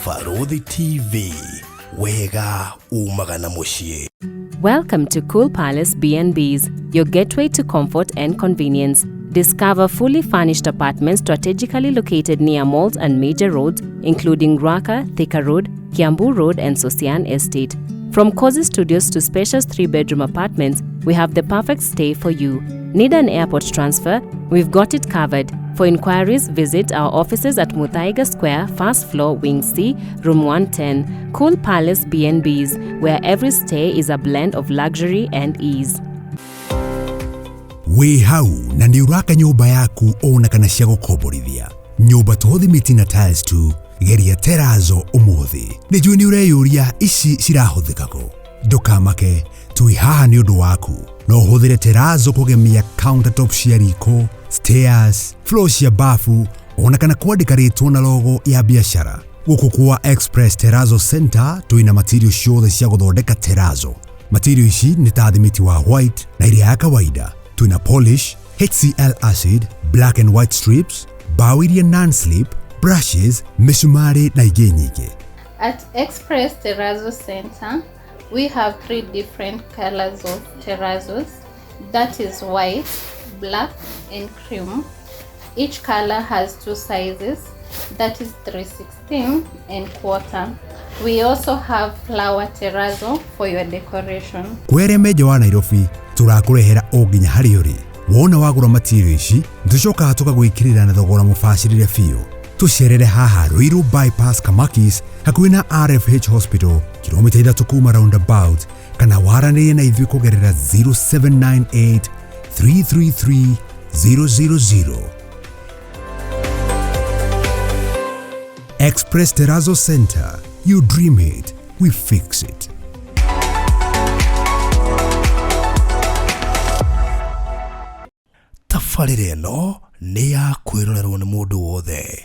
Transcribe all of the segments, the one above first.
Barũthi TV, wega umaga na mũciĩ. Welcome to Cool Palace B&Bs, your gateway to comfort and convenience. Discover fully furnished apartments strategically located near malls and major roads, including Ruaka, Thika Road, Kiambu Road, and Sosian Estate. From cozy studios to spacious 3-bedroom apartments, we have the perfect stay for you. Need an airport transfer? We've got it covered. For inquiries, visit our offices at Muthaiga Square, first floor, Wing C, Room 110, Cool Palace B&Bs, where every stay is a blend of luxury and ease. Wĩ hau na nĩ ũraka nyũmba yaku ona kana cia gũkomborithia. Nyũmba to thimiti na tiles tu, geria terazo ũmũthĩ. Nĩ njũĩ nĩ ũreyũria ici cirahũthĩka kũ. Ndũkamake, twĩ haha nĩ ũndũ waku. No ũhũthĩre terazo kũgemia countertop cia riko, stairs, floor cia bafu, ona kana kwandĩka rĩtwa na logo ya biacara. Gũkũ kwa Express Terrazzo Center twĩna material ciothe cia gũthondeka terazo. Material ici nĩ ta thimiti wa white na ĩrĩa ya kawaida. Twĩna polish, HCl acid, black and white strips, mbaũ iria non-slip, brushes, mĩcumarĩ na ingĩ nyingĩ. At Express Terrazzo Center, we have 3 different colors of terrazos. That is white, black, and cream. Each color has 2 sizes, that is 3/16 and quarter. We also have flower terrazzo for your decoration. Kwere menja wa Nairobi, tũrakũrehera o nginya harĩa ũrĩ. Wona wagũra material ici, nĩtũcokaga tũgagwĩkĩrĩra na thogora mũbacĩrĩre biũ. Tũcerere haha Ruiru Bypass Kamakis, hakuhĩ na RFH Hospital, kilomita 3 kuma roundabout, kana waranĩrie na ithuĩ kũgerera 0798 333 000. Express Terrazzo Center. You dream it, we fix it. Tabarĩra ĩno nĩ ya kwĩrorerwo nĩ mũndũ wothe.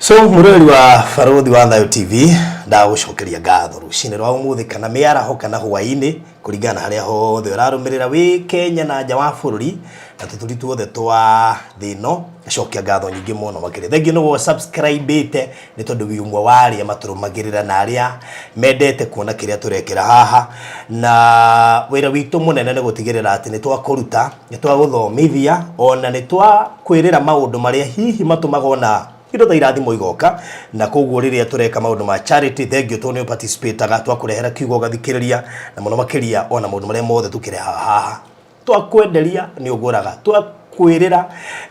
So mũrori wa Barũthi wa Thayo TV, ndagũcokeria ngatho rũcinĩ rwa ũmũthĩ kana mĩaraho kana hwaĩ-inĩ kũringana na harĩa hothe ũrarũmĩrĩra wĩ Kenya na nja wa bũrũri na tũturi tuothe twa thĩ ĩno. Ngacokia ngatho nyingĩ mũno makĩria. Thengiũ nĩ gũkorwo subscribe-ĩte nĩ tondũ wĩ ũmwe wa arĩa matũrũmagĩrĩra na arĩa mendete kuona kĩrĩa tũrekĩra haha. Na wĩra witũ mũnene nĩ gũtigĩrĩra atĩ nĩ twakũruta, nĩ twagũthomithia, ona nĩ twakwĩrĩra maũndũ marĩa hihi matũmaga ona indo ta irathimo igoka. Na koguo rĩrĩa tũreka maũndũ ma charity, thengiũ tondũ nĩ ũparticipataga, twakũrehera kiugo ũgathikĩrĩria, na mũno makĩria ona maũndũ marĩa mothe tũkĩrehaga haha. Twakwenderia nĩ ũgũraga, twakwĩrĩra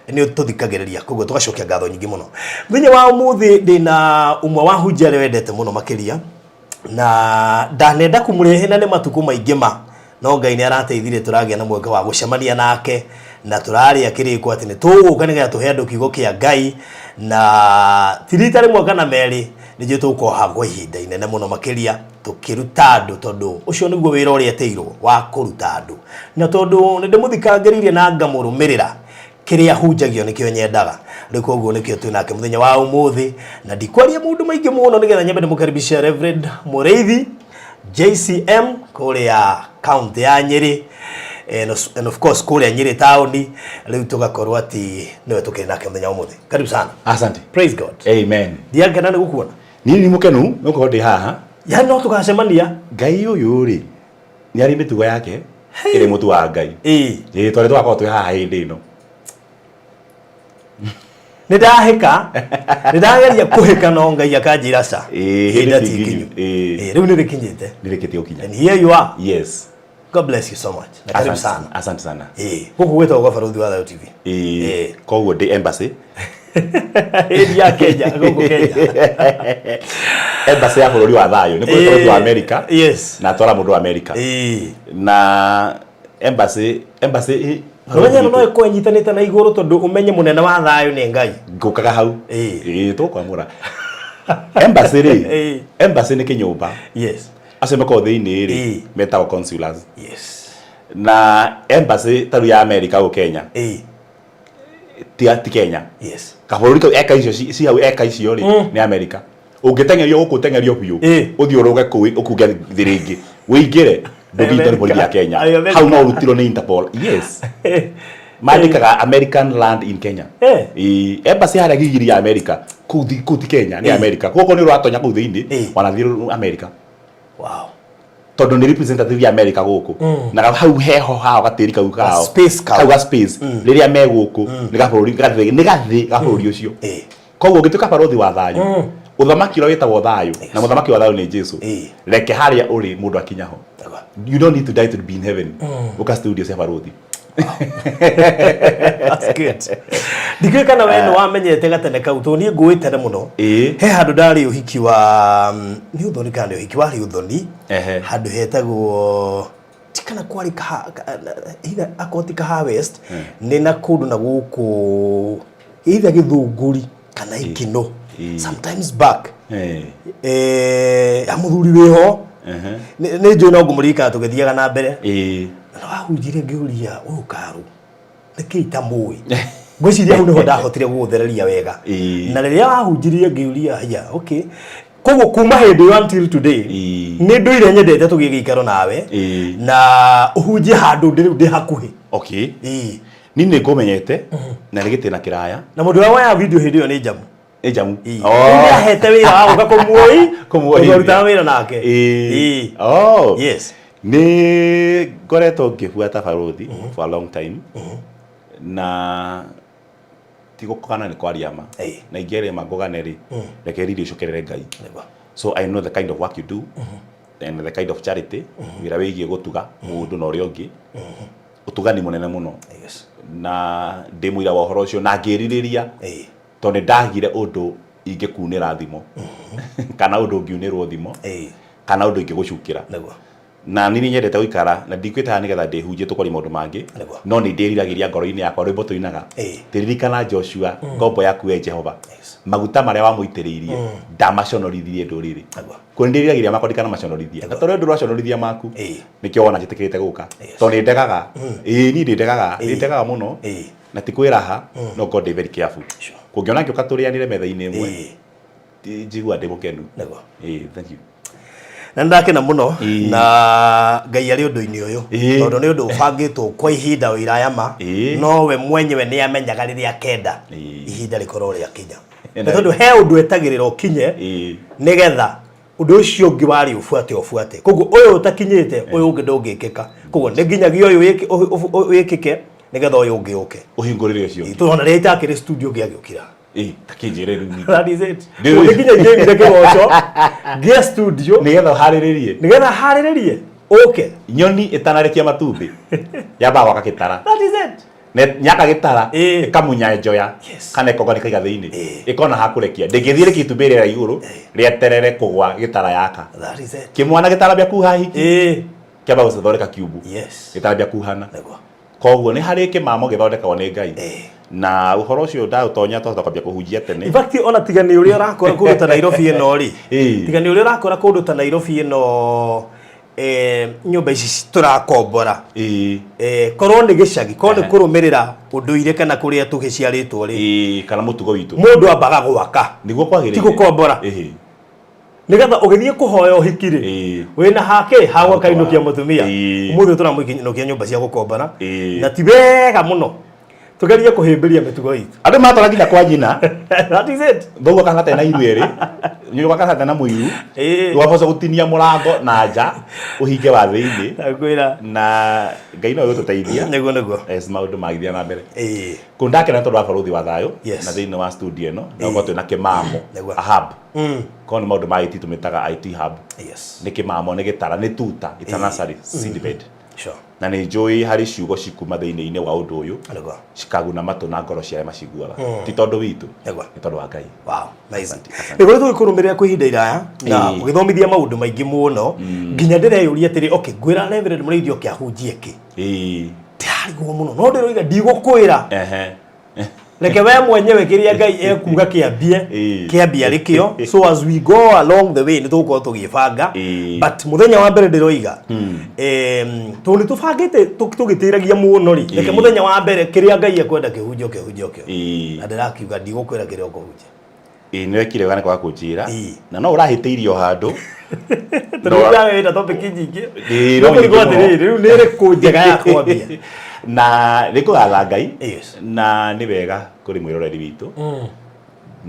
nĩ ũtũthikagĩrĩria, koguo tũgacokia ngatho nyingĩ mũno. Mũthenya wa ũmũthĩ ndĩna ũmwe wa hunjia arĩa wendete mũno makĩria, na ndanenda kũmũrehe na nĩ matukũ maingĩ ma, no Ngai nĩ arateithirie tũragĩa na mweke wa gũcemania nake, na tũrarĩa kĩrĩko atĩ nĩ tũgũka nĩgetha tũhe andũ kiugo kĩa Ngai, na ti rita rĩmwe kana merĩ, nĩ njũĩ tũgũkorwo kwa ihinda inene mũno makĩria tũkĩruta andũ, tondũ ũcio nĩguo wĩra ũrĩa etĩirwo wa kũruta andũ. Na tondũ nĩ ndĩmũthikangĩrĩirie na ngamũrũmĩrĩra, kĩrĩa hunjagio nĩkĩo nyendaga. Rĩu koguo nĩkĩo twĩ nake mũthenya wa ũmũthĩ, na ndikwaria maũndũ maingĩ mũno nĩgetha nyambe ndĩmũkaribishe Reverend Mũrĩithi JCM kũrĩa county ya Nyĩrĩ, and of course kũrĩa Nyĩrĩ taũni. Rĩu tũgakorwo atĩ nĩwe tũkĩrĩ nake mũthenya wa ũmũthĩ. Karibu sana. Asante. Praise God. Amen. Ndiakena nĩ gũkuona. Niĩ nĩ mũkenu nĩ gũkorwo ndĩ haha. Ya no tũgacemania. Ngai ũyũ rĩ, nĩ arĩ mĩtugo yake ĩrĩ mũtu wa Ngai. Ĩĩ, twarĩ tũgakorwo twĩ haha hĩndĩ ĩno. Nĩ ndahĩka, nĩ ndageria kũhĩka no Ngai akanjĩra ca. Ĩĩ, Ihinda hĩndĩ ti ti ikinyu. nginyu. Ĩĩ. Ĩĩ, rĩu nĩ rĩkinyĩte. Nĩ rĩkĩtie gũkinya. And here you are. Yes. God bless you so much. Na karibu Asante sana. Asante sana. Ĩĩ, gũkũ gwĩtagwo gwa Barũthi wa Thayo TV. Ĩĩ. Ĩĩ. Koguo ndĩ embassy. Ĩĩ, ya Kenya, gũkũ Kenya. Embassy ya bũrũri wa thayũ. Nĩ kũrĩ bũrũri wa America. Yes. Na twara mũndũ wa America. Ĩĩ. Na embassy Ũmenye no ĩkorwo ĩnyitanĩte na igũrũ tondũ ũmenye mũnene wa thayũ nĩ Ngai. Ngũkaga hau. Ĩĩ. Ĩĩ, tũkwamũra. Embassy rĩ. Ĩĩ. Embassy nĩ kĩnyũmba. Yes. Acio makoragwo thĩinĩ rĩ, Ĩĩ. metagwo consulars. Yes. Na embassy ta rĩu ya America gũkũ Kenya. Ĩĩ. Ti Kenya. Yes. Kabũrũri kau eka icio ci hau eka icio rĩ, nĩ America. Ũngĩteng'erio gũkũ ũteng'erio biũ, Ĩĩ. ũthiĩ ũrũge kũu ũkunge thĩ rĩngĩ. Ũingĩre, ndũngĩnyitwo nĩ borithi ya Kenya. Ayo America. Hau no ũrutirwo nĩ Interpol. Yes. Mandĩkaga American land in Kenya. Eh. Ĩĩ, embassy harĩa gigiri ya America. Kũu ti Kenya, nĩ America. Koguo nĩ ũratonya kũu thĩinĩ, wanathiĩ America. Wow. Tondũ nĩ representative ya America gũkũ. Na hau heho hao gatĩri kau kao. Space kau. Kau ga space. Rĩrĩa me gũkũ nĩ gabũrũri gathĩ, nĩ gathĩ ga bũrũri ũcio. Koguo ũngĩtuĩka barũthi wa thayũ, ũthamaki ũrĩa wĩtagwo thayũ, na mũthamaki wa thayũ nĩ Jesu. Reke harĩa ũrĩ mũndũ akinya ho. You don't need to die to be in heaven. Ũka studio cia barũthi. That's good. Ndikĩũĩ kana we nĩ wamenyete gatene kau tondũ niĩ ngũĩ tene mũno. He handũ ndarĩ ũhiki wa nĩ ũthoni kana nĩ ũhiki warĩ ũthoni handũ hetagwo ti kana kwarĩ either akorwo ti Kahawa West nĩ na kũndũ na gũkũ either Gĩthũngũri kana Ikinũ sometimes back. Ya mũthuri wĩho nĩ njũĩ no ngũmũririkana tũgĩthiaga na mbere. Na wahunjire ngĩũria ũyũ karũ nĩkĩ itamũĩ, ngwĩciria hau nĩho ndahotire gũgũthereria wega. Na rĩrĩa wahunjirie ngĩũria haya, okay, koguo kuma hĩndĩ ĩyo until today nĩ ndũire nyendete tũgĩe gĩikaro nawe na ũhunjie handũ ndĩ rĩu ndĩ hakuhĩ. Okay. Niĩ nĩ ngũmenyete na nĩ gĩtĩna kĩraya. Na mũndũ ũrĩa woyaga video hĩndĩ ĩyo nĩ Njamu. Nĩ Njamu. Rĩu nĩahete wĩra wa gũka kũmuoi, Kũmuoithia. tũrutaga wĩra nake. Oh. Yes. Nĩ ngoretwo ngĩbuata barũthi for a long time. Na ti gũkũgana nĩ kwaria ma. Na ingĩaria ma ngũgane rĩ, reke riri icokerere Ngai. So I know the kind of work you do and the kind of charity, wĩra wĩgiĩ gũtuga mũndũ na ũrĩa ũngĩ. Ũtugani mũnene mũno. Na ndĩ mũira wa ũhoro ũcio na ngĩrirĩria tondũ nĩ ndagire ũndũ ingĩkunĩra thimo kana ũndũ ũngiunĩrwo thimo kana ũndũ ingĩgũcukĩra. Na niĩ nĩ nyendete gũikara na ndikwĩte haha nĩgetha ndĩhunjie tũkwaria maũndũ mangĩ, no nĩ ndĩriragĩria ngoro-inĩ yakwa rwĩmbo tũinaga, Ririkana Joshua ngombo yaku we Jehova, maguta marĩa wamũitĩrĩirie ndamaconorithirie ndũrĩrĩ. Kũrĩ ndĩriragĩria makwa ndikanamaconorithie, na tondũ ndũraconorithia maku nĩkĩo wona njĩtĩkĩrĩte gũka, tondũ nĩ ndegaga. Ĩĩ niĩ nĩ ndegaga, nĩ ndegaga mũno na ti kwĩraha, no ngorwo ndĩ very careful. Kũngĩona ngĩũka tũrĩanĩre metha-inĩ ĩmwe, njigua ndĩ mũkenu. Ĩĩ, thank you. Na nĩ ndakena mũno na Ngai arĩ ũndũ-inĩ ũyũ tondũ nĩ ũndũ ũbangĩtwo kwa ihinda o iraya ma, no we mwenyewe nĩ amenyaga rĩrĩa akenda ihinda rĩkorwo rĩakinya, nĩ tondũ he ũndũ etagĩrĩra ũkinye nĩgetha ũndũ ũcio ũngĩ warĩ ũbuate ũbuate. Koguo ũyũ ũtakinyĩte ũyũ ũngĩ ndũngĩkĩka, koguo nĩ nginyagia ũyũ wĩkĩke nĩgetha ũyũ ũngĩ ũke ũhingũrĩre ũcio ũngĩ. Tondũ ona rĩrĩa itakĩrĩ studio ngĩagĩũkira. Ta kĩnjĩre rĩu. That is it. Nĩ nginya ingĩaigire kĩgoco ngĩe studio nĩgetha ũharĩrĩrie, nĩgetha harĩrĩrie ũke. Nyoni ĩtanarekia matumbĩ yambaga gwaka gĩtara. That is it. Nyaka gĩtara ĩkamunya njoya kana ĩkonga nĩkaiga thĩinĩ, ĩkona ha kũrekia, ndĩngĩthiĩ rĩkie itumbĩ rĩera igũrũ rĩeterere kũgwa gĩtara yaka. That is it. Kĩmwana gĩtarambia kuha hiki kĩamba gũcithondeka kiumbu gĩtarambia kuhana. Koguo nĩ harĩ kĩmamo gĩthondekagwo nĩ Ngai na ũhoro ũcio ndaũtonya twahota kwambia kũhunjia tene. In fact ona tiga nĩ ũrĩa ũrakora kũndũ ta Nairobi ĩno rĩ, tiga nĩ ũrĩa ũrakora kũndũ ta Nairobi ĩno, nyũmba ici tũrakombora, korwo nĩ gĩcagi, korwo nĩ kũrũmĩrĩra ũndũire kana kũrĩa tũgĩciarĩtwo rĩ, kana mũtugo witũ, mũndũ ambaga gwaka nĩguo kwagĩrĩire, ti gũkombora, nĩgetha ũgĩthiĩ kũhoya ũhiki rĩ, wĩna hake ha gũkainũkia mũtumia. Ũmũthĩ tũramũinũkia nyũmba cia gũkombora na ti wega mũno, tũgerie kũhĩmbĩria mĩtugo itũ. Andũ matwara nginya kwa nyina. That is it. Thoguo kana tena iru ĩrĩ nyũkwa kana tena mũiru, waboca gũtinia mũrango na nja ũhinge wa thĩinĩ. Ndakwĩra. Na Ngai no egũtũteithia. Nĩguo nĩguo. Yes, maũndũ magĩthiĩ na mbere. Kũu ndakena tondũ wa barũthi wa thayũ na thĩinĩ wa studio ĩno na gũkorwo twĩna kĩmamo, a hub. Korwo nĩ maũndũ ma IT tũmĩtaga IT hub. Nĩ kĩmamo, nĩ gĩtara, nĩ tuta, it's a nursery seedbed. Na nĩ njũĩ harĩ ciugo cikuma thĩinĩ-inĩ wa ũndũ ũyũ cikaguna matũ na ngoro cia arĩa maciguaga, ti tondũ witũ, nĩ tondũ wa Ngai. Wow, amazing. Nĩguo tũgĩkũrũmĩrĩra kwa ihinda iraya na ũgĩthomithia maũndũ maingĩ mũno nginya ndĩreyũria atĩrĩ, okay, ngwĩra Reverend Mũrĩithi oke ahunjie kĩ, ndĩrarigwo mũno, no ndĩroiga ndigũkwĩra, reke we mwenyewe kĩrĩa Ngai ekuga kĩambie kĩambie arĩ kĩo. So as we go along the way nĩ tũgũkorwo tũgĩbanga, but mũthenya wa mbere ndĩroiga, tondũ nĩ tũbangĩte tũgĩtĩragia mũno rĩ, reke mũthenya wa mbere kĩrĩa Ngai ekwenda kĩhunjio kĩhunjio kĩo, na ndĩrakiuga ndigũkwĩra kĩrĩa ũkũhunjia. Ĩĩ, nĩ wekire wega nĩ kwaga kũnjĩra na no ũrahĩtĩirie o handũ. Tondũ rĩu wĩna topic nyingĩ. No No kũrigwo nyingĩ mũno. atĩrĩrĩ, rĩu nĩ ĩrĩkũ njega ya kwambia? Na nĩ kũgatha Ngai na nĩ wega kũrĩ mwĩroreri witũ.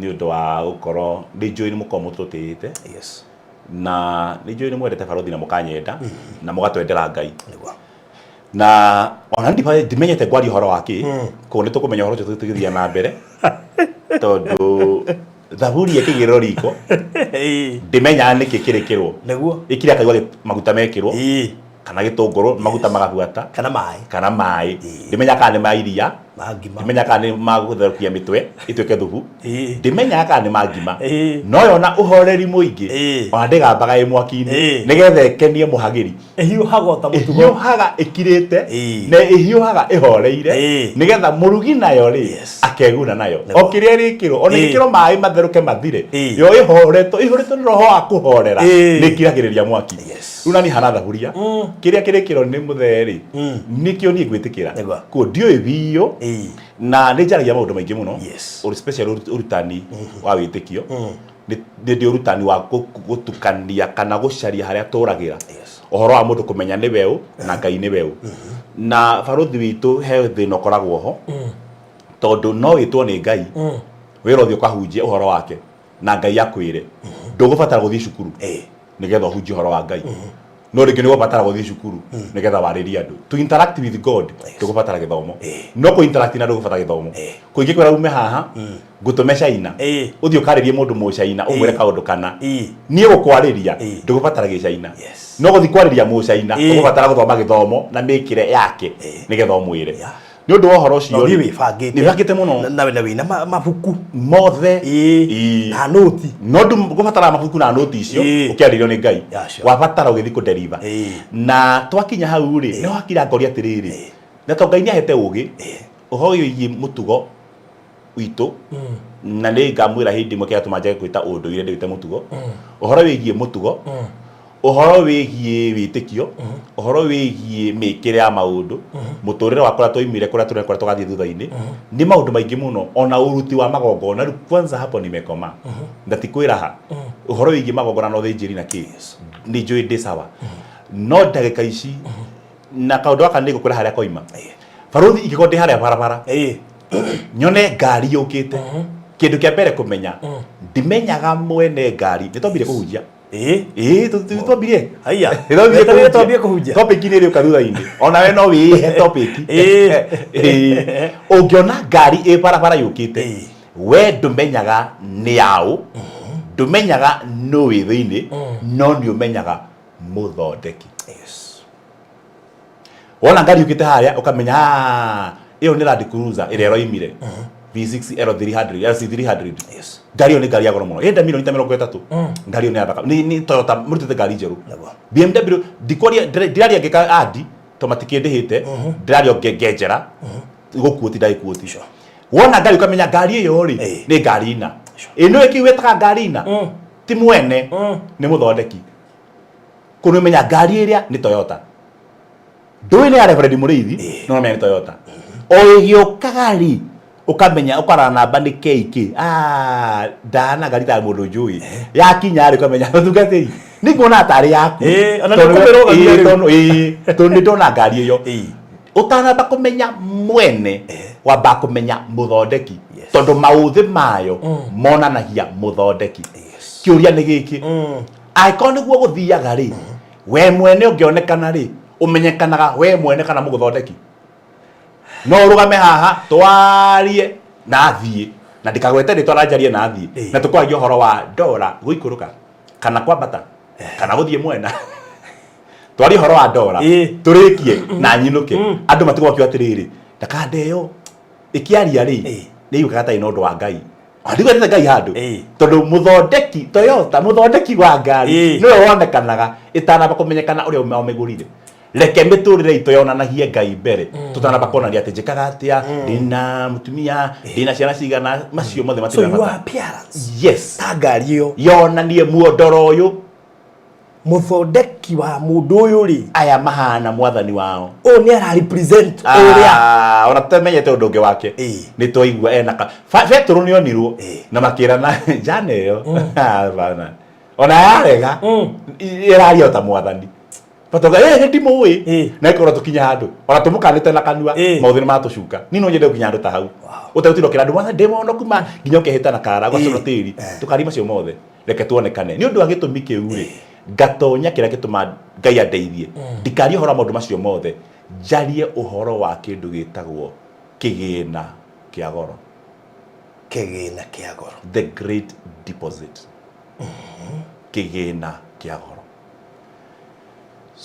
Nĩ ũndũ wa gũkorwo nĩ njũĩ nĩ mũkorwo mũtũtĩĩte. Na nĩ njũĩ nĩ mwendete barothi na mũkanyenda na mũgatwendera Ngai. Nĩguo. Na ona ndimenyete ngwaria ũhoro wa kĩ, koguo nĩ tũkũmenya ũhoro ũcio tũgĩthiĩ na mbere, tondũ thaburi ĩkĩigĩrĩrwo riko ndimenyaga nĩkĩ kĩrĩkĩrwo. Nĩguo. Ĩkire akaigua maguta mekĩrwo kana gĩtũngũrũ, maguta magabuata kana maĩ, kana maĩ. Ndimenyaga kana nĩ ma iria, ma ngima, ndimenyaga kana nĩ ma gũtherũkia mĩtwe ĩtuĩke thubu, ndimenyaga kana nĩ ma ngima, no yona ũhoreri mũingĩ, ona ndĩgambaga ĩ mwaki-inĩ nĩgetha ĩkenie mũhagĩri. Ĩhiũhaga o ta mũtugo. Ĩhiũhaga ĩkirĩte na ĩhiũhaga ĩhoreire nĩgetha mũrugi nayo rĩ akeguna nayo. O kĩrĩa ĩrĩkĩrwo, ona ĩgĩkĩrwo maĩ matherũke mathire, yo ĩhoretwo, ĩihũrĩtwo nĩ roho wa kũhorera, nĩ ĩkiragĩrĩria mwaki. Rĩu nani hana thaburia, kĩrĩa kĩrĩkĩrwo nĩ mũthee rĩ, nĩkĩo niĩ ngwĩtĩkĩra. Koguo ndiũĩ biũ, na nĩ njaragia maũndũ maingĩ mũno, especially ũrutani wa wĩtĩkio. Nĩ ndĩ ũrutani wa gũtukania kana gũcaria harĩa tũragĩra. Ũhoro wa mũndũ kũmenya nĩ weũ na Ngai nĩ weũ. Na barũthi witũ he thĩna ũkoragwo ho, tondũ no wĩtwo nĩ Ngai, wĩra ũthiĩ ũkahunjie ũhoro wake na Ngai akwĩre ndũgũbatara gũthiĩ cukuru nĩgetha ũhunjie ũhoro wa Ngai. No rĩngĩ nĩ ũgũbatara gũthiĩ cukuru nĩgetha warĩrie andũ. To interact with God ndũgũbatara gĩthomo, no kũ interact na ndũgũbatara gĩthomo. Kũingĩkwĩra ume haha ngũtũme China, ũthiĩ ũkarĩrie mũndũ mũchaina ũmwĩre kaũndũ kana niĩ gũkwarĩria ndũgũbatara gĩchaina, no gũthiĩ kwarĩria mũchaina ũgũbatara gũthoma gĩthomo na mĩkĩre yake nĩgetha ũmwĩre. Nĩ ũndũ wa ũhoro ũcio rĩ, wĩbangĩte. Nĩbangĩte mũno. Na wĩna mabuku mothe. Na nũti. No ndũgũbatara mabuku na nũti icio ũkĩarĩrio nĩ Ngai. Wabatara ũgĩthiĩ kũdeliver. Na twakinya hau rĩ, nĩho hakira ngoria atĩrĩrĩ, na to Ngai nĩahete ũgĩ, ũhoro wĩgiĩ mũtugo witũ, na nĩ ngamwĩra hĩndĩ ĩmwe kĩrĩa gĩatũma njage kwĩta ũndũire ndĩwĩte mũtugo. Ũhoro wĩgiĩ mũtugo, ũhoro wĩgiĩ wĩtĩkio, ũhoro wĩgiĩ mĩkĩre ya maũndũ, mũtũrĩre wa kũrĩa twaumire, kũrĩa tũrĩ na kũrĩa tũgathiĩ thutha-inĩ, nĩ maũndũ maingĩ mũno, ona ũruti wa magongona. Rĩu kwanza hapo nimekoma na ti kwĩraha. Ũhoro wĩgiĩ magongona na ũthĩnjĩri na kĩ, nĩ njũĩ ndĩ sawa, no ndagĩka ici na kaũndũ gaka nĩ ngũkwĩra harĩa koima. Barũthi, ingĩkorwo ndĩ harĩa barabara nyone ngari yũkĩte, kĩndũ kĩa mbere kũmenya, ndimenyaga mwene ngari. Nĩ twambire kũhunjia. Ĩĩ, twambirie. Haiya. Twambire Weterere kũhunjia. twambie kũhunjia. Topic nĩ ĩrĩũka thutha-inĩ. Ona we no wĩhe topic. Ĩĩ. Ũngĩona ngari ĩ barabara yũkĩte, we ndũmenyaga nĩ yaũ, ndũmenyaga nũ wĩ thĩinĩ, no nĩ ũmenyaga mũthondeki. Wona ngari yũkĩte harĩa ũkamenya, "Ah, ĩyo nĩ Land Cruiser ĩrĩa ĩroimire V6 L300, LC300." Ngari ĩyo nĩ ngari ya goro mũno, ĩrenda milioni ta 30. Ngari ĩyo nĩ ya thaka, nĩ Toyota mũrutĩte ngari njerũ. BMW ndikwaria, ndiraria ngĩka adi to matikĩndĩhĩte, ndĩraria ngenjera gũkuoti ndagĩkuoti. Wona ngari ũkamenya ngari ĩyo rĩ nĩ ngari ina ĩno ĩkĩ wĩtaga ngari ina, ti mwene, nĩ mũthondeki. Kũu nĩ ũmenya ngari ĩrĩa nĩ Toyota, ndũĩ nĩ ya Reverend Mũrĩithi, no ũmenya nĩ Toyota. O ĩgĩũkaga rĩ, ũkamenya, ũkarora namba nĩ KK. Ah, ndana ngari ta mũndũ njũĩ yakinya rĩ, ũkamenya mũtungatĩri nĩ nguona tarĩ yaku. Ona nĩ Tondũ ũkũmĩrũgamia rĩu. Tondũ, tondũ nĩ ndona ngari ĩyo. Ũtanamba kũmenya mwene, wamba kũmenya mũthondeki, tondũ maũthĩ mayo monanagia mũthondeki. Kĩũria nĩ gĩkĩ, angĩkorwo nĩguo gũthiaga rĩ, we mwene ũngĩonekana rĩ, ũmenyekanaga we mwene kana mũgũthondeki? No ũrũgame haha twarie na thiĩ na ndikagwete rĩtwa na njarie na thiĩ na tũkwaragia ũhoro wa ndora gũikũrũka kana kwambata kana gũthiĩ mwena, twarie ũhoro wa ndora tũrĩkie na nyinũke, andũ matigwo makiuga atĩrĩrĩ, ndakande ĩyo ĩkĩaria rĩ, nĩ iguĩkaga tarĩ na ũndũ wa Ngai. Ndigwetete Ngai handũ, tondũ mũthondeki Toyota, mũthondeki wa ngari nĩwe wonekanaga ĩtanamba kũmenyekana ũrĩa wamĩgũrire. Reke mĩtũrĩre itũ yonanagie Ngai mbere, tũtanamba kuonania atĩ njĩkaga atĩa, ndĩna mũtumia, ndĩna ciana cigana, macio mothe So matirĩ na your bata. appearance ta ngari ĩyo yonanie muondoro ũyũ. Mũthondeki wa mũndũ ũyũ rĩ, aya mahana mwathani wao. Ũyũ nĩ ara represent ũrĩa. Ah, ona tũtamenyete ũndũ ũngĩ wake, nĩ twaigua ena ka Petero nĩ onirwo na makĩrana njana ĩyo. Bana, ona yarega ĩraria o ta mwathani. Batoga eh ndimũĩ. Na ikorwo tũkinya handũ ona tũmũkanĩte na kanua maũthĩ nĩ matũcuka. Niĩ no nyende gũkinya handũ ta hau. Ũtegũtinda ũkĩra andũ mwathani ndĩ mũhonoku ma nginya ũkehĩta na kara ũgacũna tĩri. Tũkaria macio mothe. Reke tuonekane. Nĩ ũndũ wa gĩtũmi kĩu rĩ, ngatonya kĩrĩa gĩtũma Ngai andeithie. Ndikarie ũhoro wa maũndũ macio mothe, njarie ũhoro wa kĩndũ gĩtagwo kĩgĩna kĩa goro. Kĩgĩna kĩa goro. The great deposit. Kĩgĩna kĩa goro.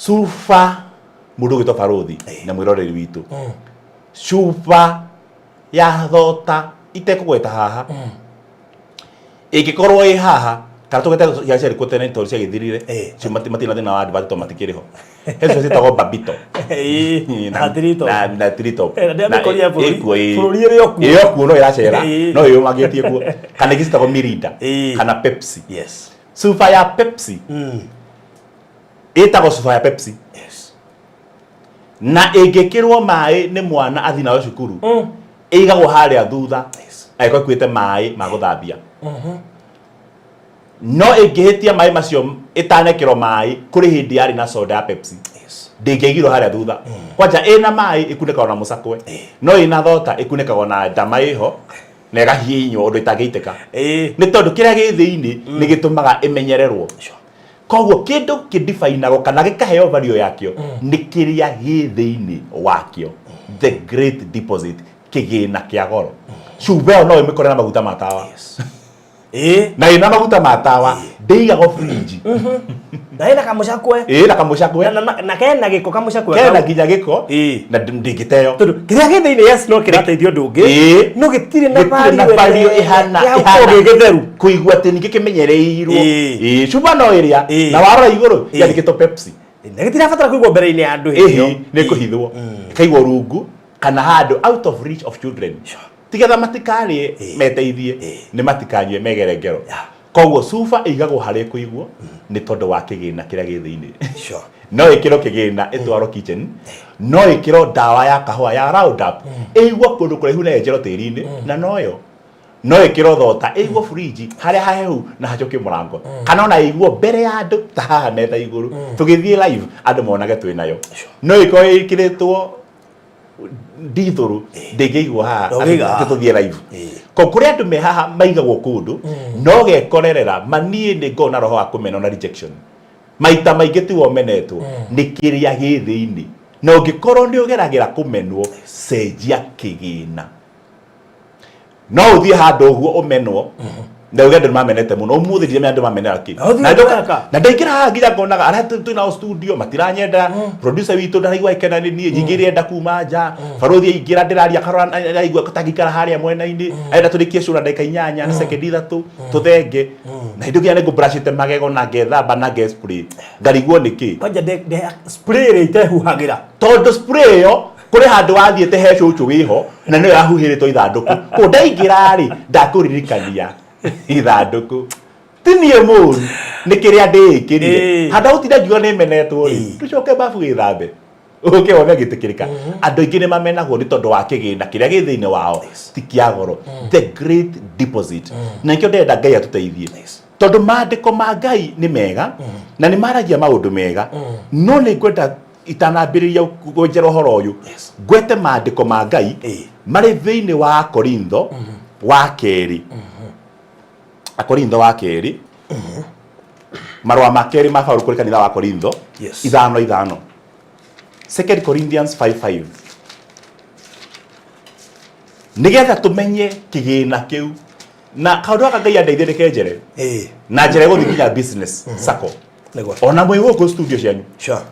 Cuba mũndũ ũgwĩtwo barũthi na mwĩroreri witũ. Cuba ya thota itekũgweta haha ĩngĩkorwo ĩ haha kana tũgwete cia ciarĩ kuo tene tondũ ciagĩthirire cio matirĩ na thĩna wa advert tondũ matikĩrĩ ho. He cio ciĩtagwo Babito. Na Three Top. Na Three Top. Na ndĩamĩkorire Na bũrũri- ĩkuo, ĩĩ. bũrũri ĩrĩ o kuo. Ĩrĩ o kuo no ĩracera no ĩyũmagĩtie kuo. Kana ingĩ ciĩtagwo Mirinda kana Pepsi. Cuba ya Pepsi ĩtagwo cuba ya Pepsi. Na ĩngĩkĩrwo maĩ nĩ mwana athiĩ nayo cukuru ĩigagwo harĩa thutha angĩkorwo ĩkuĩte maĩ ma gũthambia. No ĩngĩhĩtia maĩ macio ĩtanekĩrwo maĩ kũrĩ hĩndĩ yarĩ na soda ya Pepsi. Ndĩngĩaigirwo harĩa thutha. Kwanja ĩna maĩ ĩkunĩkagwo na mũcakwe. No ĩna thota ĩkunĩkagwo na ndama ĩho na ĩgahihinywo ũndũ ĩtangĩitĩka. Nĩ tondũ kĩrĩa gĩ thĩinĩ nĩ gĩtũmaga ĩmenyererwo. Koguo kĩndũ kĩdifainagwo kana gĩkaheo value yakĩo nĩ kĩrĩa gĩ thĩinĩ wakĩo. The great deposit, kĩgĩna kĩa goro. Cuba ĩyo no ĩmĩkore na maguta ma tawa. Na ĩna maguta ma tawa ndĩigagwo fridge. Na ĩna kamũcakwe. Ĩĩ na kamũcakwe. Na kena gĩko kamũcakwe. Kena nginya gĩko na ndĩngĩteo. Tondũ kĩrĩa gĩ thĩinĩ yes no kĩrateithia ũndũ ũngĩ. No gĩtirĩ na Gĩtirĩ na value ĩhana ya gũkorwo gĩ gĩtheru. Kũigua atĩ ningĩ kĩmenyereirwo. Ĩĩ cuba no ĩrĩa na warora igũrũ yandĩkĩtwo Pepsi. Na gĩtirabatara kũigwo mbere-inĩ ya andũ hĩndĩ ĩyo. Ĩhĩ nĩ kũhithwo. Ĩkaigwo rungu kana handũ out of reach of children. Tigetha matikarĩe meteithie nĩ matikanyue megere ngero. Koguo cuba ĩigagwo harĩa ĩkũigwo nĩ tondũ wa kĩgĩna kĩrĩa gĩ thĩinĩ. No ĩkĩrwo kĩgĩna ĩtwarwo kitchen, no ĩkĩrwo ndawa ya kahũa ya Roundup ĩigwo kũndũ kũraihu na yenjerwo tĩri-inĩ na noyo. No ĩkĩrwo thota ĩigwo fridge harĩa hahehu na hacũkio mũrango. Kana ona ĩigwo mbere ya andũ ta haha metha igũrũ tũgĩthiĩ live andũ monage twĩ nayo. No ĩkorwo ĩkĩrĩtwo ndithũrũ ndĩngĩigwo haha Ndũngĩiga haha. atĩ tũthiĩ live. Ko kũrĩ andũ me haha maigagwo kũndũ no gekorerera ma niĩ nĩ ngoragwo na roho wa kũmenwo na rejection. Maita maingĩ tiwe ũmenetwo nĩ kĩrĩa gĩ thĩinĩ. Na ũngĩkorwo nĩ ũgeragĩra kũmenwo cenjia kĩgĩna. No ũthiĩ handũ ũguo ũmenwo na uge andũ nĩmamenete mũno ũmũthĩ ndiramenya andũ mamenera kĩ. Na ũthiĩ Na ndoka- ũgeka. na ndaingĩra haha nginya ngonaga arĩa twĩ nao studio matiranyenda producer witũ ndaraigua agĩkena nĩ niĩ nyingĩ irenda kuma nja barũthi aingĩra ndĩraria akarora araigua tangĩikara harĩa mwena-inĩ arenda tũrĩkie show na ndagĩka 8 na sekendi 3 tũthenge na hĩndĩ ĩyo nginya nĩngũbrashĩte magego na ngethamba na nge spray ngarigwo nĩkĩ. Kwanja nde spray ĩrĩa itehuhagĩra. Tondũ spray ĩyo kũrĩ handũ wathiĩte he cũcũ wĩho na nĩyo yahuhĩrĩtwo ithandũkũ. Kũu ndaingĩra rĩ ndakũririkania ithandũkũ. Ti niĩ mũru nĩ kĩrĩa ndĩĩkĩrire. Handũ ha gũtinda ngiuga nĩ menetwo rĩ tũcoke babu gĩthambe ũke wone ngĩtĩkĩrĩka. Andũ aingĩ nĩ mamenagwo nĩ tondũ wa kĩgĩna kĩrĩa gĩ thĩinĩ wao ti kĩa goro. The great deposit. Na nĩkĩo ndĩrenda Ngai atũteithie. Tondũ maandĩko ma Ngai nĩ mega na nĩ maragia maũndũ mega no nĩ ngwenda itanambĩrĩria kwenjera ũhoro ũyũ ngwete maandĩko ma Ngai marĩ thĩinĩ wa Akorintho wa kerĩ. Akorintho wa kerĩ marũa ma kerĩ ma Paulo kũrĩ kanitha wa Korintho 5:5. Second Corinthians 5:5. Nĩgetha tũmenye kĩgĩna kĩu na kaũndũ gaka Ngai andeithie ndĩkenjere na njĩra ĩgũthiĩ nginya business sacco. Ona mwĩ gũkũ studio cianyu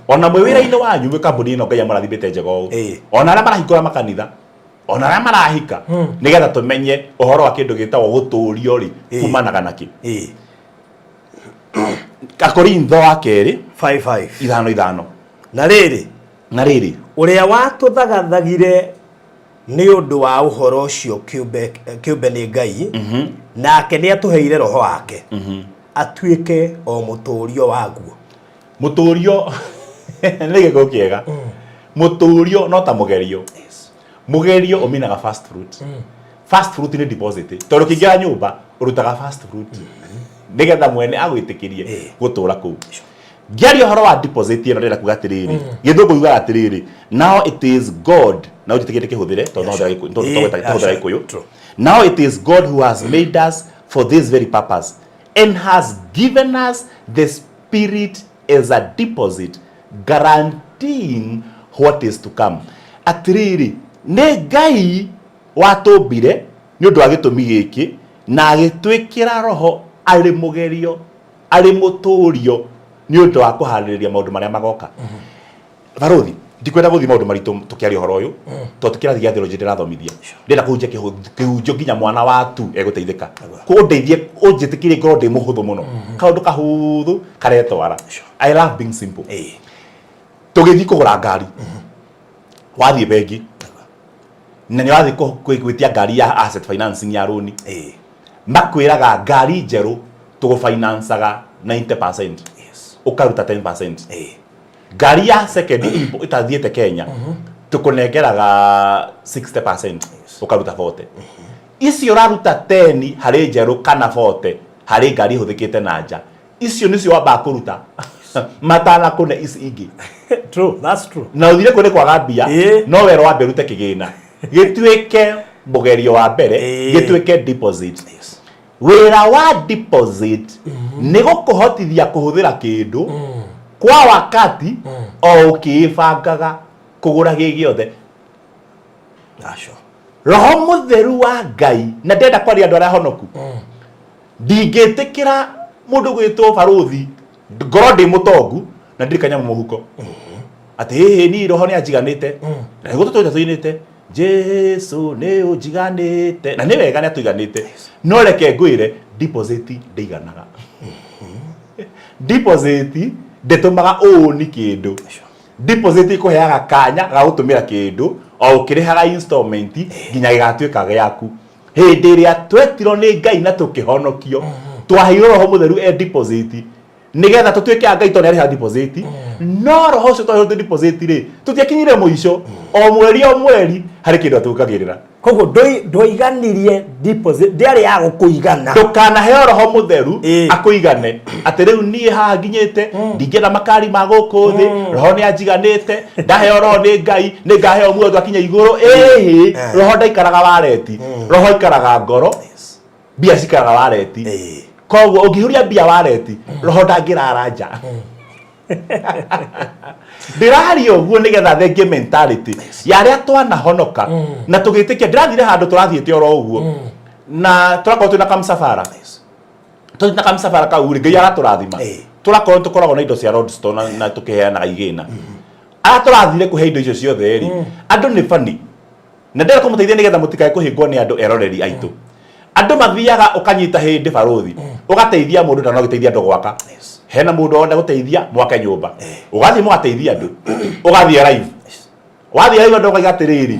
ona mwĩ wĩra-inĩ wanyu mwĩ kambuni ĩno Ngai amũrathimĩte njega ũũ ona arĩa marahingũra makanitha ona arĩa marahika nĩgetha tũmenye ũhoro wa kĩndũ gĩtagwo gũtũrio rĩ kumanaga na kĩ. Akorintho wa kerĩ 5:5. 5:5. Na rĩrĩ Na rĩrĩ ũrĩa watũthagathagire nĩ ũndũ wa ũhoro ũcio kĩũmbe nĩ Ngai, nake nĩ atũheire roho wake atuĩke o mũtũrio waguo. Mũtũrio nĩ gĩko kĩega. Mũtũrio no ta mũgerio. Mũgerio ũminaga first fruit. First fruit nĩ deposit. Tondũ ũkĩingĩra nyũmba ũrutaga first fruit. Nĩgetha mwene agwĩtĩkĩrie gũtũra kũu. Ngĩaria ũhoro wa deposit ĩno ndĩrenda kuga atĩrĩrĩ, gĩthũngũ yugaga atĩrĩrĩ, now it is God, na ũnjĩtĩkĩrie kĩhũthĩre tondũ no hũthĩra Gĩkũyũ, tondũ tũhũthĩra Gĩkũyũ. Now it is God who has made us for this very purpose and has given us the spirit as a deposit guaranteeing what is to come. Atĩrĩrĩ, nĩ Ngai watũmbire nĩ ũndũ wa gĩtũmi gĩkĩ na agĩtwĩkĩra roho arĩ mũgerio arĩ mũtũrio nĩ ũndũ wa kũharĩrĩria maũndũ marĩa magoka. Barothi, ndikwenda gũthiĩ maũndũ maritũ tũkĩaria ũhoro ũyũ, tondũ ti kĩrathi gĩa theology ndĩrathomithia. Ndĩrenda kũhunjia kĩhunjio nginya mwana wa tu egũteithĩka. Koguo ũndeithie, ũnjĩtĩkĩrie ngorwo ndĩ mũhũthũ mũno, kaũndũ kahũthũ karetwara. I love being simple. Tũgĩthiĩ kũgũra ngari, wathiĩ bengi na nĩ wathiĩ gwĩtia ngari ya asset financing ya rũni, makwĩraga ngari njerũ tũgũfinancaga 90%, ũkaruta 10%. Ngari ya second ĩtathiĩte Kenya tũkũnengeraga 60%, ũkaruta 40. Icio ũraruta 10 harĩ njerũ kana 40 harĩ ngari ĩhũthĩkĩte na nja, icio nĩcio wambaga kũruta matanakũne ici ingĩ. True, that's true. Na ũthire kũ nĩ kwaga mbia, no wero wambe ũrute kĩgĩna gĩtuĩke mũgerio wa mbere, gĩtuĩke deposit. Wĩra wa deposit nĩ gũkũhotithia kũhũthĩra kĩndũ kwa wakati o ũkĩĩbangaga kũgũra gĩ gĩothe. Acio. Roho mũtheru wa Ngai, na ndenda kwaria andũ arĩa honoku, ndingĩtĩkĩra mũndũ gwĩtwo barũthi ngorwo ndĩ mũtongu na ndirĩ kanyamũ mũhuko, atĩ hĩhĩ niĩ roho nĩ anjiganĩte na nĩguo tũtũrĩte tũinĩte Jesu nĩ ũnjiganĩte, na nĩ wega nĩ atũiganĩte, no reke ngwĩre, deposit ndĩiganaga. Deposit ndĩtũmaga ũũni kĩndũ. Deposit ĩkũheaga kanya ga gũtũmĩra kĩndũ o ũkĩrĩhaga installment nginya gĩgatuĩka gĩaku. Hĩndĩ ĩrĩa twetirwo nĩ Ngai na tũkĩhonokio, twaheirwo Roho Mũtheru e deposit nĩgetha tũtuĩke a Ngai, tondũ nĩarĩha deposit. No roho ũcio twaheirwo deposit rĩ, tũtiakinyire mũico, o mweri o mweri harĩ kĩndũ atũkagĩrĩra. Koguo ndwaiganirie deposit ndĩarĩ ya gũkũigana. Ndũkanaheo Roho Mũtheru akũigane atĩ rĩu niĩ haha nginyĩte ndingĩenda makari ma gũkũ thĩ, roho nĩ anjiganĩte, ndaheo roho nĩ Ngai nĩ ngaheo muoyo twakinya igũrũ. Ĩhĩ, roho ndaikaraga wareti, roho aikaraga ngoro, mbia cikaraga wareti. Koguo ũngĩhuria mbia wareti, roho ndangĩrara nja. Ndĩraria ũguo nĩgetha thengie mentality ya arĩa twanahonoka na tũgĩtĩkia. Ndĩrathire handũ tũrathiĩte oro ũguo na tũrakorwo twĩna kamsafara, tũthiĩ na kamsafara kau rĩ, Ngai aratũrathima. Tũrakorwo tũkoragwo na indo cia road store na tũkĩheanaga igĩna. Arĩa tũrathire kũhe indo icio ciothe rĩ, andũ nĩ bani na ndĩrenda kũmũteithia nĩgetha mũtikae kũhĩngwo nĩ andũ eroreri aitũ. Andũ mathiaga ũkanyita hĩndĩ barũthi ũgateithia mũndũ na no gĩteithia andũ gwaka, hena mũndũ wenda gũteithia mwake nyũmba, ũgathiĩ mũgateithia andũ, ũgathiĩ live, wathiĩ live andũ ũkaiga atĩrĩrĩ,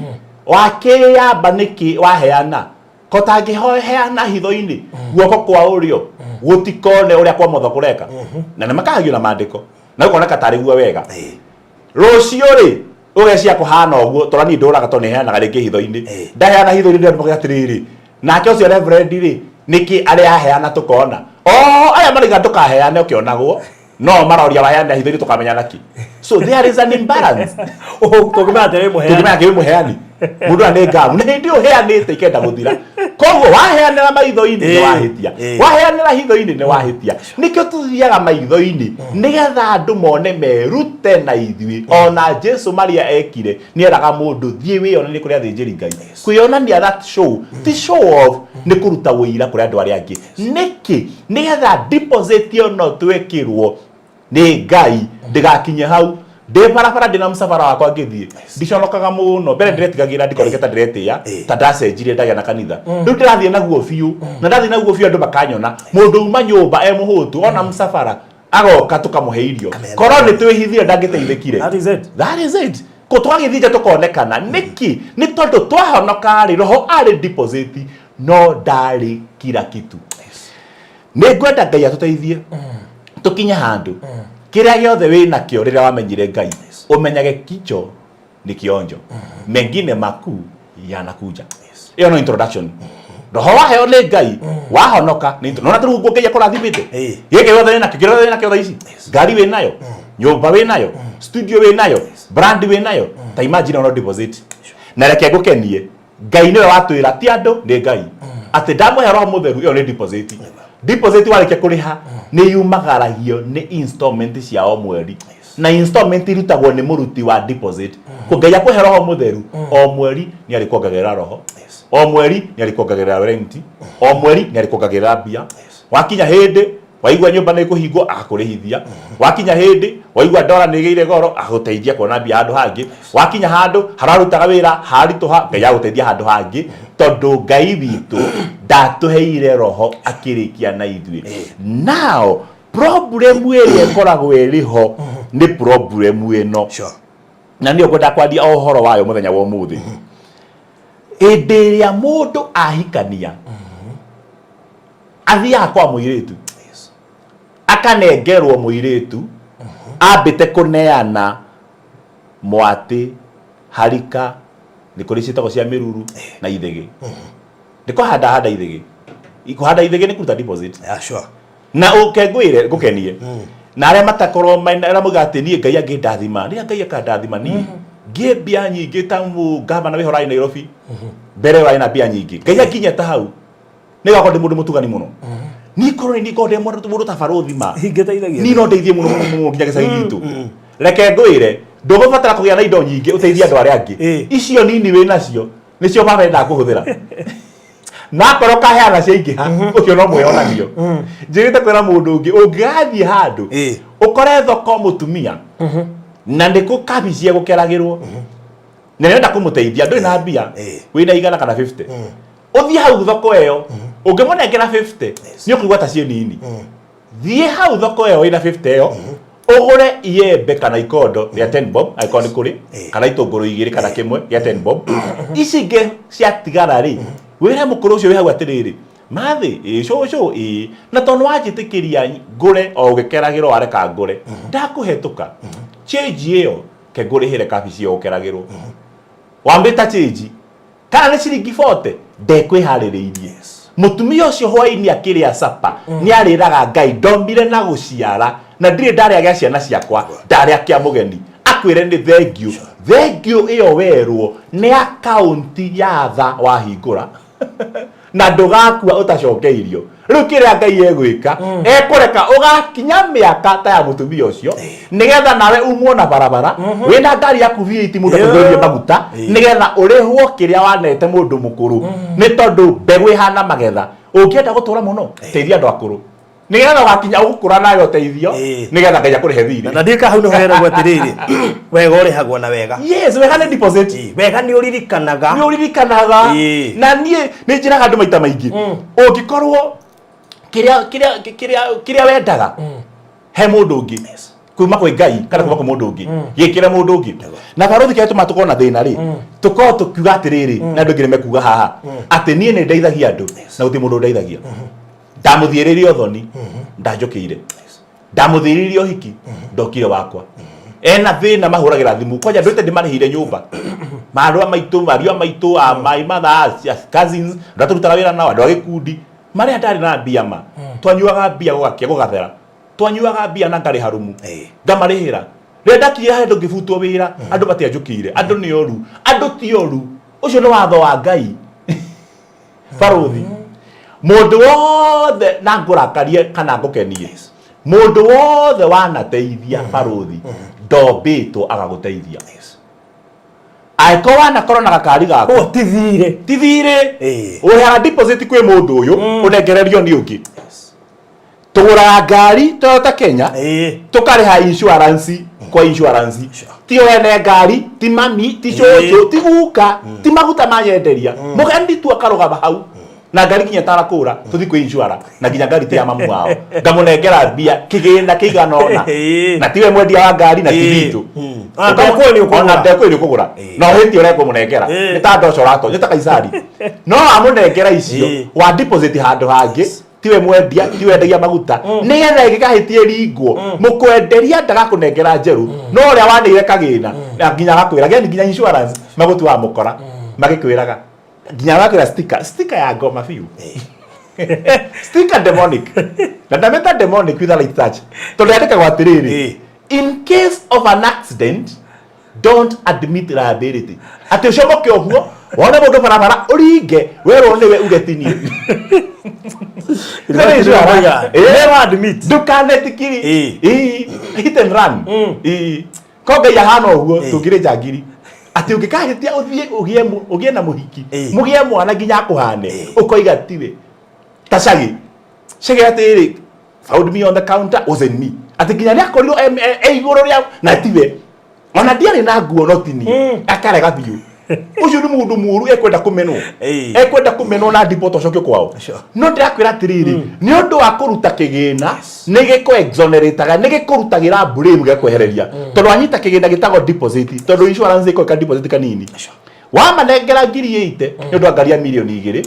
wakĩyamba nĩkĩ waheana ko tangĩheana hitho-inĩ, guoko kwa ũrĩo gũtikone ũrĩa kwa motho kũreka, na nĩ makahagio na maandĩko na ũkoneka tarĩ guo wega. Rũciũ rĩ, ũgecia kũhana ũguo tondũ niĩ ndũraga tondũ nĩheanaga rĩngĩ hitho-inĩ. Ndaheana hitho-inĩ ndĩrenda mũge atĩrĩrĩ, nake ũcio reverend rĩ, nĩkĩ arĩa aheana tũkona o arĩa maraiga ndũkaheane ũkĩonagwo, no maroria waheana hitho-inĩ tũkamenya naki. So there is an imbalance. Tũngĩmenya atĩ wĩ mũheani. Tũngĩmenya atĩ wĩ mũheani, mũndũ ũyũ nĩ ngamu na hĩndĩ ĩyo ũheanĩte ikenda gũthira. Koguo waheanĩra maitho-inĩ nĩ wahĩtia, waheanĩra hitho-inĩ nĩ wahĩtia. Nĩkĩo tũthiaga maitho-inĩ nĩgetha andũ mone merute na ithuĩ. Ona Jesu marĩa ekire nĩ eraga mũndũ thiĩ wĩyonanie kũrĩ athĩnjĩri Ngai. Kwĩyonania, that show, ti show off, nĩ kũruta ũira kũrĩ andũ arĩa angĩ. Nĩkĩ? Nĩgetha deposit ĩyo no twekĩrwo nĩ Ngai ndĩgakinye hau. Ndĩ barabara ndĩna mũcabara wakwa ngĩthiĩ ndiconokaga mũno. Mbere ndĩretigagĩra ndikoneke ta ndĩretĩĩa, ta ndacenjirie ndagĩa na kanitha. Rĩu ndĩrathiĩ naguo biũ, na ndathiĩ naguo biũ andũ makanyona. Mũndũ uma nyũmba e mũhũtu ona mũcabara agoka tũkamũhe irio. Korwo nĩ twĩhithire ndangĩteithĩkire. That is it. That is it. Ko twagĩthiĩ nja tũkonekana nĩkĩ? Nĩ tondũ twahonoka rĩ, roho arĩ deposit no ndarĩ kila kitu. Nĩ ngwenda Ngai atũteithie tũkinye handũ kĩrĩa gĩothe wĩ nakĩo rĩrĩa wamenyire Ngai, ũmenyage kicho ni kionjo, mengine makuu yanakuja. Ĩyo no introduction. Roho waheo nĩ Ngai wahonoka nĩ nona tũrĩ gũkũ Ngai akũrathimĩte. Gĩkĩ gĩothe wĩnakĩo, kĩrĩa gĩothe wĩnakĩo thaa ici, ngari wĩ nayo, nyũmba wĩ nayo, studio wĩ nayo, brand wĩ nayo, ta imagine ono deposit. Na reke ngũkenie, Ngai nĩwe watwĩra, ti andũ, nĩ Ngai, atĩ ndamũhe Roho Mũtheru, ĩyo nĩ deposit. Deposit warĩkia kũrĩha nĩ yumagaragio nĩ installment cia o mweri, na installment irutagwo nĩ mũruti wa deposit. Ko Ngai akũhe Roho Mũtheru, o mweri nĩ arĩkuongagĩrĩra roho, o mweri nĩ arĩkuongagĩrĩra rent, o mweri nĩ arĩkuongagĩrĩra mbia. Wakinya hĩndĩ waigua nyũmba nĩ ĩkũhingwo, agakũrĩhithia. Wakinya hĩndĩ waigua ndora nĩ ĩgĩire goro, agagũteithia kuona mbia handũ hangĩ. Wakinya handũ hararutaga wĩra haritũha, Ngai agũteithia handũ hangĩ, tondũ Ngai witũ ndatũheire roho akĩrĩkia na ithuĩ. Now problem ĩrĩa ĩkoragwo ĩrĩ ho nĩ problem ĩno, na nĩyo ngwenda kwaria o ũhoro wayo mũthenya wa ũmũthĩ. Hĩndĩ ĩrĩa mũndũ ahikania, athiaga kwa mũirĩtu, akanengerwo mũirĩtu ambĩte kũneana mwatĩ, harika, nĩ kũrĩ ciĩtagwo cia mĩruru na ithĩgĩ. Nĩ kũhanda handa ithĩgĩ. Kũhanda ithĩgĩ nĩ kũruta deposit. Yeah, sure. Na ũke ngwĩre ngũkenie na arĩa matakorwo mena, arĩa maugaga atĩ niĩ Ngai angĩndathima, rĩrĩa Ngai akandathima niĩ ngĩe mbia nyingĩ ta ngavana wĩho ũrarĩ Nairobi mbere ũrarĩ na mbia nyingĩ, Ngai anginyia ta hau nĩ gakorwo ndĩ mũndũ mũtugani mũno. Niĩ korwo nĩ niĩ korwo ndĩ mũndũ ta barũthi ma Ingĩteithagia. Niĩ no ndeithie mũno mũno mũno nginya gĩcagi gitũ. Reke ngwĩre, ndũgũbatara kũgĩa na indo nyingĩ ũteithie andũ arĩa angĩ. Icio nini wĩ nacio nĩcio baba endaga kũhũthĩra, na akorwo kaheana ciaingĩha, ũcio no mwĩonanio. Njĩrĩte kwĩra mũndũ ũngĩ, ũngĩgathiĩ handũ ũkore thoko mũtumia na nĩ kũ kabici egũkeragĩrwo na nĩrenda kũmũteithia, ndũrĩ na mbia, wĩna 100 kana 50, ũthiĩ hau thoko ĩyo, ũngĩmũnengera 50 nĩ ũkũigua ta ciĩ nini. Thiĩ hau thoko ĩyo wĩna 50 ĩyo, ũgũre iembe kana ikondo rĩa 10 bob angĩkorwo nĩ kũrĩ, kana itũngũrũ igĩrĩ kana kĩmwe gĩa 10 bob. Ici ingĩ ciatigara rĩ, wĩre mũkũrũ ũcio wĩ hau atĩrĩrĩ, mathĩ ĩ cũcũ ĩ na tondũ wanjĩtĩkĩria ngũre o ũgĩkeragĩrwo, wareka ngũre, ndakũhetũka change ĩyo, ke ngũrĩhĩre kabici ĩyo ũkeragĩrwo, wambĩta change kana nĩ ciringi 40, ndekwĩharĩrĩirie. Mũtumia ũcio hwainĩ akĩrĩa capa nĩ arĩraga Ngai, ndomire na gũciara na ndirĩ ndarĩa gĩa ciana ciakwa, ndarĩa kĩa mũgeni. Akwĩre nĩ thengiũ. Thengiũ ĩyo werwo nĩ akaunti ya tha wahingũra na ndũgakua ũtacokeirio. Rĩu kĩrĩa Ngai egwĩka, ekũreka ũgakinya mĩaka ta ya mũtumia ũcio, nĩgetha nawe umwo na barabara wĩna ngari yaku V8, mũndũ akũihũrie maguta, nĩgetha ũrĩhwo kĩrĩa wanete mũndũ mũkũrũ. Nĩ tondũ mbegũ ĩhana magetha. Ũngĩenda gũtũra mũno, teithia andũ akũrũ, nĩgetha ũgakinya ũgũkũra nawe ũteithio, nĩgetha Ngai akũrĩhe thirĩ. Na ndika hau nĩho heragwo atĩrĩrĩ, wega ũrĩhagwo na wega. Yes, wega nĩ deposit. Wega nĩ ũririkanaga. Nĩ ũririkanaga. Na niĩ nĩ njĩraga andũ maita maingĩ, ũngĩkorwo kĩrĩa kĩrĩa kĩrĩa kĩrĩa wendaga he mũndũ ũngĩ kuma kwĩ Ngai kana kuma kwĩ mũndũ ũngĩ, gĩkĩre mũndũ ũngĩ. Na barũthi, kĩrĩa tũma tũkorwo na thĩna rĩ, tũkorwo tũkiuga atĩrĩrĩ, na andũ aingĩ nĩ mekuga haha atĩ niĩ nĩ ndeithagia andũ na gũtirĩ mũndũ ũndeithagia. Ndamũthiĩrĩire ũthoni, ndanjũkĩire. Ndamũthĩrĩirie ũhiki, ndokire wakwa ena thĩna, mahũragĩra thimũ kwanja ndũĩte ndĩmarĩhĩire nyũmba, marũa maitũ, ariũ a maitũ, a my mother, cousins, andũ arĩa tũrutaga wĩra nao, andũ a gĩkundi marĩa ndarĩ na mbia ma twanyuaga mbia gũgakĩa gũgathera, twanyuaga mbia na ngarĩha rumu, ngamarĩhĩra. Rĩrĩa ndakinyire handũ ngĩbutwo wĩra, andũ matianjũkĩire. Andũ nĩ oru? Andũ ti oru, ũcio nĩ watho wa Ngai. Barũthi, mũndũ wothe na ngũrakarie kana ngũkenie, mũndũ wothe wanateithia, barũthi, ndombĩtwo agagũteithia. Angĩkorwo wanakorwo na gakari gaku, Oh, ti thirĩ. Ti thirĩ. Ũrĩhaga deposit kwĩ mũndũ ũyũ, ũnengererio nĩ ũngĩ. Tũgũraga ngari Toyota Kenya, tũkarĩha insurance kwa insurance, ti ene ngari, ti mami, ti cũcũ, ti guka, ti maguta manyenderia. Mũgeni tu akarũgama hau na ngari nginya tarakũra tũthi kwĩ insurance, na nginya ngari ti ya mamu wao, ngamũnengera mbia kĩgĩna kĩigana ũna, na tiwe mwendia wa ngari na ti witũ. Ona ndekũĩ nĩ ũkũgũra. Ona ndekũĩ nĩ ũkũgũra, na ũhĩtie ũrĩa ekũmũnengera nĩ ta ndoco ũrato, nĩ ta Kaisari no amũnengera icio wa deposit handũ hangĩ, tiwe mwendia, tiwe wendagia maguta, nĩgetha ĩngĩkahĩtia ĩringwo, mũkwenderia ndagakũnengera njerũ, no ũrĩa wanĩire kagĩna na nginya agakwĩra gĩa nginya insurance magũtuaga mũkora magĩkwĩraga. Nginya wakĩra sticker, sticker ya ngoma biũ. Sticker demonic. Na ndamĩta demonic with a light touch. Tondũ yandĩkagwo atĩrĩrĩ. In case of an accident, don't admit liability. Atĩ ũcomoke ũguo, wone mũndũ barabara, ũringe, werwo nĩwe uge ti niĩ. Never admit. Ndũkanetikiri. Ĩĩ, hit and run. Ĩĩ. Ko Ngai ahana ũguo, tũngĩrĩ njangiri. Atĩ ũngĩkahĩtia ũthiĩ ũgĩe ũgĩe na mũhiki, mũgĩe mwana nginya akũhane, ũkoiga tiwe. Ta cagi. Cagi atĩrĩ, found me on the counter, wasn't me. Atĩ nginya nĩ akorirwo e igũrũ rĩa na tiwe. Ona ndiarĩ na nguo no ti niĩ. Akarega biũ. Ũcio nĩ mũndũ mũũru ekwenda kũmenwo. Ekwenda kũmenwo na ndibota ũcokio kwao. No ndĩrakwĩra atĩrĩrĩ, nĩ ũndũ wa kũruta kĩgĩna, nĩ gĩkũ exonerataga, nĩ gĩkũrutagĩra blame gĩgakwehereria. Tondũ wanyita kĩgĩna gĩtagwo deposit, tondũ insurance ĩkoĩka deposit kanini. Wamanengera 80,000 nĩ ũndũ wa ngari ya mirioni 2.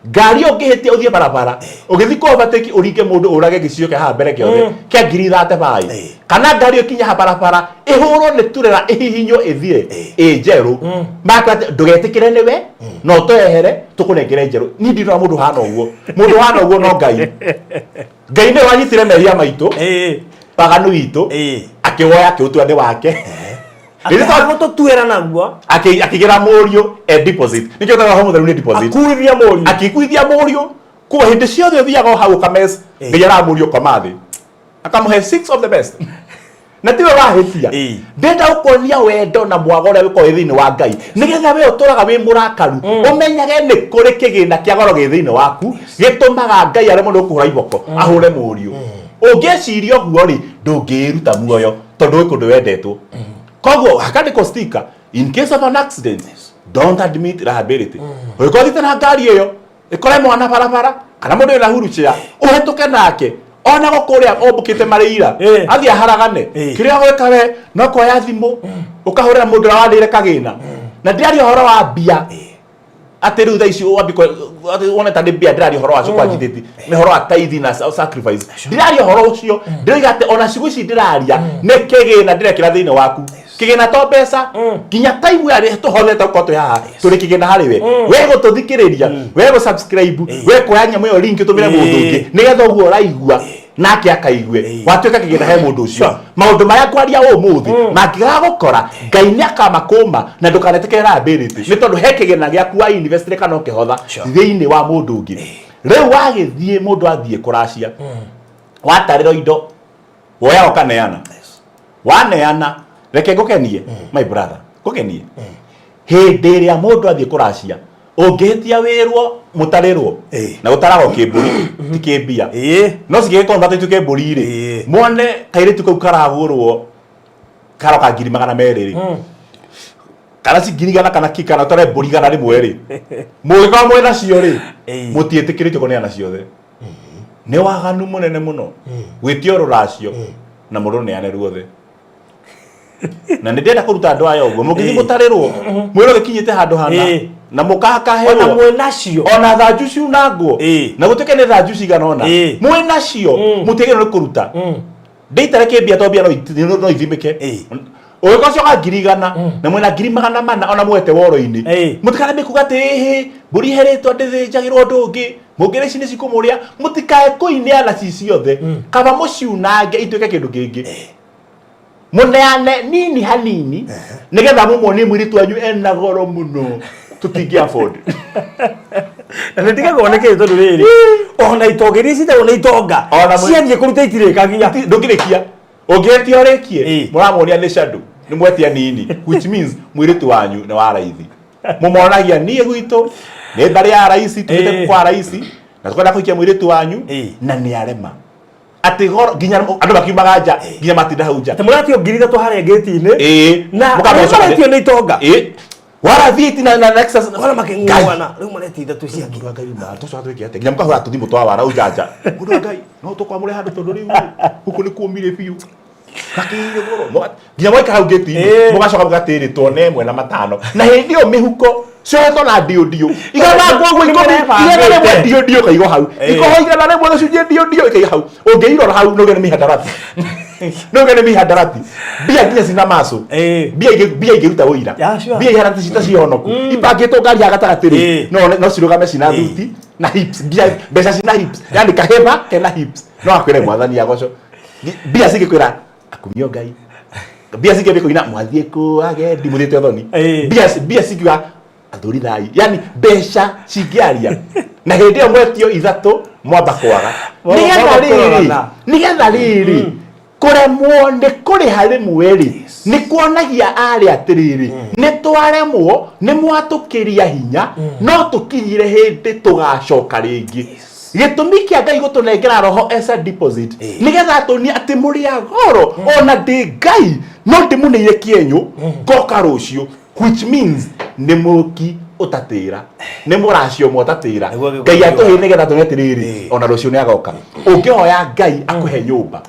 Ngari ĩyo ũngĩhĩtia ũthiĩ barabara, ũgĩthiĩ kũ overtake ũringe mũndũ ũrage gĩcicio kĩa haha mbere kĩothe kĩa 35,000. Kana ngari ĩyo ĩkinye haha barabara ĩhũrwo nĩ turera ĩhihinywo ĩthire ĩ njerũ. Makwĩra atĩ ndũgetĩkĩre nĩwe na ũtwehere tũkũnengere njerũ. Niĩ ndirona mũndũ ũhana ũguo. Mũndũ ũhana ũguo no Ngai. Ngai nĩwe wanyitire mehia maitũ, waganu witũ, akĩwoya akĩũtua nĩ wake. Rĩrĩa Akĩhagũtũtuĩra naguo. Akĩgĩra mũriũ e deposit. Nĩkĩo twaga Roho Mũtheru nĩ deposit. Akuithia mũriũ. Akĩkuithia mũriũ. Koguo hĩndĩ ciothe ũthiaga o hau ũkames, Ngai aramũria ũkoma thĩ. Akamũhe 6 of the best. Na tiwe wahĩtia. Ndĩrenda gũkuonia wendo na mwago ũrĩa ũkoragwo wĩ thĩinĩ wa Ngai. Nĩgetha we ũtũraga wĩ mũrakaru, ũmenyage nĩ kũrĩ kĩgĩna kĩa goro gĩ thĩinĩ waku, gĩtũmaga Ngai aremwo nĩ gũkũhũra iboko, ahũre mũriũ. Ũngĩciria ũguo rĩ, ndũngĩĩruta muoyo tondũ gwĩ kũndũ wendetwo. Koguo hakandĩkwo sticker, in case of an accident, don't admit liability. Ũngĩkorwo ũthiĩte na ngari ĩyo, ĩkore mwana barabara, kana mũndũ wĩna wheelchair, ũhetũke nake, ona gũkũrĩa ombũkĩte marĩ ira, athiĩ aharagane. Kĩrĩa ũgwĩka we, no kuoya thimũ, ũkahũrĩra mũndũ ũrĩa warĩire kagĩna. Na ndĩraria ũhoro wa mbia. Atĩ rĩu thaa ici wambie atĩ wone ta nĩ mbia ndĩraria ũhoro wacio kwa njithĩti. Nĩ ũhoro wa tithe na sacrifice. Ndĩraria ũhoro ũcio, ndĩroiga atĩ ona ciugo ici ndĩraria, nĩ kĩgĩna ndĩrekĩra thĩinĩ waku. Kĩgĩna to mbeca, nginya time ĩrĩa tũhorete gũkorwo twĩ haha, tũrĩ kĩgĩna harĩ we. We gũtũthikĩrĩria, we gũ subscribe, we kuoya nyamũ ĩyo link ũtũmĩre mũndũ ũngĩ, nĩgetha ũguo ũraigua nake akaigue. Watuĩka kĩgĩna he mũndũ ũcio. Maũndũ marĩa ngwaria ũmũthĩ mangĩgagũkora, Ngai nĩ akamakũma na ndũkanetĩkĩre liability, nĩ tondũ he kĩgĩna gĩaku wa invest kana ũkĩhotha thĩinĩ wa mũndũ ũngĩ. Rĩu wagĩthiĩ mũndũ athiĩ kũracia, watarĩrwo indo, woyaga ũkaneana. Waneana, reke ngũkenie, my brother, ngũkenie. Hĩndĩ ĩrĩa mũndũ athiĩ kũracia, ũngĩhĩtia wĩrwo mũtarĩrwo, na gũtaragwo kĩmbũri, ti kĩmbia. No cingĩgĩkorwo atĩ ituĩke mbũri rĩ, mwone kairĩtu kau karagũrwo karoka 200,000 rĩ, kana ci 100,000 kana ki, kana ũtare mbũri 100 rĩ, mũngĩkorwo mwĩ nacio rĩ, mũtiĩtĩkĩrĩtio kũneana ciothe. Nĩ waganu mũnene mũno gwĩtia rũracio na mũrũneane ruothe. Na nĩ ndĩrenda kũruta andũ aya ũguo, mũngĩthiĩ mũtarĩrwo, mwĩrwo gĩkinyĩte handũ hana, na mũkakaherwo. Ona mwĩ nacio. Ona thanju ciunangwo. Na gũtuĩke nĩ thanju cigana ũna. Mwĩ nacio, mũtiagĩrĩirwo nĩ kũruta. Ndĩitare kĩmbia to mbia no ithimĩke. Ũgĩkorwo cioka 100,000, na mwĩna 400,000 ona mwete woro-inĩ. Mũtikanambie kuga atĩ ĩhĩ, mbũri ĩherĩtwo ndĩthĩnjagĩrwo ũndũ ũngĩ. Mũngĩrĩa ici nĩ cikũmũrĩa, mũtikae kũineana ci ciothe. Kaba mũciunange ituĩke kĩndũ kĩngĩ. Mũneane nini hanini, nĩgetha mũmuonie mũirĩtu wanyu ena goro mũno. Tũtingĩ afford. Na nĩ ndigagwo nĩ kĩĩ tondũ rĩrĩ, ona itonga iria ciĩtagwo nĩ itonga, Ona mwĩ- ciathiĩ kũruta itirĩkagia. Ndũngĩrĩkia. Ũngĩetia ũrĩkie, mũramuonia nĩ shadow, nĩ mwetia nini, which means mũirĩtu wanyu nĩ wa raithi. Mũmonagia niĩ gwitũ, nĩ mbarĩ ya raici, tũthiĩte kwa raici, na tũkwenda kũhikia mũirĩtu wanyu, na nĩ arema. Atĩ goro, nginya andũ makiumaga nja, nginya matinda hau nja. Atĩ mũratio 3,000 harĩa ngĩti-inĩ, na Mũkamũcokeria. arĩa maretio nĩ itonga. Warathiĩ itina na Lexus. Wala makĩng'ung'uana, rĩu maretio ithatũ ciake. Mũndũ wa Ngai ma, tũcoka twĩke atĩa? Nginya mũkahũra tũthimũ twa wara ujanja. Mũndũ wa Ngai, no tũkwamũre handũ tondũ rĩu gũkũ nĩ kũmire biũ. Gakĩire goro. Nginya mwaikara hau ngĩti-inĩ, mũgacoka mũgatĩrĩ tuone ĩmwe na matano. Na hĩndĩ ĩyo mĩhuko ciohetwo na ndio ndio. Igana ngũgũ ikũmi, 100 ndio ndio ikaigwo hau. Ikoho 100 gĩcunjĩ ndio ndio ikaigwo hau. Ũngĩirora hau no ũgĩe nĩ mĩhandarati. No nĩ mihadarati mbia nginya cina macu. Mbia ingĩruta ũira. Yeah, sure. Mbia ihana cita cihonoku ipangĩtwo ngari ya gatagatĩ rĩ, no cirũgame cina thuti na hips, mbia mbeca cina hips, yani kahĩba kena hips, no akwĩre mwathani agoco. Mbia cingĩkwĩra akumio Ngai, mbia cingĩambia kũina mwathiĩ kũ agendi mũthiĩte ũthoni. Mbia cingiuga athuri thai, yani mbeca cingĩaria na hĩndĩ ĩyo mwetio ithatũ mwamba kwaga. Nĩgetha Mwamba rĩrĩ kũrorana. Nĩgetha rĩrĩ kũremwo nĩ kũrĩha rĩmwe rĩ, nĩ kuonagia arĩa atĩrĩrĩ, nĩ twaremwo, nĩ mwatũkĩria hinya, no tũkinyire hĩndĩ tũgacoka rĩngĩ. Gĩtũmi kĩa Ngai gũtũnengera roho as a deposit, nĩgetha atũnie atĩ mũrĩ a goro, ona ndĩ Ngai no ndĩmũneire kĩenyũ ngoka rũciũ, which means nĩ mũki ũtatĩra, nĩ mũracio ũmwe ũtatĩra. Nĩguo gĩkũyũ Ngai atũhe kiugaga. nĩgetha tũne atĩrĩrĩ, ona rũciũ nĩ agoka. Ũngĩhoya Ngai akũhe nyũmba,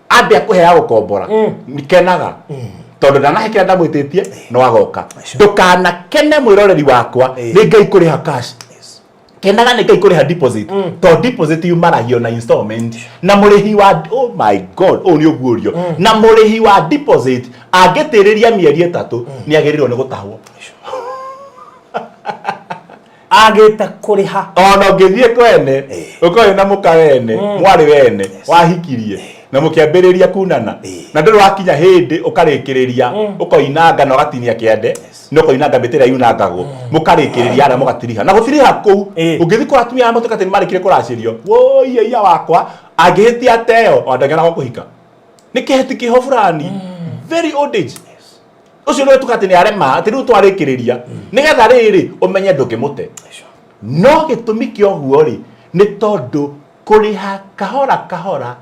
ambe akũhe ya gũkombora, kenaga tondũ ndanahe kĩrĩa ndamwĩtĩtie, no agoka. Ndũkanakene mwĩroreri wakwa nĩ Ngai kũrĩha cash, kenaga nĩ Ngai kũrĩha deposit, tondũ deposit yumaragio na installment. Na mũrĩhi wa, oh my God, ũyũ nĩ ũguũrio, na mũrĩhi wa deposit angĩtĩrĩria mĩeri 3 nĩ agĩrĩirwo nĩ gũtahwo. Agĩte kũrĩha. Ona ũngĩthiĩ kwene, ũkorwo wĩna mũka wene, mwarĩ wene wahikirie na mũkĩambĩrĩria kunana, na ndũrĩ wakinya hĩndĩ ũkarĩkĩrĩria ũkoinanga na ũgatinia kĩande na ũkoinanga mĩtĩ ĩrĩa yunangagwo, mũkarĩkĩrĩria harĩa mũgatiriha na gũtiriha kũu. Ũngĩthiĩ kũra atumia arĩa matuĩka atĩ nĩ marĩkire kũracĩrio, woi wakwa angĩhĩtia ateo ona ndangĩona gwa kũhika, nĩ kĩheti kĩho fulani, very old age. Ũcio nĩwe tuga atĩ nĩ arema, atĩ rĩu twarĩkĩrĩria, nĩgetha rĩrĩ ũmenye ndũngĩmũte. No gĩtũmi kĩa ũguo rĩ, nĩ tondũ kũrĩha kahora kahora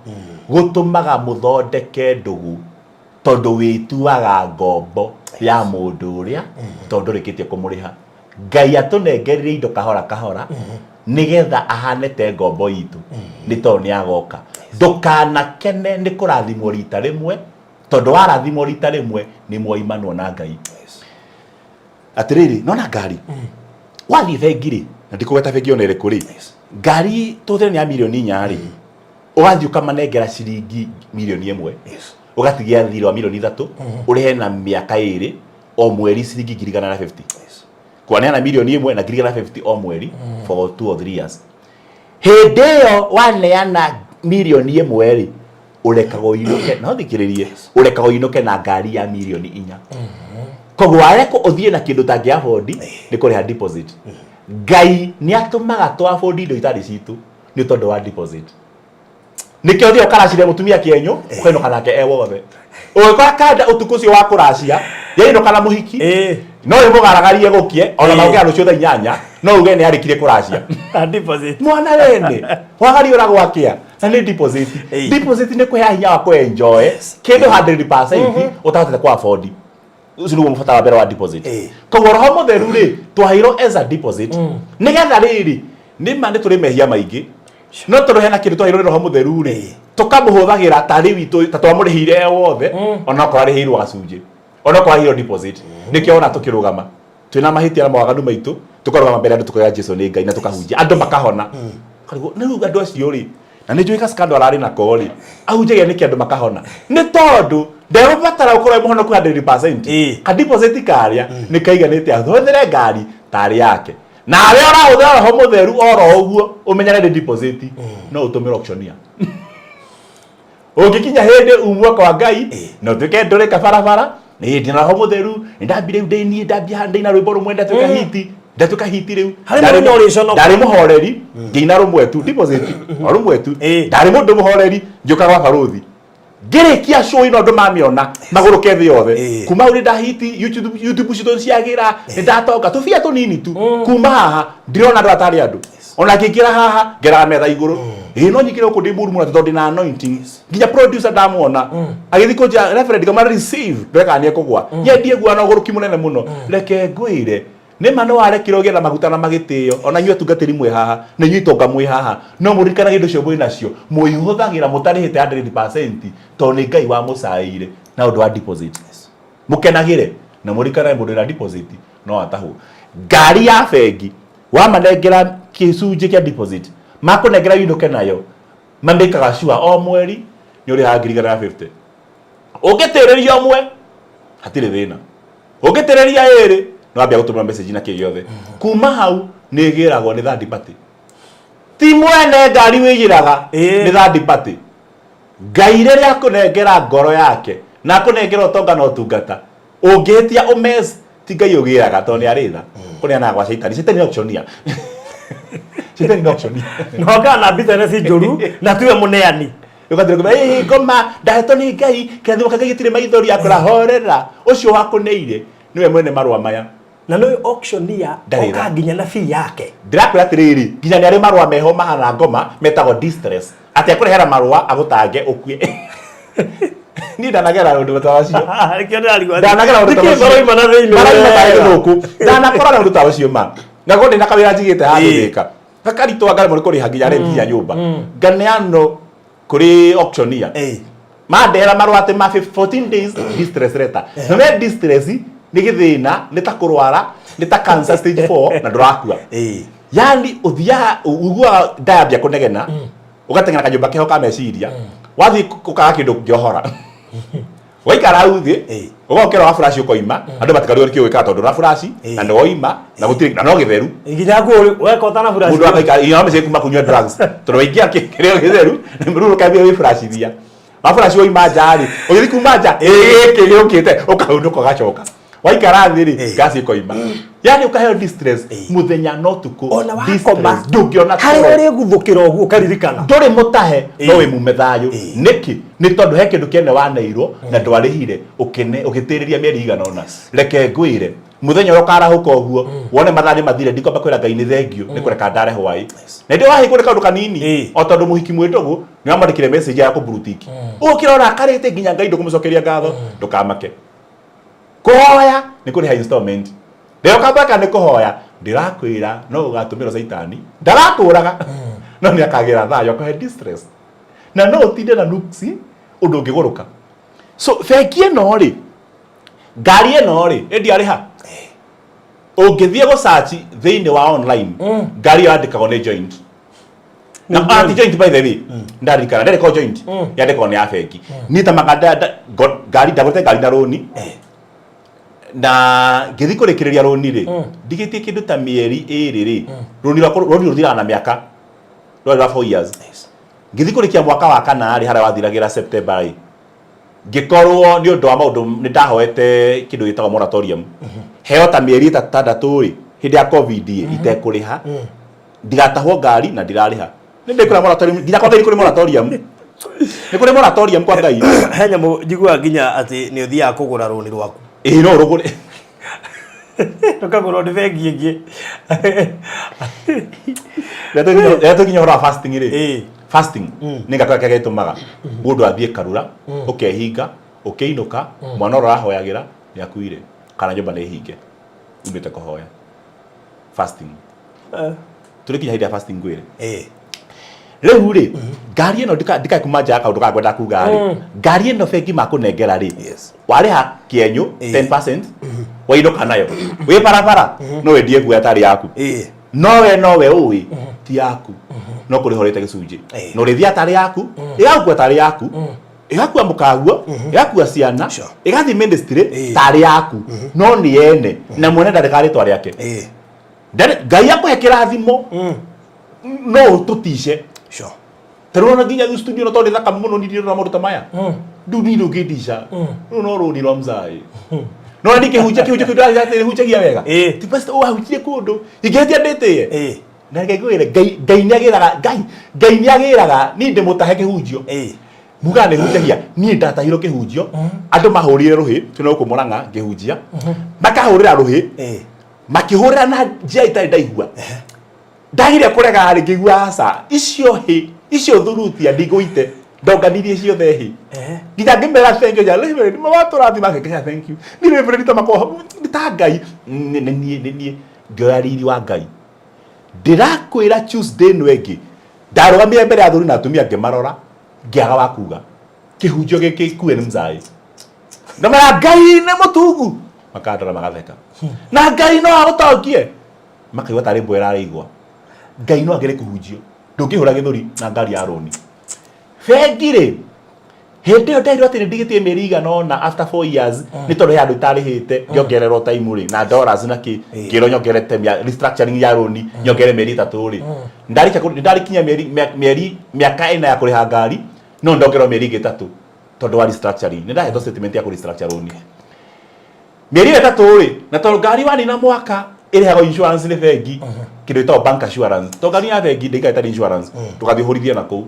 gũtũmaga mũthondeke ndũgũ, tondũ wĩtuaga ngombo ya mũndũ ũrĩa, tondũ ndũrĩkĩtie kũmũrĩha. Ngai atũnengereire indo kahora kahora nĩgetha ahane te ngombo itũ, nĩ tondũ nĩ agoka. Ndũkanakene nĩ kũrathimwo rita rĩmwe, tondũ warathimwo rita rĩmwe nĩ mwaimanwo na Ngai. Atĩrĩrĩ, nona ngari wathiĩ bengi rĩ, na ndikũgweta bengi ona ĩrĩkũ rĩ, ngari tũhũthĩre nĩ ya mirioni 4 rĩ, ũgathiĩ ũkamanengera ciringi mirioni 1, ũgatigia thirĩ wa mirioni 3, ũrĩhe na mĩaka 2 o mweri ciringi 150,000. Kwaneana mirioni 1 na 150,000 o mweri for 2 or 3 years. Hĩndĩ ĩyo waneana mirioni 1 rĩ, ũrekaga ũinũke, no thikĩrĩrie, ũrekaga ũinũke na ngari ya mirioni 4. Koguo warekwo ũthiĩ na kĩndũ ũtangĩ afford nĩ kũrĩha deposit. Ngai nĩ atũmaga tũ afford indo itarĩ citũ nĩ tondũ wa deposit. Nĩkĩo ũthiĩ ũkaraciria mũtumia kĩenyũ, ũkainũka nake e wothe. Ũgĩkora kanda ũtukũ ũcio wa kũracia, yainũka na mũhiki, no ĩmũgaragarie gũkie, ona magũkĩra rũciũ thaa 8, no uge nĩ arĩkirie kũracia. Na deposit. Mwana wene, wagariũra gwakĩa, na nĩ deposit. Deposit nĩ kũhea hinya wa kũ-enjoy kĩndũ 100% ũtahotete kũ afford. Ũcio nĩguo bata wa mbere wa deposit. Koguo roho mũtheru rĩ, twaheirwo as a deposit, nĩgetha rĩrĩ, nĩ ma nĩ tũrĩ mehia maingĩ, no tondũ hena kĩndũ twaheirwo nĩ roho mũtheru rĩ, tũkamũhũthagĩra tarĩ witũ, ta twamũrĩhĩire e wothe, ona okorwo arĩhĩirwo gacunjĩ, ona okorwo arĩhĩirwo deposit. Nĩkĩo ona tũkĩrũgama twĩna mahĩtia na mawaganu maitũ, tũkarũgama mbere ya andũ tũkoiga Jesu nĩ Ngai, na tũkahunjia andũ makahona. Karigwo nĩ rĩu andũ acio rĩ, na nĩ njũĩ gaskando ararĩ nako rĩ, ahunjagia nĩkĩ andũ makahona? Nĩ tondũ ndegũbatara gũkorwo wĩ mũhonoku 100%. Ka deposit karĩa nĩ kaiganĩte ahũthĩre ngari tarĩ yake. Na arĩa ũrahũthĩra roho mũtheru oro ũguo, ũmenyere nĩ deposit, no ũtũmĩre auctioneer. Ũngĩkinya hĩndĩ umwo kwa Ngai na ũtuĩke ndũrĩka barabara, ĩĩ ndĩna roho mũtheru, nĩ ndambire rĩu ndĩ niĩ, ndambia haha ndĩina rwĩmbo rũmwe ndatuĩka hiti, ndatuĩka hiti rĩu. Harĩ mũthenya ũrĩconoka. Ndarĩ mũhoreri, ngĩina rũmwe tu, deposit, o rũmwe tu. Ndarĩ mũndũ mũhoreri, ngĩũka gwa barũthi. Ngĩrĩkia show ĩno andũ mamĩona, magũrũke thĩ yothe. Kuma hau nĩ ndahiti, YouTube citũ ciagĩra, nĩ ndatonga, tũbia tũnini tu. Kuma haha, ndirona andũ atarĩ andũ. Ona ngĩingĩra haha, ngeraga metha igũrũ. Ĩĩ no nyingĩre gũkũ ndĩ mũru mũno tondũ ndĩna anointing. Nginya producer ndamwona, agĩthiĩ kũnjĩra, Reverend, ngama receive, ndoreka nĩ ekũgwa. Nyendie guo na ũgũrũki mũnene mũno. Reke ngwĩre, nĩ ma nĩ warekire ũgĩe na maguta na magĩtĩo, ona inyuĩ atungatĩri mwĩ haha, na inyuĩ itonga mwĩ haha, no mũririkanage indo icio mwĩ nacio, mũihũthagĩra mũtarĩhĩte 100%, tondũ nĩ Ngai wamũcaĩire na ũndũ wa deposit. Mũkenagĩre na mũririkanage mũndũ wĩna deposit no atahwo. Ngari ya bengi wamanengera gĩcunjĩ kĩa deposit, makũnengera ũinũke nayo, mamĩkaga sure o mweri nĩ ũrĩhaga 150,000. Ũngĩtĩrĩria ũmwe hatirĩ thĩna, ũngĩtĩrĩria ĩrĩ nĩ wambia gũtũmĩra message na kĩ gĩothe. Kuma hau nĩ ĩgĩragwo nĩ third party, ti mwene ngari wĩigĩraga. Nĩ third party. Ngai rĩrĩa akũnengera ngoro yake na akũnengera ũtonga na ũtungata, ũngĩhĩtia ũmes ti Ngai ũgĩraga, tondũ nĩ arĩ tha. Kũneanaga gwa caitani. Caitani nĩ auctioneer, caitani nĩ auctioneer. Nokaga na business njũru na tiwe mũneani. Ũgathiĩ kuga, "Ĩ, ngoma ndahetwo nĩ Ngai, kĩrathimo kĩa Ngai gĩtirĩ maithori." Akwĩra horera, ũcio wakũneire nĩwe mwene marũa maya. Na nĩ auctioneer. Ndarĩ tha. Oka nginya na fee yake. Ndĩrakwĩra atĩrĩrĩ, nginya nĩ arĩ marũa meho mahana ngoma metagwo distress, atĩ akũrehera marũa agũtange ũkue. Niĩ ndanagera ũndũ ta ũcio. Nĩkĩo ndĩrarigwo atĩ- Ndanagera ũndũ ta Nĩkĩĩ ũcio. maroima na thĩinĩ Maraima tarĩ wega? gĩthũku. Ndanakora na ũndũ ta ũcio ma ngagwo ndĩna kawĩra njigĩte handũ thĩka gakaritũha, ngaremwo nĩ kũrĩha nginya rent ya nyũmba, nganeanwo kũrĩ auctioneer. Mandehera marũa atĩ ma 14 days distress letter. Na we distress nĩ gĩthĩna, nĩ ta kũrwara, nĩ ta cancer stage 4 na ndũrakua. Yani ũthiaga ũiguaga ndayambia kũnegena, ũgateng'era kanyũmba keho ka meciria, wathiĩ ũkaga kĩndũ ũngĩohora, waikara hau thĩ, ũgokĩra wa flash, ũkoima, andũ matikarigwo nĩkĩ ũgĩkaga tondũ ũra flash na nĩ woima na gũtirĩ na no gĩtheru. Nginya nguo weka ũtana flash. Mũndũ akaikara inya meciria kuma kunyua drugs, tondũ waingĩra kĩrĩa gĩtheru rĩu ũkambia wĩ flashithia wa flash, waima nja rĩ, ũgĩthiĩ kuma nja gĩkĩ gĩũkĩte, ũkahũndũka, ũgacoka waikara thĩ rĩ, ngasi ĩkoima, yani ũkaheo distress mũthenya no tukũ. Ona wakoma Distress, ndũngĩona harĩa toro. Ũrĩguthũkĩra ũguo ũkaririkana. Ndũrĩ mũtahe no wĩ mume thayũ. Nĩkĩ? Nĩ tondũ he kĩndũ kĩene waneirwo na ndwarĩhire, ũkĩne ũgĩtĩrĩria mĩeri igana ũna. Reke ngwĩre, mũthenya ũrĩa ũkarahũka ũguo wone mathaa nĩ mathire, ndikwamba kwĩra Ngai nĩ thengio nĩ kũreka ndare hwaĩ na ndĩ wahĩngwo nĩ kaũndũ kanini. O tondũ mũhiki mwĩ ndũgũ nĩ wamwandĩkire message ya kũmburutiki, ũkĩra ũrakarĩte nginya Ngai ndũkũmũcokeria ngatho, ndũkamake. Kũhoya nĩ kũrĩha installment. Rĩrĩa ũkambaka nĩ kũhoya, ndĩrakwĩra no ũgatũmĩrwo caitani, ndarakũraga no nĩ akagĩra thayũ akũhe distress na no ũtinde na nuksi ũndũ ũngĩgũrũka. So bengi ĩno rĩ, ngari ĩno rĩ, ĩndiarĩha. Ũngĩthiĩ gũsearch thĩinĩ wa online, ngari ĩyo yandĩkagwo nĩ joint na ah, ti joint by the way, ndarikana ndĩrĩkwo joint, yandĩkagwo nĩ ya bengi. Niĩ ta maka ngari ndagũrĩte ngari na rũni, na ngĩthiĩ kũrĩkĩrĩria rũni rĩ, ndigĩtie kĩndũ ta mĩeri 2 rĩ, rũni rwakwa, rũni rũthiraga na mĩaka, rwarĩ rwa 4 years. Ngĩthiĩ kũrĩkia mwaka wa kana rĩ, harĩa wathiragĩra September rĩ, ngĩkorwo nĩ ũndũ wa maũndũ nĩ ndahoete kĩndũ gĩtagwo moratorium, heo ta mĩeri 6 rĩ, hĩndĩ ya COVID ĩ, itekũrĩha, ndigatahwo ngari na ndirarĩha. Nĩ ndĩkũrĩa moratorium nginya kwa Ngai, nĩ kũrĩ moratorium, nĩ kũrĩ moratorium kwa Ngai. He nyamũ njiguaga nginya atĩ nĩ ũthiaga kũgũra rũni rwaku. Ĩĩ, no ũrũgũre. Rũkagũrwo nĩ bengi ĩngĩ. Rĩrĩa tũkinya ũhoro wa fasting rĩ, fasting nĩ gakora kĩrĩa gĩtũmaga mũndũ athiĩ karura, ũkehinga, ũkĩinũka mwana ũrĩa ũrahoyagĩra nĩ akuire kana nyũmba nĩ hinge umĩte kũhoya. Fasting, tũrĩ kinya hĩndĩ ya fasting ngwĩre. Rĩu rĩ, ngari ĩno ndikae kuma nja ya kaũndũ ka ngwenda kuga rĩ, ngari ĩno bengi makũnengera rĩ, warĩha kĩenyũ 10%, wainũka nayo wĩ barabara, no wendie guoya tarĩ yaku. Nowe nowe ũĩ ti yaku, no kũrĩha ũrĩte gĩcunjĩ. Na ũrĩthiaga tarĩ yaku, ĩgagũkua tarĩ yaku, ĩgakua mũkaguo, ĩgakua ciana, ĩgathiĩ ministry tarĩ yaku, no nĩ ene na mwene ndandĩkaga rĩtwa rĩake. Ngai akũhe kĩrathimo no ũtũtice. Ta rĩu ona nginya studio no tondũ nĩ thaka mũno, ndirĩ na maũndũ ta maya ndũ niĩ ndũngĩndica rĩu no rũni rwa mzai no na ndikĩhunjia kĩhunjio kĩu ndĩrathiĩ hunjagia wega. Ti pastor wahunjirie kũndũ ingĩhĩtia ndĩtĩye. Na reke ngwĩre, Ngai Ngai nĩagĩraga, Ngai Ngai nĩagĩraga. Niĩ ndĩmũtahe kĩhunjio. Mugaga nĩ hunjagia, niĩ ndatahirwo kĩhunjio. Andũ mahũrire rũhĩ twĩna gũkũ Mũrang'a ngĩhunjia, makahũrĩra rũhĩ, makĩhũrĩra na njĩra itarĩ ndaigua. Ndagire kũrega rĩ, ngĩigua aca, icio hĩ icio thurutia ndigũite, ndonganirie ciothe hĩ nginya ngĩmera thank you. Reverend watũrathima, ngĩkĩra thank you. Ni reverend ta makwa nĩ ta Ngai, nĩ niĩ, nĩ niĩ ngĩoya riri wa Ngai. Ndĩrakwĩra, Tuesday ĩno ĩngĩ ndarũgamire mbere ya athuri na atumia, ngĩmarora, ngĩaga wa kuga. Kĩhunjio gĩkĩ kue nĩ mzai, ngamera Ngai nĩ mũtungu, makandora magatheka, na Ngai no agũtongie, makaigua tarĩ mbwe ĩrarĩigua. Ngai no agere kũhunjio, ndũngĩhũra gĩthũri na ngari ya rũni. Bengi rĩ, Hĩndĩ ĩyo nderirwo atĩ nĩ ndigĩtie mĩeri igana ũna after 4 years, nĩ tondũ he handũ itarĩhĩte, ngĩongererwo time rĩ na dollars na kĩ, ngĩrwo nyongere time ya restructuring ya loan, nyongere mĩeri 3 rĩ. Ndarĩkia mĩeri mĩaka 4 ya kũrĩha ngari, no ndongererwo mĩeri ĩngĩ 3 tondũ wa restructuring. Nĩ ndahetwo statement ya kũ restructure loan mĩeri ĩyo 3 rĩ, na tondũ ngari wanina mwaka ĩrĩhagwo insurance nĩ bengi, kĩndũ gĩtagwo bank assurance, tondũ ngari ya bengi ndĩikara ĩtarĩ insurance, ndũgathiĩ ũhũrithie na kũu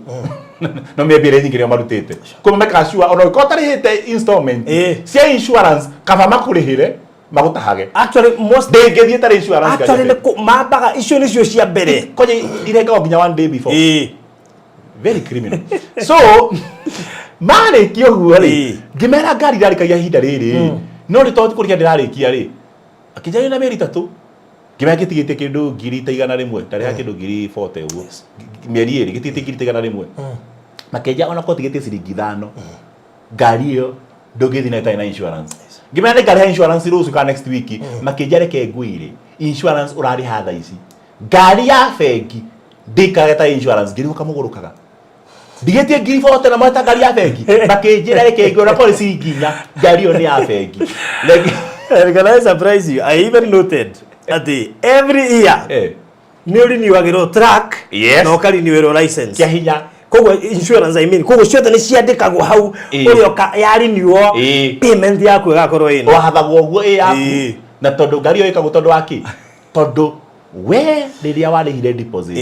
no mĩambia ĩrĩa nyingĩ nĩo marutĩte koguo mekaga sure ona ũngĩkorwo ũtarĩhĩte installment cia insurance, kaba makũrĩhĩre magũtahage. Actually most Ndĩngĩthiĩ ĩtarĩ insurance ngari ya Actually nĩ bengi. Mambaga icio nĩcio cia mbere. Kwanja irengagwo nginya one day before. Very criminal. So marĩkia ũguo rĩ, ngĩmera ngari irarĩkagia ihinda rĩrĩ, no rĩ tondũ kũrĩkia ndĩrarĩkia rĩ, akĩnjaria na mĩeri 3, ngĩmera ngĩtigĩtie kĩndũ ngiri ta 100, ndarĩha kĩndũ ngiri 40 ũguo mĩeri 2, gĩtigĩtie ngiri ta 100. Makĩnja ona korwo tigĩtie ciringi 5, ngari ĩyo ndũngĩthiĩ nayo ĩtarĩ na insurance. Ngĩmera nĩ ngarĩha insurance rũciũ kana next week. Makĩnja reke ngwĩre, insurance ũrarĩha thaa ici, ngari ya bengi ndĩikaraga ĩtarĩ insurance. Ngĩrigwo kamũgũrũkaga ndigĩtie ngiri 40 na mweta ngari ya bengi. Makĩnjĩra reke ngwĩre, ona korwo nĩ ciringi 4, ngari ĩyo nĩ ya bengi. And can I surprise you? I even noted atĩ every year nĩ ũriniwagĩrwo truck na ũkarinĩwĩrwo license. Kĩa hinya. Koguo insurance, I mean, koguo ciothe nĩ ciandĩkagwo hau ũrĩa ũka ya renew payment yaku ĩgakorwo ĩno. Wahathagwo ũguo ĩ yaku. Na tondũ ngari ĩyo ĩkagwo tondũ wa kĩ? Tondũ we rĩrĩa warĩhire deposit,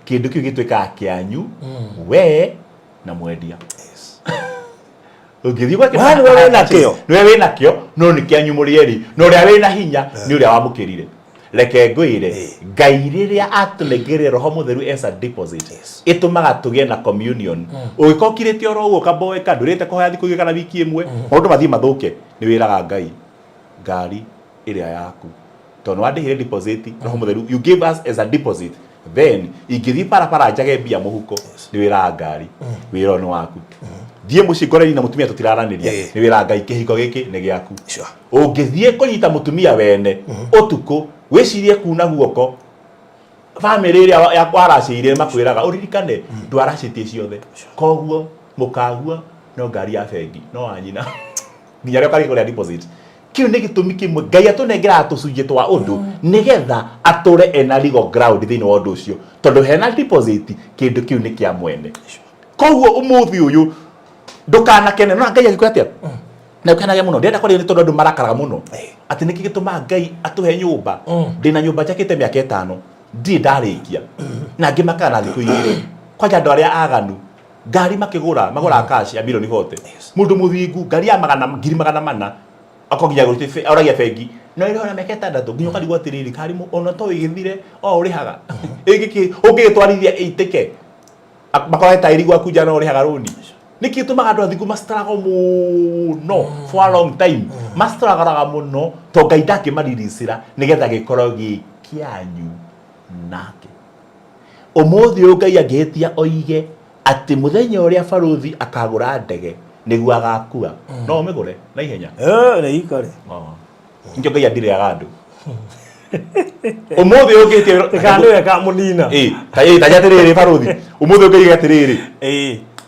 kĩndũ kĩu gĩtuĩkaga kĩanyu we na mwendia. Ũngĩthiĩ gwake Wa, nĩwe wĩna kĩo. Nĩwe wĩna kĩo, no nĩ kĩanyu mũrĩ erĩ, na ũrĩa wĩna hinya nĩ ũrĩa wamũkĩrire. Reke ngwĩre, Ngai rĩrĩa atũnengerire Roho Mũtheru as a deposit, ĩtũmaga tũgĩe na communion. Ũngĩkorwo ũkirĩte oro ũguo ũkaboeka, ndũrĩte kũhoya thikũ 2 kana wiki 1, maũndũ mathiĩ mathũke, nĩ wĩraga Ngai ngari ĩrĩa yaku tondũ nĩ wandĩhire deposit. Roho Mũtheru you gave us as a deposit, then ingĩthiĩ barabara njage mbia mũhuko, nĩ wĩraga ngari wĩra ũyũ nĩ waku. Thiĩ mũciĩ ngoreni na mũtumia tũtiraranĩria, nĩ wĩraga Ngai kĩhiko gĩkĩ nĩ gĩaku. Ũngĩthiĩ kũnyita mũtumia wene ũtukũ wĩcirie kuna guoko, bamĩrĩ ĩrĩa waracĩire makwĩraga ũririkane ndwaracĩtie ciothe, koguo mũkagua no ngari ya bengi no wa nyina nginya rĩrĩa ũkarĩkia kũrĩha deposit. Kĩu nĩ gĩtũmi kĩmwe Ngai atũnengeraga tũcunjĩ twa ũndũ nĩgetha atũre ena legal ground thĩinĩ wa ũndũ ũcio, tondũ hena deposit, kĩndũ kĩu nĩ kĩa mwene. Koguo ũmũthĩ ũyũ ndũkanakene no Ngai agĩkwĩra atĩa na ũkenage mũno. Ndĩrenda kwaria nĩ tondũ andũ marakaraga mũno atĩ nĩkĩ gĩtũmaga Ngai atũhe nyũmba. Ndĩna nyũmba njakĩte mĩaka 5, ndirĩ ndarĩkia, na angĩ makaga na thikũ 2. Kwanja andũ arĩa aganu, ngari makĩgũra magũraga cash ya milioni 40. Mũndũ mũthingu, ngari ya magana ngiri 400, akorwo nginya agũrĩte oragia bengi no ĩrĩho na mĩaka 6, nginya ũkarigwo atĩrĩrĩ, kari ona to ĩgĩthire o ũrĩhaga ĩngĩkĩ ũngĩgĩtwarithia ĩitĩke makohe tairi gwaku nja no ũrĩhaga rũni. Nĩkĩ gĩtũmaga andũ athingu mastruggle mũno for a long time? Mastruggle mũno to Ngai ndangĩmaririsĩra nĩgetha gĩkorwo gĩ kĩanyu nake. Ũmũthĩ ũyũ Ngai angĩhĩtia oige atĩ mũthenya ũrĩa barũthi akagũra ndege nĩguo agakua, no ũmĩgũre na ihenya? Eh, nĩ ikare. Nĩkĩo Ngai andirĩaga andũ. Ũmũthĩ ũyũ ũngĩhĩtia Kana nĩwe kamũnina. Ĩ, ta ĩ, ta atĩrĩrĩ barũthi, ũmũthĩ ũyũ Ngai oige atĩrĩrĩ,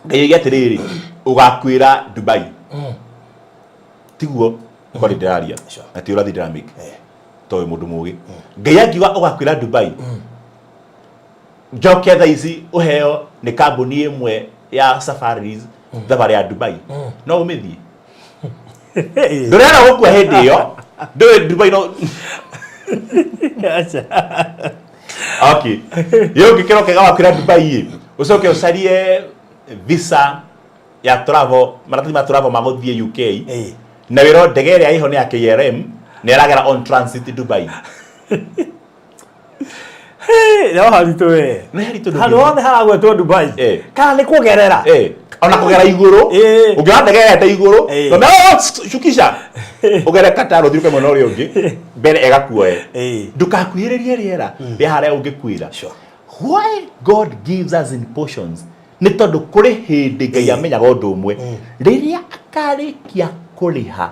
Ngai oige atĩrĩrĩ, ũgakuĩra Dubai, tiguo kwari ndĩraria na ti ũrathi ndĩramake, tondũ wĩ mũndũ mũgĩ. Ngai angiuga ũgakuĩra Dubai, njoke thaa ici ũheo nĩ kambuni ĩmwe ya safaris thabarĩ ya Dubai, no ũmĩthiĩ? Ndũrera gũkua hĩndĩ ĩyo ndũĩ Dubai no Aca. Okay, yo ũngĩkĩra ũkega wakwĩra Dubai ĩ, ũcoke ũcarie visa ya travel, maratathi ma travel ma gũthiĩ UK, na wĩrwo ndege ĩrĩa ĩho nĩ ya KLM na ĩragera on transit Dubai. Hey, no haritũ we. Nĩ haritũ, ndũngĩthiĩ. Handũ hothe haragwetwo Dubai. Kana nĩ kũgerera. Ona kũgera igũrũ. Ũngĩona ndege ĩrete igũrũ, tondũ, "Oh, shukisha ũgere Qatar ũthiũke mwena ũrĩa ũngĩ mbere ĩgakuoe, ndũkakuhĩrĩrie rĩera rĩa harĩa ũngĩkuĩra. Why God gives us in portions nĩ tondũ kũrĩ hĩndĩ Ngai amenyaga ũndũ ũmwe, rĩrĩa akarĩkia kũrĩha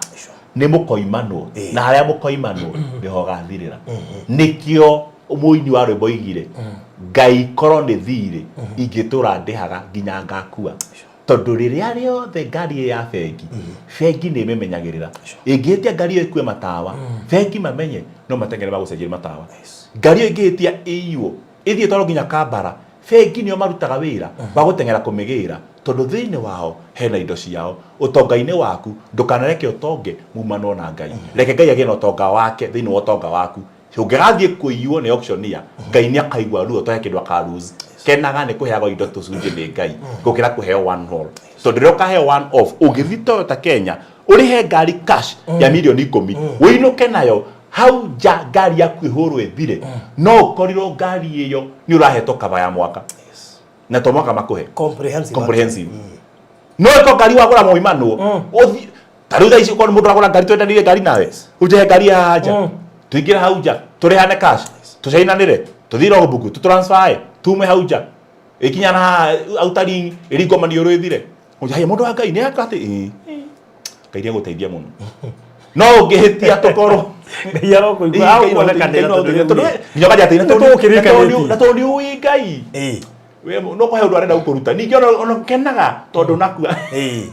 nĩ mũkoimanwo, na harĩa mũkoimanwo nĩho gathirĩra. Nĩkĩo mũini wa rwĩmbo oigire, Ngai korwo nĩ thirĩ ingĩtũra ndĩhaga nginya ngakua. Tondũ rĩrĩa rĩothe ngari ĩ ya bengi, bengi nĩ ĩmĩmenyagĩrĩra. Ĩngĩhĩtia ngari ĩyo ĩkue matawa, bengi mamenye no mateng'ere magũcenjerie matawa. Ngari ĩyo ĩngĩhĩtia ĩiywo, ĩthiĩ ĩtwarwo nginya Kambara, bengi nĩo marutaga wĩra wa gũteng'era kũmĩgĩra tondũ thĩinĩ wao hena indo ciao. Ũtonga-inĩ waku ndũkanareke ũtonge mumanwo na Ngai. Reke Ngai agĩe na ũtonga wake thĩinĩ wa ũtonga waku. Ũngĩgathiĩ kũiywo nĩ auctioneer, Ngai nĩ akaigua ruo tondũ he kĩndũ aka lose. Kenaga nĩ kũheagwo indo tũcunjĩ nĩ Ngai gũkĩra kũheo one all. Tondũ rĩrĩa ũkaheo one off, ũngĩthiĩ Toyota Kenya ũrĩhe ngari cash ya mirioni 10 ũinũke nayo hau nja ngari yaku ĩhũrwo ĩthire, no ũkorirwo ngari ĩyo nĩ ũrahetwo cover ya mwaka na to mwaka makũhe Comprehensive. Comprehensive. No ĩko ngari wagũra moimanwo ũthiĩ ta rĩu thaa ici ũkorwo nĩ mũndũ ũragũra ngari, twendanire ngari nawe, ũnjehe ngari haha nja, tũingĩre hau nja, tũrĩhane cash, tũcainanĩre, tũthiĩ logbook, tũtransfer, tume hau nja, ĩkinya na haha outer ring ĩringwo maniũrũ ĩthire. Haya, mũndũ wa Ngai nĩ aka atĩ ĩĩ Ngai nĩ egũteithia mũno, no ũngĩhĩtia tũkorwo Ngai arokũigua agũkuonekanĩra tondũ rĩu tondũ nginya ũkanjia atĩ Nĩ tũgũkĩrĩkanĩtie. Na tondũ nĩ ũĩ Ngai we no kũhe ũndũ arenda gũkũruta, ningĩ ona kenaga tondũ nakua.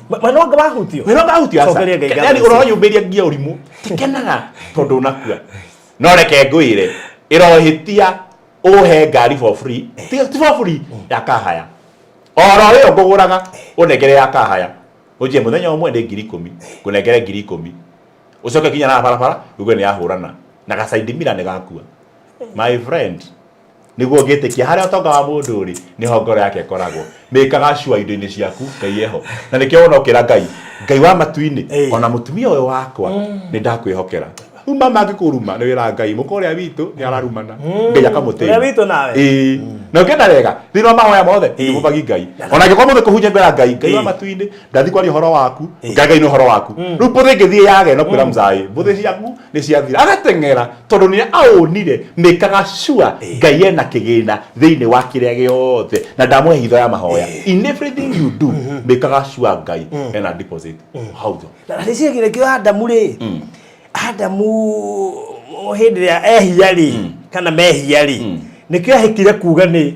Ma no anga wahutio. We no ngahutio aca. Cokeria Ngai ngatho Yani icio. ũroyũmbĩria nginya ũrimũ tikenaga tondũ nakua, no reke ngwĩre ĩrohĩtia ũhe ngari for free, ti for free, ya kahaya oro ĩyo ngũgũraga, ũnengere ya kahaya, ũnjie mũthenya ũmwe nĩ 10,000, ngũnengere 10,000, ũcoke kinya na barabara uge nĩ yahũrana na gacaidi mira nĩ gakua. My friend, nĩguo ngĩtĩkia harĩa ũtonga wa mũndũ ũrĩ nĩho ngoro yake ĩkoragwo. Mĩkaga sure indo-inĩ ciaku Ngai eho, na nĩkĩo wona ũkĩra Ngai, Ngai wa matu-inĩ, ona mũtumia ũyũ wakwa nĩ ndakwĩhokera. Rĩu mama angĩkũruma nĩ wĩra Ngai, mũka ũrĩa witũ nĩ ararumana, Ngai akamũtĩria. Ũrĩa witũ nawe. Ĩĩ, na ũkĩenda wega thĩinĩ wa mahoya mothe ndimũbagi Ngai, ona angĩkorwo mũthĩ kũhunjia ngwĩra Ngai, Ngai wa matu-inĩ, ndathi kwaria ũhoro waku, Ngai, Ngai nĩ ũhoro waku. Rĩu mbũthĩ ĩngĩthiĩ yage no kwĩra mzai mbũthĩ ciaku nĩ ciathira, agateng'era tondũ nĩ aũnire. Mĩkaga sure Ngai ena kĩgĩna thĩinĩ wa kĩrĩa gĩothe na ndamũhe hitho ya mahoya. In everything you do, mĩkaga sure Ngai ena deposit hau thĩ. Na rĩciria kĩo Adamu rĩ, Adamu hĩndĩ ĩrĩa ehia rĩ, kana mehia rĩ, nĩkĩo ahĩkire kuga nĩ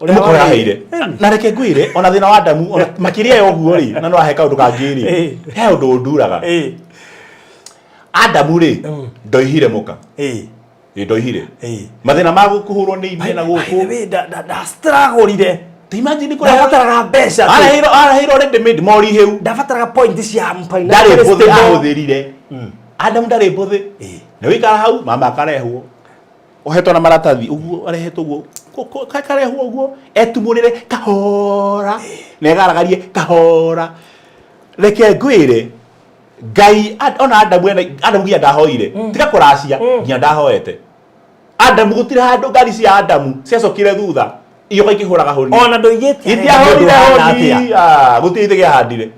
Ũrĩa mũkora aheire. Na reke ngwĩre ona thĩna wa Adamu ona makĩria ya ũguo rĩ, na no ahe kaũndũ kangĩ rĩ, he ũndũ ũnduraga. Adamu rĩ, ndoihire mũka. Ĩ, ndoihire mathĩna ma kũhũrwo nĩ ime na By the gũkũ. way, ndastragũrire. Ta imagine kũrĩa Ndabataraga mbeca tu. Areheirwo ready made mori hĩu. Ndabataraga point cia Ndarĩ mbũthĩ ahũthĩrire. Adamu ndarĩ mbũthĩ. Nĩ wĩikara hau mama akarehwo ohetwo na maratathi ũguo, arehetwo ũguo, karehwo ũguo etumũrĩre kahora na egaragarie kahora. Reke ngwĩre Ngai ona Adamu ena Adamu nginya ndahoire, tiga kũracia, nginya ndahoete Adamu. Gũtirĩ handũ ngari cia Adamu ciacokire thutha iyoka ikĩhũraga honi. Ona ndoigĩte Itiahũrire atĩa. Honi. Ah, gũtirĩ ithe gĩahandire.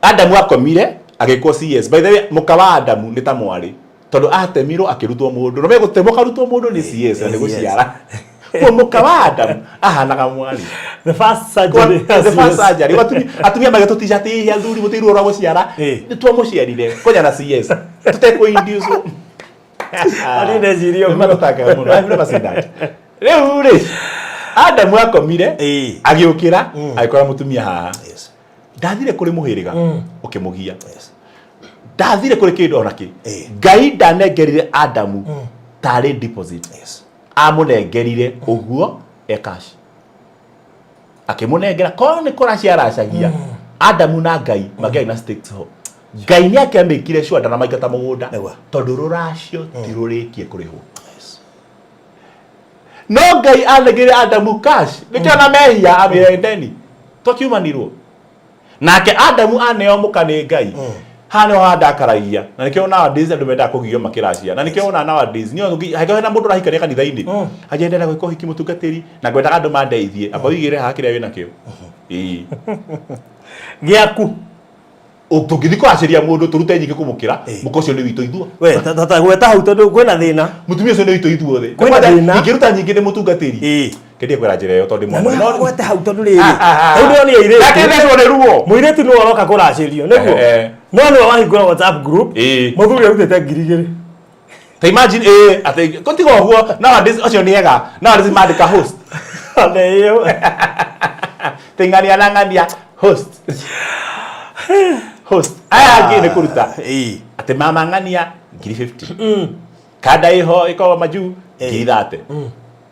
Adamu akomire agĩkwo CS. By the way, mũka wa Adamu nĩ ta mwarĩ tondũ atemirwo akĩrutwo mũndũ, no megũtemwo karutwo mũndũ nĩ CS na nĩ gũciara. Kuo mũka wa Adamu ahanaga mwarĩ. The first surgery. The first surgery. Atumia magĩtũtica atĩ hihi athuri mũtirĩ rwa gũciara, nĩ twamũciarire konya na CS tũtekũ induce. Niĩ ndeciria ũguo. Nĩmatũtakaga mũno. I've never seen that. Rĩu rĩ, Adamu akomire agĩũkĩra agĩkora mũtumia haha. Ndathire kũrĩ mũhĩrĩga ũkĩmũgia, ndathire kũrĩ kĩndũ ona kĩ. Ngai ndanengerire Adamu tarĩ deposit. Amũnengerire ũguo e cash, akĩmũnengera korwo nĩ kũracia aracagia. Adamu na Ngai mangĩarĩ na stakes ho, Ngai nĩ akĩamĩkire sure ndanamaingata mũgũnda. Tondũ rũracio ti rũrĩkie kũrĩhwo, no Ngai anengire Adamu cash nĩkĩo na mehia amĩra Edeni twakiumanirwo nake. Adamu aneo mũka nĩ Ngai haha nĩho handakaragia, na nĩkĩo nowadays andũ mendaga kũgio makĩracia, na nĩkĩo ona nowadays niĩ angĩkorwo hena mũndũ ũrahikania kanitha-inĩ anjia ndĩrenda gwĩka ũhiki mũtungatĩri na ngwendaga andũ mandeithie, amba ũigĩre haha kĩrĩa wĩnakĩo. Ĩĩ. Gĩaku. Tũngĩthiĩ kũracĩria mũndũ tũrute nyingĩ kũmũkĩra, mũka ũcio nĩ witũ ithuo. We ta gweta hau tondũ kwĩna thĩna. Mũtumia ũcio nĩ witũ ithuothe. Kwĩna thĩna. Ingĩruta nyingĩ nĩ mũtungatĩri kĩndie kwĩra njĩra ĩyo tondũ Na no gwete hau tondũ rĩrĩ, rĩu ndĩrona airĩtu. Ndakĩthecwo nĩ ruo. Mũirĩtu nĩwe ũroka kũracĩrio nĩguo, no nĩwe wahingũra WhatsApp group. Mũthuri arutĩte 2,000. Ta imagine atĩ gũtiga ũguo nowadays, ũcio nĩ ega nowadays mandĩka host. Ona ĩyo. Ting'ania na ng'ania host. Host. Aya angĩ nĩ kũruta. Atĩ mama ng'ania 50,000. Kanda ĩho ĩkoragwo majuu 30,000.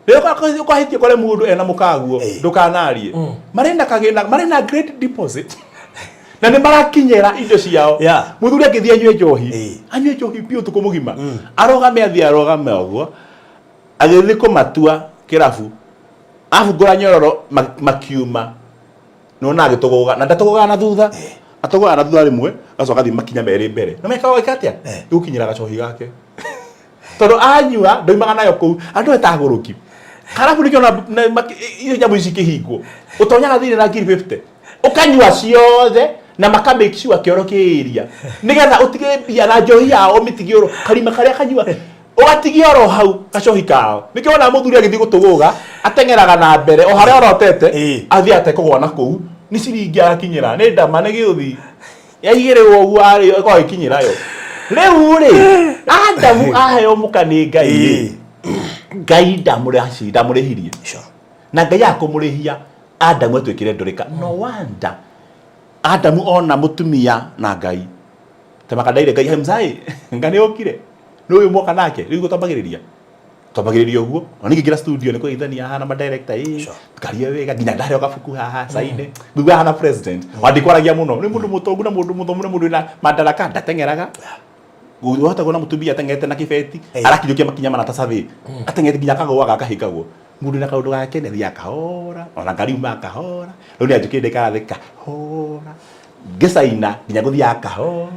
Rĩrĩa ũkahĩtia kore mũndũ ena mũkaguo ndũkanarie. Marĩ na kagĩna, marĩ na great deposit. Na nĩ marakinyĩra indo ciao. Mũthuri angĩthiĩ anyue njohi, anyue njohi biũ ũtukũ mũgima. Arũgame athiĩ arũgame ũguo, agĩthiĩ kũmatua kĩrabu, abungũra nyororo makiuma, nĩwona agĩtũgũga, na ndatũgũgaga na thutha, atũgũgaga na thutha rĩmwe, agacoka agathiĩ makinya merĩ mbere. Na mekaga gwĩka atĩa? Gũkinyĩra gacohi gake. Tondũ anyua ndoimaga nayo kũu, andũ aya ta agũrũki. Karabu nĩkĩo icio nyamũ ici ikĩhingwo. Ũtonyaga thĩinĩ na 50,000. Ũkanyua ciothe na maka make sure kĩoro kĩ area. Nĩgetha ũtige mbia na njohi yao ũmĩtigie oro karima karĩa kanyua. Ũgatigia oro hau gacohi kao. Nĩkĩo wonaga mũthuri agĩthiĩ gũtũgũga, ateng'eraga na mbere o harĩa orotete, athiĩ atekũgũa na kũu. Nĩ ciringi arakinyĩra, nĩ ndama, nĩ gĩũthi. Yaigĩrĩrwo ũguo arĩ ĩkoragwo ĩkinyĩra yo. Rĩu rĩ, Adamu aheo mũka nĩ Ngai rĩ, Ngai ndamũrĩhirie. Na Ngai akũmũrĩhia, Adamu atuĩkire ndũrĩka. No wonder Adamu ona mũtumia na Ngai. Temakandaire Ngai, mzai, nga nĩ ũkire. Nĩ ũyũ mwoka nake, rĩu gũtambagĩrĩria. Twambagĩrĩria ũguo, ona ningĩ ngĩra studio nĩ kũgeithania haha na ma director ĩ, tukaria wega nginya ndareo gabuku haha saine. Ngũigua hana president. Wandikwaragia mũno. Nĩ mũndũ mũtongu na mũndũ mũthomu na mũndũ wĩna madaraka ndateng'eraga. Wahota kuona mũtumia ateng'erete na kĩbeti, arakinyũkia makinya mana ta survey. Ateng'erete nginya akagũaga akahĩngagwo. Mũndũ na kaũndũ gake nĩ athiaga kahora, ona ngari umaga kahora. Rĩu nĩ anjũkĩire ndaikara thĩ kahora. Ngĩcaina nginya gũthiaga kahora.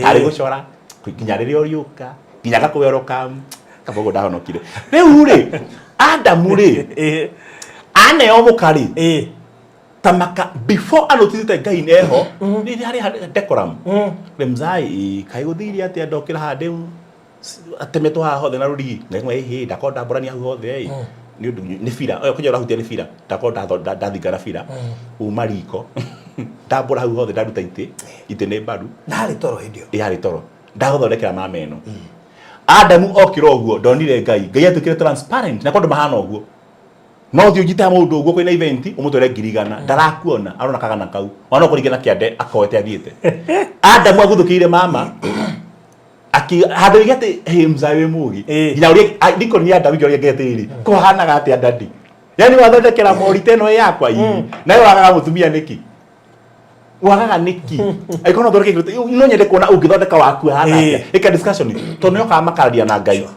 Tarĩ gũcora nginya rĩrĩa ũrĩũka nginya gakũhe oro kaba ũguo ndahonokire. Rĩu rĩ, Adamu rĩ, aneo mũka rĩ, ta maka before anotithĩte Ngai neho, nĩ harĩ decorum. Rĩ mzai, kaĩ gũthire atĩa ndokĩra haha ndĩ atemetwo haha hothe na rũrigi. Ngai ĩhĩ ndakorwo ndambũrania hau hothe ĩ. Nĩ ũndũ nĩ bira, oyo kũnya ũrahutia nĩ bira. Ndakorwo ndathinga na bira. Uma riko. Ndambũra hau hothe ndaruta itĩ. Itĩ nĩ mbaru. Na harĩ toro hĩndĩ ĩyo. Ĩ harĩ toro. Ndagũthondekera mama ĩno. Adamu okĩra ũguo ndonire Ngai. Ngai atuĩkire transparent na kwandũ mahana ũguo. No ũthiĩ ũnyite mũndũ ũguo kwĩna event ũmũtware 100,000 ndarakuona arona kagana kau. Ona no kũringa na kĩande akoete athiĩte. Adamu aguthũkĩire mama aki handũ oige atĩ hey mzai wĩ mũgi. Nginya ũrĩa ndiko ni Adamu nginya ũrĩa ngetĩrĩ. Kũhanaga atĩa daddy? Yani wathondekera mori ta ĩno yakwa ii. Nawe wagaga mũtumia nĩkĩ? Wagaga nĩkĩ? Angĩkorwo no ũthondeke kĩndũ no nyende kuona ũngĩthondeka waku hana atĩa. Ĩka discussion tondũ nĩ okaga makararia na Ngai.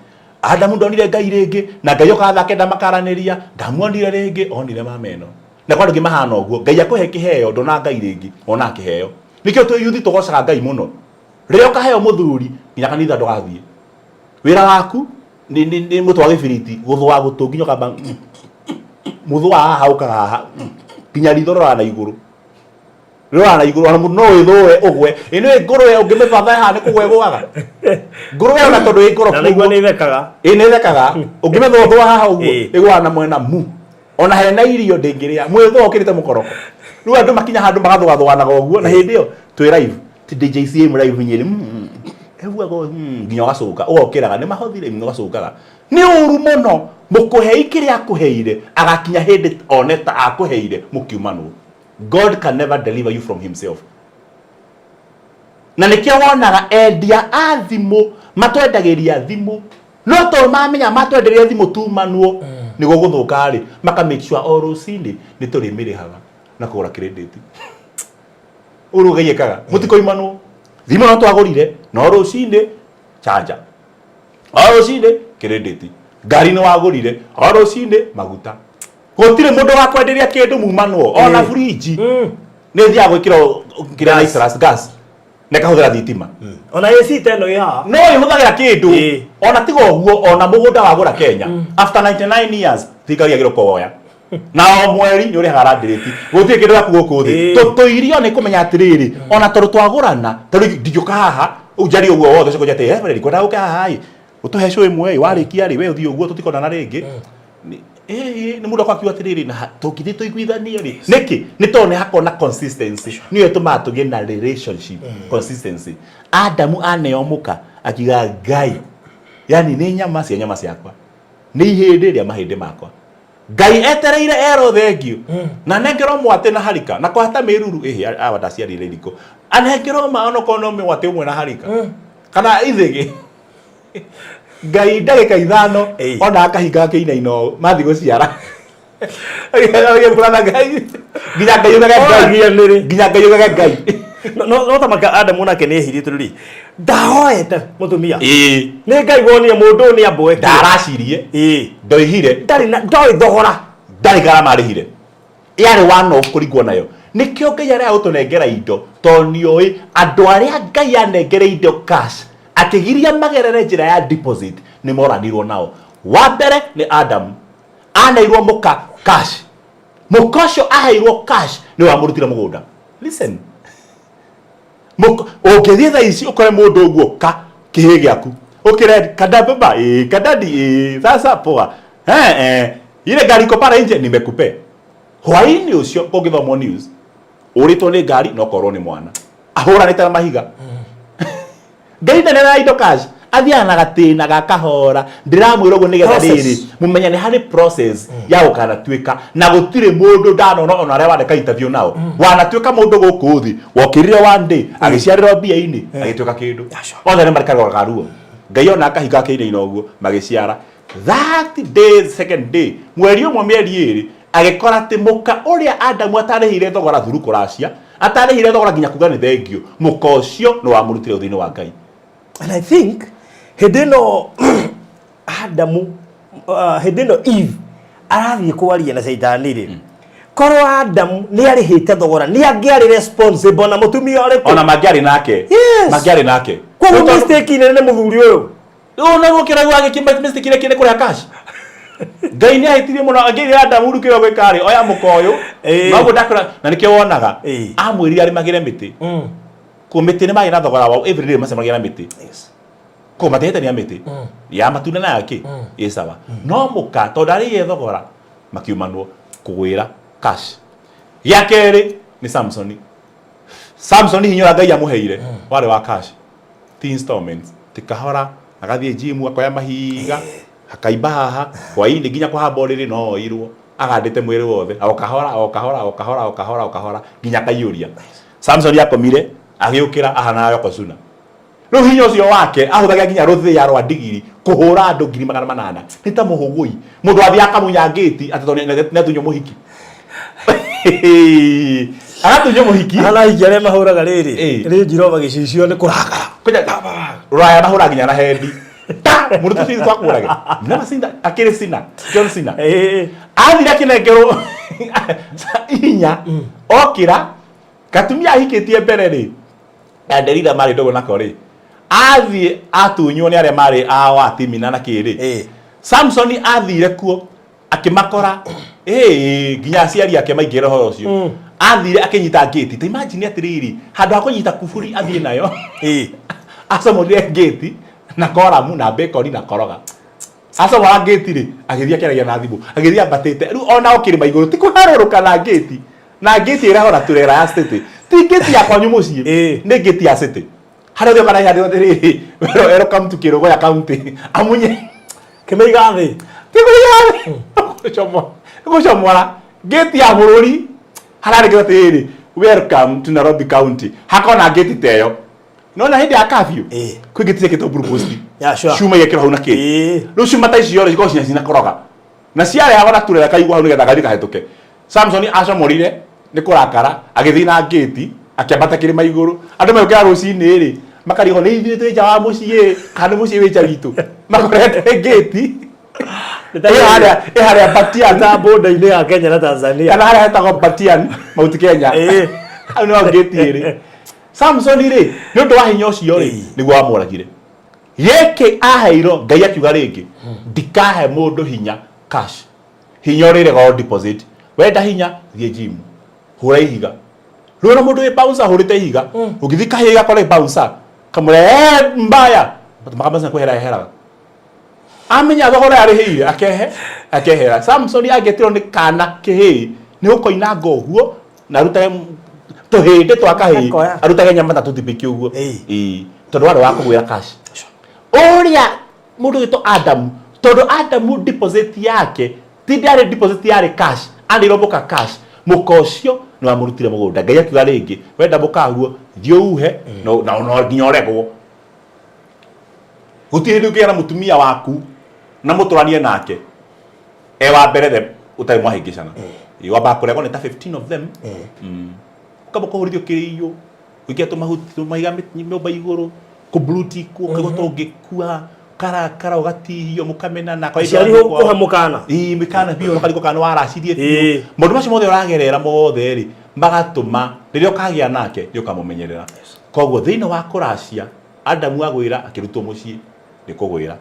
Adamu ndonire Ngai rĩngĩ na Ngai okaga thaa kenda makaranĩria ndamuonire rĩngĩ onire mama ĩno. Na kwa andũ angĩ mahana ũguo Ngai akũhe kĩheo ndona Ngai rĩngĩ wonaga kĩheo. Nĩkĩo twĩ yuthi tũgocaga Ngai mũno. Rĩrĩa ũkaheo mũthuri nginya kanitha ndũgathiĩ. Wĩra waku nĩ mũtwe wa gĩbiriti gũthũa gũtũ nginya ũkamba mũthũa haha ũkaga haha nginya ritho roraga na igũrũ. Roraga na igũrũ ona mũndũ no wĩthũe ũgwe. Ĩ nĩ ngũrwe ũngĩmĩbatha haha nĩ kũgwa ĩgũaga. Ngũrwe ona tondũ ĩ ngoro Na nĩguo nĩ ithekaga. Ĩ nĩ ĩthekaga. Ũngĩmĩthũthũa haha ũguo ĩgũaga na mwena mu. Ona hena irio ndĩngĩrĩa. Mwĩthũa ũkĩrĩte mũkoroko. Rĩu andũ makinya handũ magathũgathũanaga ũguo na hĩndĩ ĩyo twĩ live. Ti DJCA live Nyeri. Ĩguaga nginya ũgacũka ũgokĩraga nĩ mahothire ũgacũkaga. Nĩ ũru mũno mũkũhei kĩrĩa akũheire agakinya hĩndĩ one ta akũheire mũkiumanwo. God can never deliver you from himself. Na nĩkĩo wonaga endia a thimũ matwendagĩria thimũ no tondũ mamenya matwenderia thimũ tumanwo nĩguo gũthũka rĩ maka make sure o rũcinĩ nĩ tũrĩmĩrĩhaga na kũgũra credit. Ũguo Ngai ekaga mũtikoimanwo thimũ no twagũrire no rũcinĩ chanja o rũcinĩ credit ngari nĩ wagũrire o rũcinĩ maguta gũtirĩ mũndũ wa kwenderia kĩndũ mumanwo ona fridge nĩ ĩthiaga gwĩkĩrwo kĩrĩa nitrous gas na ĩkahũthĩra thitima Ona AC ta ĩno ĩ haha. no ĩhũthagĩra kĩndũ ona tiga ũguo ona mũgũnda wagũra Kenya after 99 years thirikari yagĩrĩirwo kũwoya na o mweri nĩ ũrĩhaga land rate gũtirĩ kĩndũ gĩaku gũkũ thĩ tũtũirio nĩ kũmenya atĩrĩrĩ ona tondũ twagũrana tondũ ndingĩũka haha ũguo njarie ũguo wothe ũcoke ũnjĩre atĩ eh ndikwenda gũka haha ĩ ũtũhe show ĩmwe ĩ warĩkia rĩ we ũthiĩ ũguo tũtikonana rĩngĩ nĩ mũndũ akwa akiuga atĩrĩrĩ na tũngĩthiĩ tũiguithanie rĩ nĩkĩ nĩ tondũ nĩ hakoragwo na consistency nĩyo ĩtũmaga tũgĩe na relationship consistency Adamu aneo mũka akiuga Ngai yani nĩ nyama cia nyama ciakwa nĩ ihĩndĩ rĩa mahĩndĩ makwa. Ngai etereire erwo thengiũ na anengerwo mwatĩ na harika na kwahata mĩruru ĩhĩ awa ndaciarire iriko anengerwo ma onokorwo no mwatĩ ũmwe na harika kana ithĩgĩ Ngai ndagĩka ithano ona akahinga akĩinaina ũũ mathiĩ gũciara agĩkũra na Ngai nginya Ngai ugage Ngai Oragia nĩrĩ. nginya Ngai ugage Ngai No- no no ta maka Adamu nake nĩ ehirie tondũ rĩ ndahoete mũtumia ĩĩ nĩ Ngai wonie mũndũ ũyũ nĩ amboetie ndaracirie ĩĩ ndoihire ndarĩ na ndoĩ thogora ndarĩ garama arĩhire yarĩ one off kũringwo nayo nĩkĩo ngai arĩa gũtũnengera indo tondũ nĩoĩ andũ arĩa ngai anengere indo cash akĩgiria magerere njĩra ya deposit nĩ moranirwo nao wa mbere nĩ Adamu aneirwo mũka cash mũka ũcio aheirwo cash nĩwe wamũrutire mũgũnda listen Ũngĩthiĩ thaa ici ũkore mũndũ ũguo ka kĩhĩ gĩaku ũkĩre kada baba ĩĩ kadadi ĩĩ sasa poa eh eh ile gari iko pale nje nimekupe hwaĩ-inĩ ũcio kũngĩthomwo news ũrĩtwo nĩ ngari na ũkorwo nĩ mwana ahũranĩte na mahiga Ngai ndaneraga indo cash athiaga na gatĩna ga kahora ndĩramwĩra ũguo nĩgetha Process. rĩrĩ mũmenye nĩ harĩ process ya gũkanatuĩka na gũtirĩ mũndũ ndanona ona arĩa waneka interview nao wanatuĩka mũndũ gũkũ thĩ wokĩrire one day agĩciarĩrwo mbia-inĩ agĩtuĩka kĩndũ Yeah, sure. othe nĩ marĩ ga ruo ngai ona akahinga akĩinaina ũguo magĩciara that day second day mweri ũmwe mĩeri ĩrĩ agĩkora atĩ mũka ũrĩa Adamu atarĩhĩire thogora thuru kũracia atarĩhĩire thogora nginya kuga nĩ thengio mũka ũcio nĩ wamũrutire ũthĩ-inĩ wa Ngai And I think hĩndĩ ĩno Adamu hĩndĩ ĩno Eve arathiĩ kwaria na caitani rĩ korwo Adamu nĩ arĩhĩte thogora nĩ angĩarĩ responsible na mũtumia ũrĩkũ ona mangĩarĩ nake Yes. mangĩarĩ nake koguo Tondũ- mistake nene nĩ mũthuri ũyũ Rĩu na gũkĩra gwa gĩkĩ mistake ĩrĩa kĩrĩ kũrĩa cash Ngai nĩ ahĩtirie mũno angĩire Adamu rĩu kĩrĩa gwĩka rĩ oya mũka ũyũ Ĩĩ. noguo ndakora na nĩkĩo wonaga Ĩĩ. amwĩrire arĩmagĩre mĩtĩ kũ mĩtĩ nĩ marĩ na thogora wao every day macemanagia na mĩtĩ Yes. kũ matihĩtania mĩtĩ ya matunda na yake ĩ sawa no mũka tondũ arĩire thogora makiumanwo kũgwĩra cash gĩa kerĩ nĩ Samsoni Samsoni hinya ũrĩa Ngai amũheire warĩ wa cash ti installments ti kahora agathiĩ gym akoya mahiga akaimba haha hwainĩ nginya kũhamba ũrĩrĩ no oirwo agandĩte mwĩrĩ wothe o kahora o kahora o kahora o kahora o kahora nginya akaiyũria Samson akomire agĩũkĩra ahanaga Yokozuna rĩu hinya ũcio wake ahũthagĩra nginya rũthĩa rwa ndigiri kũhũra andũ 800,000 nĩ ta mũhũgũi mũndũ athiĩ akamunya ngĩti atĩ tondũ nĩ atunywo mũhiki agatunywo mũhiki Arahiki arĩa mahũraga rĩrĩ Ĩĩ. Range Rover gĩcicio nĩ kũrakara Kuja rũraya mahũra nginya na hendi ta mũndũ tũciri twakũrage never seen that akĩrĩ Cena John Cena Ĩĩ. athire akĩnengerwo inya okĩra gatumia ahikĩtie mbere rĩ na Delila marĩ ndũgũ nako rĩ athiĩ atunywo nĩ arĩa marĩ a wa Timina na kĩrĩ Ĩĩ. Samson athire kuo akĩmakora ĩĩ nginya aciari ake maingĩra ũhoro ũcio athire akĩnyita ngĩti ta imagine atĩrĩrĩ handũ ha kũnyita kuburi athiĩ nayo Ĩĩ. acomorire ngĩti na koramu na bacon na koroga acomora ngĩti rĩ agĩthiĩ akĩaragia na thimũ agĩthiĩ ambatĩte rĩu ona okĩrĩma igũrũ ti kũharũrũka na ngĩti na ngĩti ĩrahora turera ya city ti ngĩti ya kwanyu mũciĩ Ĩĩ. nĩ ngĩti ya city harĩa ũthiĩ ũkona handũ atĩrĩrĩ welcome to Kĩrũgũya county amunye Kĩmĩiga thĩ. ti kũiga gũcomora ngĩti ya bũrũri harandĩkĩtwo atĩrĩrĩ welcome to Nairobi county hakona ngĩti ta ĩyo nona hĩndĩ ya curfew Ĩĩ. kwĩ ngĩti ciĩkĩtwo blue post Yeah, sure. cuma igekĩrwo hau na kĩ Ĩĩ. rĩu cuma ta icio rĩ cikoragwo ciina cinakoroga na ciarehagwo na turera kaigua hau nĩgetha gari kahĩtũke Samson acomorire nĩ kũrakara agĩthiĩ na ngĩti akĩambata kĩrĩma igũrũ andũ magĩũkĩra rũcinĩ rĩ makarigwo nĩ ithuĩ twĩ nja wa mũciĩ kana nĩ mũciĩ wĩ nja witũ makorete ngĩti ĩ harĩa ĩ harĩa Batian Ta border-inĩ ya Kenya na Tanzania. kana harĩa hetagwo Batian Mount Kenya Ĩĩ. hau nĩho ngĩti ĩrĩ Samson rĩ nĩ ũndũ wa hinya ũcio rĩ Ĩĩ. nĩguo wamũragire gĩkĩ aheirwo Ngai akiuga rĩngĩ ndikahe mũndũ hinya cash hinya ũrĩrega o deposit wenda hinya thiĩ gym hũra ihiga rĩu ona mũndũ wĩ bouncer ahũrĩte ihiga ũngĩthiĩ kahĩĩ gakore bouncer kamũre "Eh, mbaya makambaca kwehera eheraga amenya thogora yarĩhĩire akehe akehera Samson angĩetirwo nĩ kana kĩhĩĩ nĩ gũkoinanga ũguo na arutage tũhĩndĩ twa kahĩĩ Akoya. arutage nyama na tũthibĩki ũguo Ĩĩ. Ĩĩ. tondũ warĩ wa kũgwĩra cash ũrĩa mũndũ wĩtwo Adamu tondũ Adamu deposit yake Ti ndĩarĩ deposit, yarĩ cash. Arĩirwo mũka cash. Mũka ũcio nĩ wamũrutire mũgũnda. Ngai akiuga rĩngĩ, wenda mũkaguo, thiĩ uhe, na no nginya ũregwo. Gũtirĩ hĩndĩ ũngĩgĩa na mũtumia waku na mũtũranie nake e wa mbere the ũtarĩ mwahĩngĩcana. Wambaga kũregwo nĩ ta 15 of them. Ũkamba kũhũrithio kĩrĩiyũ, gwĩkĩra tũmahuti tũmahiga nyũmba igũrũ, kũblutikwo, ũkaigua ta ũngĩkua, ũkarakara, ũgatihio, mũkamenana. Kwa Aciari kũhe mũkana. Ĩĩ, mĩkana biũ, ũkarigwo kana nĩ waracirie biũ. Maũndũ macio mothe ũragerera mothe rĩ, magatũma rĩrĩa ũkagĩa nake nĩ ũkamũmenyerera. Koguo thĩinĩ wa kũracia, Adamu agwĩra akĩrutwo mũciĩ nĩ kũgwĩra.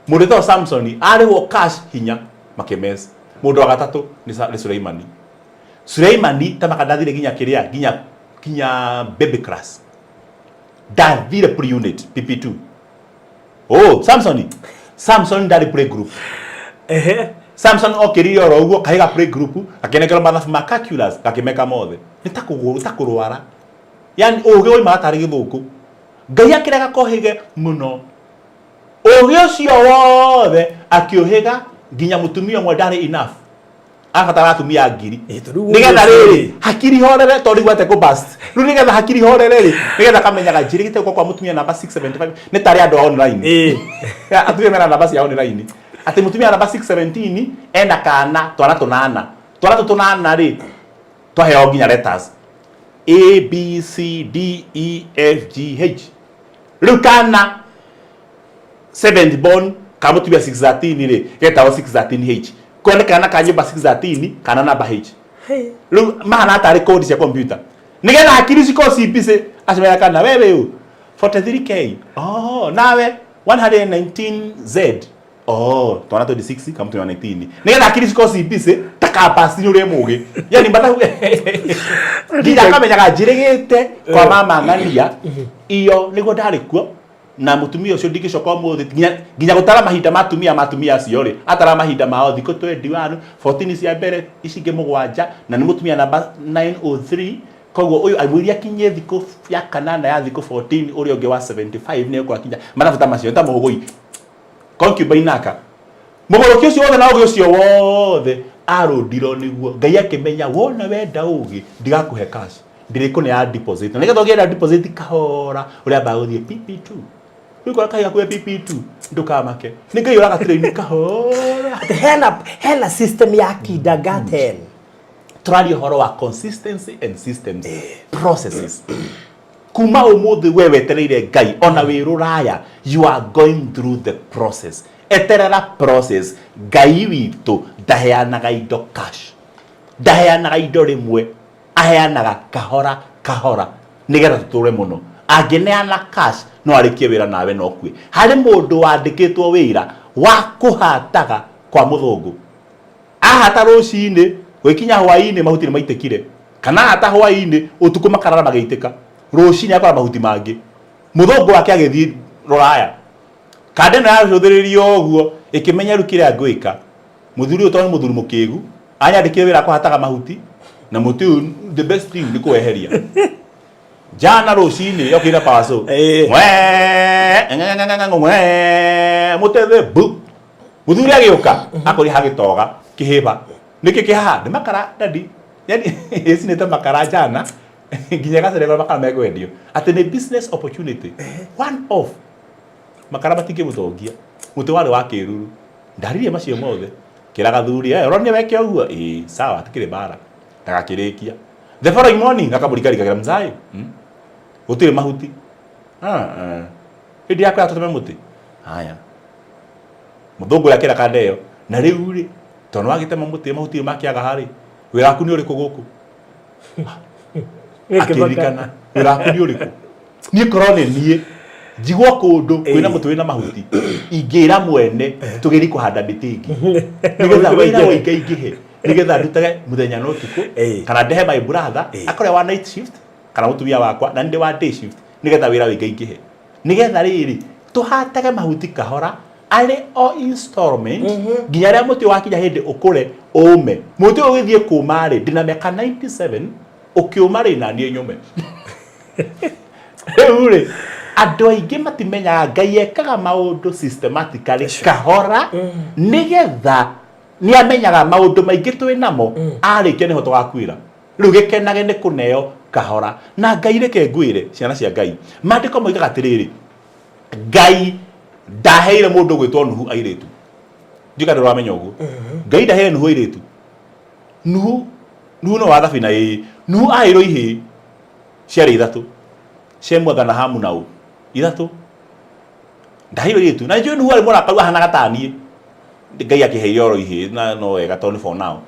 Mũndũ wĩtagwo Samsoni arĩhwo cash hinya makĩmess. Mũndũ wa gatatũ nĩ Suleimani. Suleimani ta maka ndathire nginya kĩrĩa nginya nginya baby class. Ndathire pre unit PP2. Oh, Samsoni. Samson ndarĩ play group. Samson okĩrire oro ũguo kahiga play group akĩnengerwo mathabu ma calculus gakĩmeka mothe. Nĩ ta kũgũrũ ta kũrwara. Yani ũgĩ woimaga tarĩ gĩthũngũ. Ngai akĩrega kohĩge mũno. Ũgĩ ũcio wothe akĩũhĩga nginya mũtumia ũmwe ndarĩ enough. Abatara atumia ngiri. Tondũ Nĩgetha rĩrĩ hakiri horere tondũ rĩu ate kũ-burst. Rĩu nĩgetha hakiri horere rĩ, nĩgetha kamenyaga njĩrĩgĩte gũka kwa mũtumia namba 675 nĩ tarĩ andũ a online. Atumia mena namba cia online. Atĩ mũtumia namba 617 ena kana twana tũnana. Twana tũtũ tũnana rĩ twaheo nginya letters A B C D E F G H. Rĩu kana seventh born ka mũtumia 613 rĩ getagwo 613H. Koguo nĩ kana ka nyũmba 613 kana namba H. Rĩu mahana tarĩ code cia computer. Nĩgetha hakiri cikorwo ci busy acemania kana wewe ũ 43K. Oh, nawe 119Z. Oh, twana 26 kama twana 19. Nĩgetha hakiri cikorwo ci busy ta kambasi nĩ ũrĩa mũgĩ. Yani mathabu nginya akamenyaga njĩrĩgĩte kwa mama ng'ania iyo nĩguo ndarĩ kuo na mũtumia ũcio ndingĩcoka ũmũthĩ nginya nginya gũtara mahinda ma atumia ma atumia acio rĩ atara mahinda mao thikũ 21 14 cia mbere ici ingĩ mũgwanja na nĩ mũtumia namba 903 koguo ũyũ amwĩria akinyie thikũ ya kanana ya thikũ 14 ũrĩa ũngĩ wa 75 nĩ egũkorwo akinya mathabu ta macio ta mũgũi concubine aka mũgũrũki ũcio wothe na ũgĩ ũcio wothe arũndirwo nĩguo Ngai akĩmenya wona wenda ũgĩ ndigakũhe cash ndĩrĩkũneaga deposit na nĩgetha ũgĩe na deposit kahora ũrĩambaga gũthiĩ PP2 rĩu kora kahiga kuya PP2 ndũkamake nĩ Ngai ũragatirĩini kahora. Atĩ hena system ya kindergarten. Tũraria ũhoro wa consistency and systems, processes. Kuma ũmũthĩ we wetereire Ngai ona wĩ rũraya, you are going through the process. Eterera process. Ngai witũ ndaheanaga indo cash, ndaheanaga indo rĩmwe, aheanaga kahora kahora nĩgetha tũtũre mũno. Angĩneana cash no arĩkie wĩra nawe no ũkue. Harĩ mũndũ wandĩkĩtwo wĩra wa kũhataga kwa mũthũngũ, ahata rũcinĩ gũgĩkinya hwainĩ mahuti nĩ maitĩkire, kana ahata hwainĩ ũtukũ makarara magĩitĩka, rũcinĩ akora mahuti mangĩ. Mũthũngũ wake agĩthiĩ rũraya, kanda ĩno yacũthĩrĩrio ũguo ĩkĩmenya rĩu kĩrĩa ngwĩka. Mũthuri ũyũ tondũ nĩ mũthuri mũkĩgu, anyandĩkire wĩra kũhataga mahuti, na mũtĩ ũyũ the best thing nĩ kũweheria. Jana rũcinĩ yokĩire paso. Ng'e, ng'e, mũtĩ bu. Mũthuri agĩũka, akorire hagĩtoga kĩhĩba. Nĩkĩ kĩ haha? Nĩ makara daddy. Yani ĩcinĩte makara jana nginya ĩgacererwo makara mekwendio. Atĩ nĩ business opportunity. One off. Makara matingĩmũtongia. Mũtĩ warĩ wa kĩruru. Ndaririe macio mothe. Kĩra gathuri, eh, ũronire weke ũguo? Ĩĩ, sawa, hatikĩrĩ mbara. Na gakĩrĩkia. The following morning, gakamũrikarikagira mzai. Gũtirĩ mahuti. Ah, ah. Hĩndĩ yakwa ya tũteme mũtĩ. Haya. Mũthũngũ ũrĩa akĩra kanda ĩyo, na rĩu rĩ, tondũ wagĩtema mũtĩ mahuti makĩaga harĩ, wĩra waku nĩ ũrĩkũ gũkũ? Akĩririkana, wĩra waku nĩ ũrĩkũ? Niĩ korwo nĩ niĩ, njigwo kũndũ kwĩna mũtĩ wĩna mahuti, ingĩra mwene tũgerie kũhanda mĩtĩ ĩngĩ. Nĩgetha wĩra ũingaingĩhe, nĩgetha ndutage mũthenya na ũtukũ, kana ndehe my brother, akorwo wa night shift, kana mũtumia wakwa, na nĩ ndĩ wa day shift, nĩgetha wĩra ũingaingĩhe. Nĩgetha rĩrĩ, tũhatage mahuti kahora, arĩ o installment, nginya rĩrĩa mũtĩ wakinya hĩndĩ ũkũre, ũme. Mũtĩ ũyũ ũgĩthiĩ kũma rĩ, ndĩna mĩaka 97, ũkĩũma rĩ, na niĩ nyũme. Rĩu rĩ, andũ aingĩ matimenyaga Ngai ekaga maũndũ systematically kahora, nĩgetha Nĩ amenyaga maũndũ maingĩ twĩ namo, arĩkia nĩho tũgakuĩra. Rĩu gĩkenage nĩ kũneo kahora na Ngai. Reke ngwĩre, ciana cia Ngai, maandĩko moigaga atĩrĩrĩ, Ngai ndaheire mũndũ gwĩtwo Nuhu airĩtu. Ndiũĩ kana ũramenya ũguo. Ngai ndaheire Nuhu airĩtu. Nuhu, Nuhu no wa thabina. Ĩĩ, Nuhu aheirwo ihĩĩ ciarĩ ithatũ, Shemu, anga na Hamu na ũ ithatũ. Ndaheirwo airĩtu na njũĩ Nuhu arĩ mũrakaru, ahanaga ta niĩ. Ngai akĩheire oro ihĩĩ na no wega, tondũ for now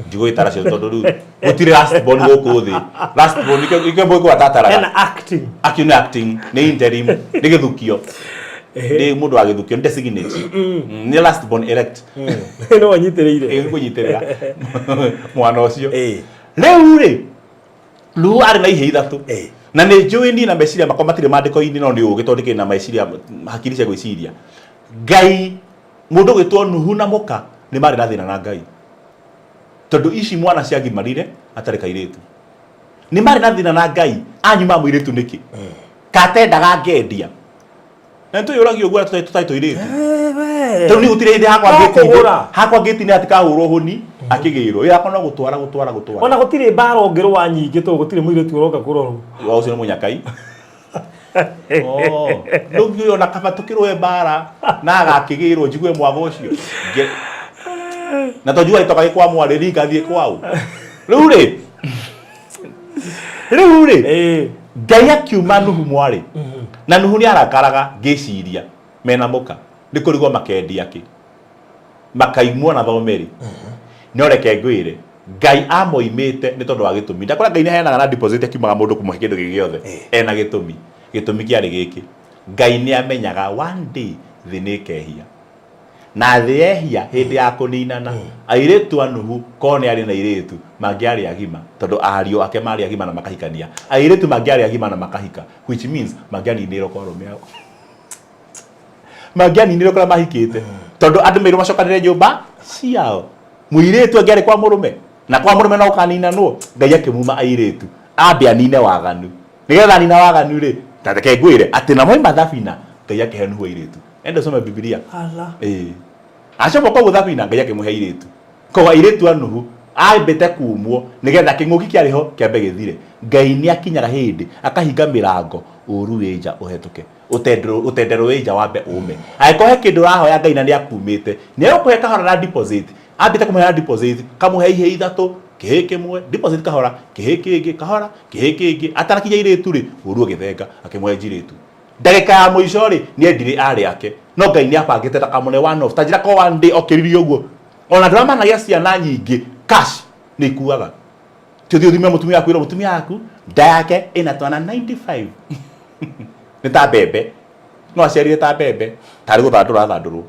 ndigũgĩtara cio, tondũ rĩu gũtirĩ last born gũkũ thĩ. Last born nĩkĩo, nĩkĩo mũgĩkũyũ atataraga. Hena acting. Acting nĩ acting, nĩ interim, nĩ gĩthukio, nĩ mũndũ wa gĩthukio, nĩ designate. Nĩ last born elect. No anyitĩrĩire. Ĩ, kũnyitĩrĩra mwana ũcio. Rĩu rĩ, Nuhu arĩ na ihĩĩ ithatũ. Na nĩ njũĩ niĩ na meciria makwa matirĩ maandĩko-inĩ, no nĩ ũgĩ, tondũ ndĩkĩrĩ na meciria, hakiri cia gwĩciria. Ngai, mũndũ ũgwĩtwo Nuhu na mũka nĩ marĩ na thĩna na Ngai, tondũ ici mwana ciagimarire atarĩ kairĩtu. Nĩ marĩ na thĩna na Ngai, anyuma mũirĩtu nĩkĩ katendaga ngendia? Na nĩtwĩyũragia ũguo tũtarĩ tũirĩtu. Rĩu nĩ gũtirĩ hĩndĩ hakwa No ngĩti-inĩ, kũgũra. hakwa ngĩti-inĩ hatikahũrwo hũni akĩgĩrwo wĩra wakwa no gũtwara, gũtwara, gũtwara. Ona gũtirĩ mbara ũngĩrũa nyingĩ, tondũ gũtirĩ mũirĩtu ũroka kũrorwo. Wa ũcio nĩ mũnyakai. Oh, ndũngĩ ona kaba tũkĩrũe mbara na agakĩgĩrwo njigue mwago ũcio. Na to njua gĩtoka gĩ kwa mwarĩ ringathiĩ kwao. Rĩu rĩ, rĩu rĩ, Ngai akiuma Nuhu mwarĩ na Nuhu nĩ arakaraga. Ngĩciria mena mũka nĩ kũrigwo makendia kĩ, makaimwo na thomeri. No reke ngwĩre, Ngai amoimĩte nĩ tondũ wa gĩtũmi. Ndakora Ngai nĩ aheanaga na deposit, akiumaga mũndũ kũmũhe kĩndũ gĩ gĩothe ena gĩtũmi. Gĩtũmi kĩarĩ gĩkĩ: Ngai nĩ amenyaga one day thĩ nĩ ĩkehia, na thĩ yehia, hĩndĩ ya kũninana, airĩtu a Nuhu, korwo nĩ arĩ na airĩtu, mangĩarĩ agima, tondũ ariũ ake marĩ agima na makahikania, airĩtu mangĩarĩ agima na makahika, which means mangĩaninĩirwo kwa arũme ao, mangĩaninĩirwo kũrĩa mahikĩte, tondũ andũ meirwo macokanĩre nyũmba ciao. Mũirĩtu angĩarĩ kwa mũrũme, na kwa mũrũme no ũkaninanwo. Ngai akĩmuma airĩtu ambe anine waganu. Nĩgetha anina waganu rĩ, ta reke ngwĩre atĩ na moima thabina, Ngai akĩhe Nuhu airĩtu. Enda ũcome Bibilia. Ala. Ĩĩ, acoka koguo thabina, Ngai akĩmũhe airĩtu. Koguo airĩtu a Nuhu ambĩte kumwo nĩgetha kĩng'ũki kĩarĩ ho kĩambe gĩthire. Ngai nĩ akinyaga hĩndĩ akahinga mĩrango, ũru wĩ nja ũhetũke, ũtendero wĩ nja wambe ũme. Angĩkorwo he kĩndũ ũrahoya Ngai na nĩ akumĩte, nĩ egũkũhe kahora na deposit. Ambĩte kũmũhe na deposit, kamũhe ihĩĩ ithatũ, kĩhĩĩ kĩmwe deposit, kahora, kĩhĩĩ kĩngĩ kahora, kĩhĩĩ kĩngĩ. Atanakinya airĩtu rĩ, ũru ũgĩthenga, akĩmũhe njirĩtu. Ndagĩka ya mũico rĩ, nĩ endire arĩ ake, no Ngai nĩ abangĩte ndakamũne one off. Ta njĩra ko one day okĩririe ũguo. Ona andũ arĩa managĩa ciana nyingĩ cash nĩ ikuaga. Ti ũthiĩ ũthime mũtumia waku, wĩrwo mũtumia waku nda yake ĩna twana 95, nĩ ta mbembe, no aciarire ta mbembe, tarĩ gũthandũra athandũrwo.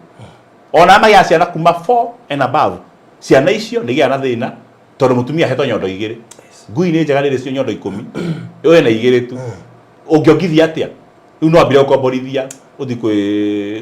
Ona magĩa ciana kuma 4 and above, ciana icio nĩ igĩaga na thĩna, tondũ mũtumia ahetwo nyondo igĩrĩ. Ngui nĩ njega rĩrĩ cio nyondo 10, ũyũ ena igĩrĩ tu. Ũngĩongithia atĩa? Rĩu no ambire gũkomborithia, ũthiĩ kwĩ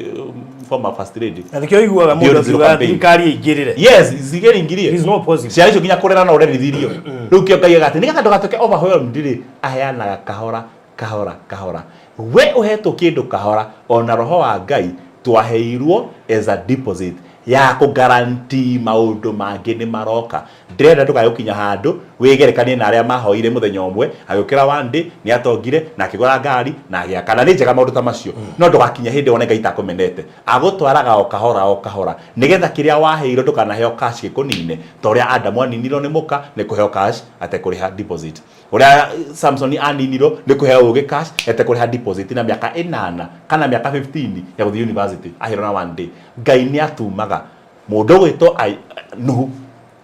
former first lady. Na nĩkĩo ũiguaga mũndũ Zero akiuga campaign. thirikari ĩingĩrĩre. Yes, zigĩringirie. It is not possible. Ciana icio nginya kũrera no ũrerithirio. Rĩu kĩo Ngai aga atĩ nĩgetha ndũgatuĩke overwhelmed rĩ, aheanaga kahora kahora kahora. We ũhetwo kĩndũ kahora, ona roho wa Ngai twaheirwo as a deposit ya kũ guarantee maũndũ mangĩ nĩ maroka. Ndĩrenda ndũkae gũkinya handũ wĩgerekanie na arĩa mahoire mũthenya ũmwe, agĩũkĩra one day nĩ atongire na akĩgũra ngari na agĩaka. Na nĩ njega maũndũ ta macio, no ndũgakinye hĩndĩ wone Ngai ta akũmenete. Agũtwaraga o kahora o kahora, nĩgetha kĩrĩa waheirwo ndũkanaheo cash gĩkũnine, ta ũrĩa Adamu aninirwo nĩ mũka nĩ kũheo cash atekũrĩha deposit. Ũrĩa Samson aninirwo nĩ kũheo ũgĩ cash etekũrĩha deposit, na mĩaka 8 kana mĩaka 15 ya gũthiĩ university aheirwo na one day. Ngai nĩ atumaga mũndũ ũgwĩtwo Nuhu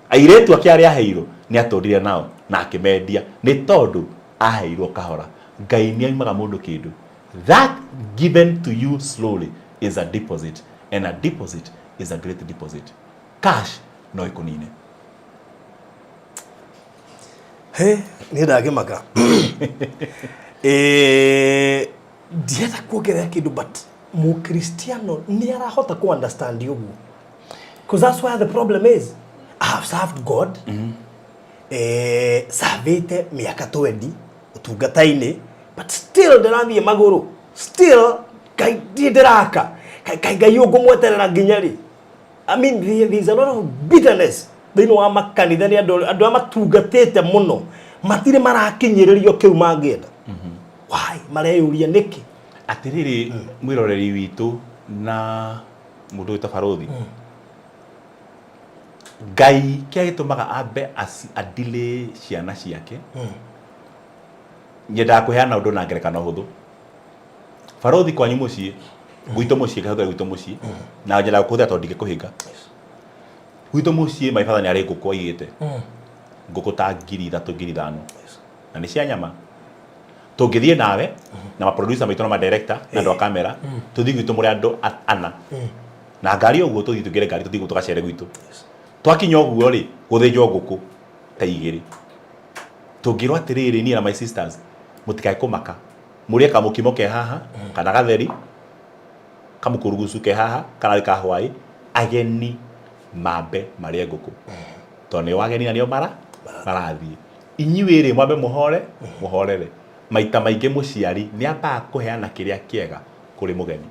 airĩtu ake arĩa aheirwo nĩ atũrire nao na akĩmendia, nĩ tondũ aheirwo kahora. Ngai nĩ aimaga mũndũ kĩndũ. That given to you slowly is a deposit, and a deposit is a great deposit. Cash no ĩkũnine. He, niĩ ndangĩmaka. Eh, ndienda kuongerera kĩndũ, but mũkristiano nĩ arahota ku understand ũguo? Because that's where the problem is. I have served God, servĩte mĩaka 20 ũtungata-inĩ, but still ndĩrathiĩ magũrũ, still Ngai ndirĩ ndĩraka. Ngai, Ngai ũngũmweterera nginya rĩ? I mean, there is a lot of bitterness thĩinĩ wa makanitha nĩ andũ andũ arĩa matungatĩte mũno matirĩ marakinyĩrĩrio kĩu mangĩenda. Why? Mareyũria nĩkĩ? Atĩrĩrĩ, mwĩroreri witũ na mũndũ wĩta Barũthi, Ngai kĩrĩa gĩtũmaga ambe adilĩ ciana ciake, nyendaga kũheana ũndũ na ngerekano hũthũ. Barũthi, kwanyu mũciĩ, gwitũ mũciĩ, ngahũthĩra gwitũ mũciĩ, na nyendaga kũhũthĩra tondũ ndingĩkũhĩnga. Gwitũ mũciĩ my father nĩ arĩ ngũkũ aigĩte, ngũkũ ta 3000, 5000, na nĩ cia nyama. Tũngĩthiĩ nawe na maproducer maitũ na madirector na andũ a kamera, tũthiĩ gwitũ mũrĩ andũ ana na ngari ũguo, tũthiĩ tũingĩre ngari, tũthiĩ tũgacere gwitũ. Twakinya ũguo rĩ, gũthĩnjwo ngũkũ ta igĩrĩ, tũngĩrwo atĩrĩrĩ, niĩ na my sisters, mũtikae kũmaka, mũrĩe kamũkimo ke haha kana gatheri kamũkũrugucu ke haha kana ka hwaĩ. Ageni mambe marĩe ngũkũ tondũ nĩo ageni na nĩo marathiĩ. Inyuĩ rĩ, mwambe mũhore mũhorere. Maita maingĩ mũciari nĩ ambaga kũheana kĩrĩa kĩega kũrĩ mũgeni.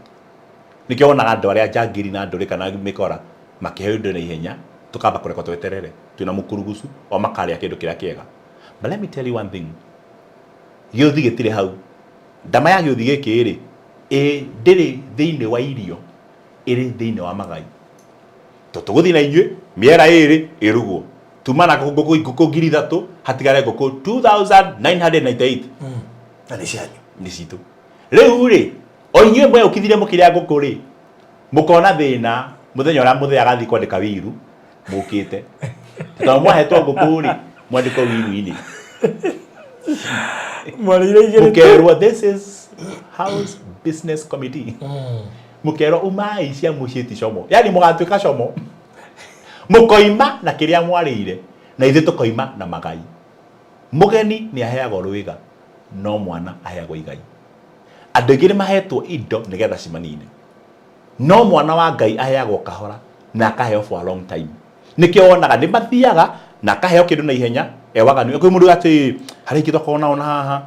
Nĩkĩo wonaga andũ arĩa njangiri na ndũrĩ kana mĩkora makĩheo indo na ihenya, tũkamba kũrekwo tweterere twĩna mũkurugucu, o makarĩa kĩndũ kĩrĩa kĩega. But let me tell you one thing, gĩũthi gĩtirĩ hau. Ndama ya gĩũthi gĩkĩ rĩ, ĩ ndĩrĩ thĩinĩ wa irio, ĩrĩ thĩinĩ wa magai. To tũgũthiĩ na inyuĩ mĩera ĩrĩ ĩrugwo, tuma na ngũkũ, ngũkũ 3000, hatigare ngũkũ 2998. Na nĩ cianyu. Nĩ citũ. Rĩu rĩ, o inyuĩ mweũkithirie mũkĩrĩa ngũkũ rĩ, mũkona thĩna mũthenya ũrĩa mũthee agathiĩ kwandĩka wiru mũkĩte, tondũ mwahetwo ngũkũ rĩ, mwandĩkwo wiru-inĩ. Mwarĩire igĩrĩ tu. Mũkerwo this is house business committee, mũkerwo umai cia mũciĩ ti como, yani mũgatuĩka como, mũkoima na kĩrĩa mwarĩire na ithuĩ tũkoima na magai. Mũgeni nĩ aheagwo rwĩga, no mwana aheagwo igai. Andũ aingĩ nĩ mahetwo indo nĩgetha cimanine, no mwana wa Ngai aheagwo kahora na akaheo for a long time. Nĩkĩo wonaga nĩ mathiaga na akaheo kĩndũ na ihenya ewaganu. Kwĩ mũndũ atĩ harĩ ingĩ twakorwo nao na haha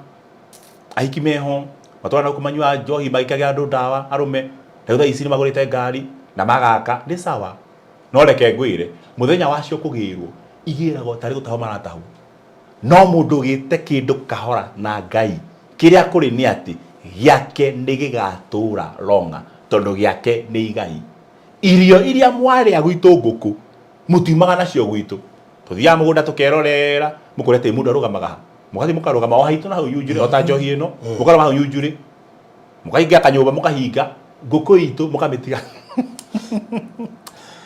ahiki meho matwara na kũmanyua njohi, magĩkagĩra andũ ndawa arũme. Rĩu thaa ici nĩ magũrĩte ngari na magaka, nĩ sawa. No reke ngwĩre, mũthenya wacio kũgĩrwo igĩragwo tarĩ gũtahwo maratahwo. No mũndũ ũgĩte kĩndũ kahora na Ngai, kĩrĩa kũrĩ nĩ atĩ gĩake nĩ gĩgatũra longa, tondũ gĩake nĩ igai. Irio iria mwarĩa gwitũ ngũkũ, mũtiumaga nacio gwitũ. Tũthiaga mũgũnda tũkerorera, mũkore atĩ mũndũ arũgamaga ha, mũgathiĩ mũkarũgama o haitũ na hau nyunjurĩ, o ta njohi ĩno, mũkarũgama hau nyunjurĩ, mũkahinga kanyũmba, mũkahinga ngũkũ itũ, mũkamĩtiga,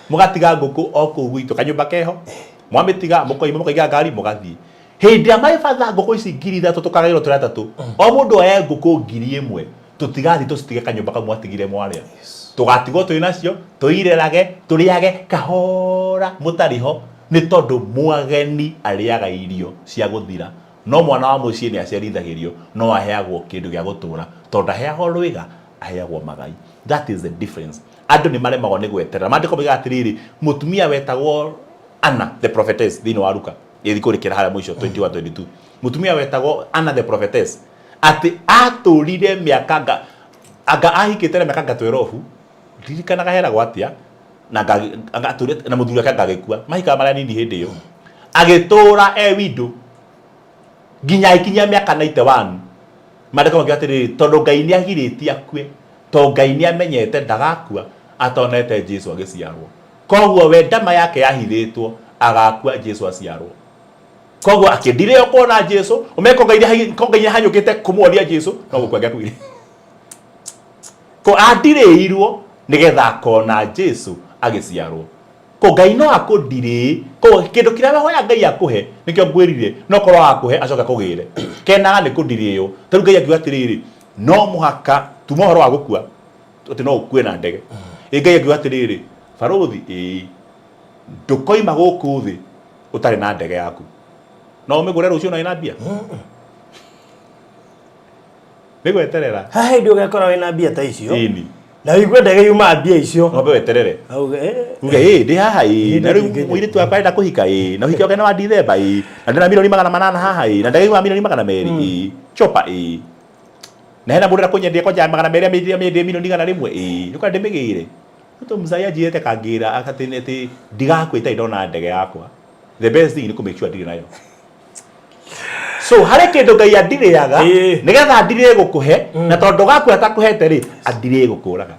mũgatiga ngũkũ o kũu gwitũ kanyũmba keho. Mwamĩtiga, mũkoima, mũkaiga ngari, mũgathiĩ. Hĩndĩ ĩrĩa maĩbatha ngũkũ ici 3000 tũkagaĩrwo tũrĩ atatũ, o mũndũ oe ngũkũ 1000, tũtigathiĩ tũcitige kanyũmba kau mwatigire mwarĩa. Tũgatigwo twĩ nacio, tũirerage, tũrĩage kahora mũtarĩ ho, nĩ tondũ mwageni arĩaga irio cia gũthira. No mwana wa mũciĩ nĩ acerithagĩrio, no aheagwo kĩndũ gĩa gũtũra, tondũ ndaheagwo rwĩga, aheagwo magai. That is the difference. Andũ nĩ maremagwo nĩ gweterera. Maandĩko moigaga atĩrĩrĩ, mũtumia wetagwo Anna the prophetess thĩinĩ wa Luka, ĩthiĩ kũrĩkĩra harĩa mũico 21 22, mũtumia wetagwo Anna the prophetess atĩ atũrire mĩaka nga anga ahikĩte na mĩaka nga 12, ndirikanaga heragwo atĩa, na anga atũrire na mũthuri wake anga agĩkua, mahikaga marĩ anini hĩndĩ ĩyo, agĩtũra e window nginya agĩkinyia mĩaka 91. Maandĩko makiuga atĩrĩrĩ, tondũ Ngai nĩ agirĩtie akue, tondũ Ngai nĩ amenyete ndagakua atonete Jesu agĩciarwo. Koguo we ndama yake yahithĩtwo, agakua Jesu aciarwo. Koguo akĩndirĩo kuona Jesu, ũmenye ko Ngai ko Ngai nĩahanyũkĩte kũmuonia Jesu, no gũkua angĩakuire. Ko andirĩirwo nĩgetha akona Jesu agĩciarwo. Ko Ngai no akũndirĩĩ, koguo kĩndũ kĩrĩa wahoya Ngai akũhe, nĩkĩo ngwĩrire, no korwo agakũhe acoke akũgĩre. Kenaga nĩ kũndirĩo. Ta rĩu Ngai akiuga atĩrĩrĩ, no mũhaka tuma ũhoro wa gũkua, atĩ no ũkue na ndege. Ĩ Ngai akiuga atĩrĩrĩ, barũthi, ĩĩ, ndũkoima gũkũ thĩ ũtarĩ na ndege yaku. No ũmĩgũre rũciũ na wĩna mbia? Nĩ gweterera. Haha hĩndĩ ũgekora wĩna mbia ta icio. Ĩni. Na wĩigue ndege yuma mbia icio. Wambe weterere. Auge, Uge ĩ ndĩ haha ĩ, na rĩu Nĩ mũirĩtu wakwa arenda kũhika ĩ, na ũhiki wake nĩ wa Dithemba ĩ, na ndĩna 800,000 haha ĩ, na ndege yuma 200,000 ĩ, chopa ĩ. Na hena mũndũ ũrenda kũnyendia kwanja 200 amĩendie 100,000,000 ĩ, nĩũkwenda ndĩmĩgĩre. To mzai anjirĩte kangĩra atĩ atĩ ndigakua itarĩ ndona ndege yakwa. The best thing nĩ kũ make sure ndirĩ nayo. So harĩ kĩndũ Ngai andirĩaga nĩgetha andirĩe gũkũhe, na tondũ gakua atakũhete rĩ, andirĩe gũkũraga.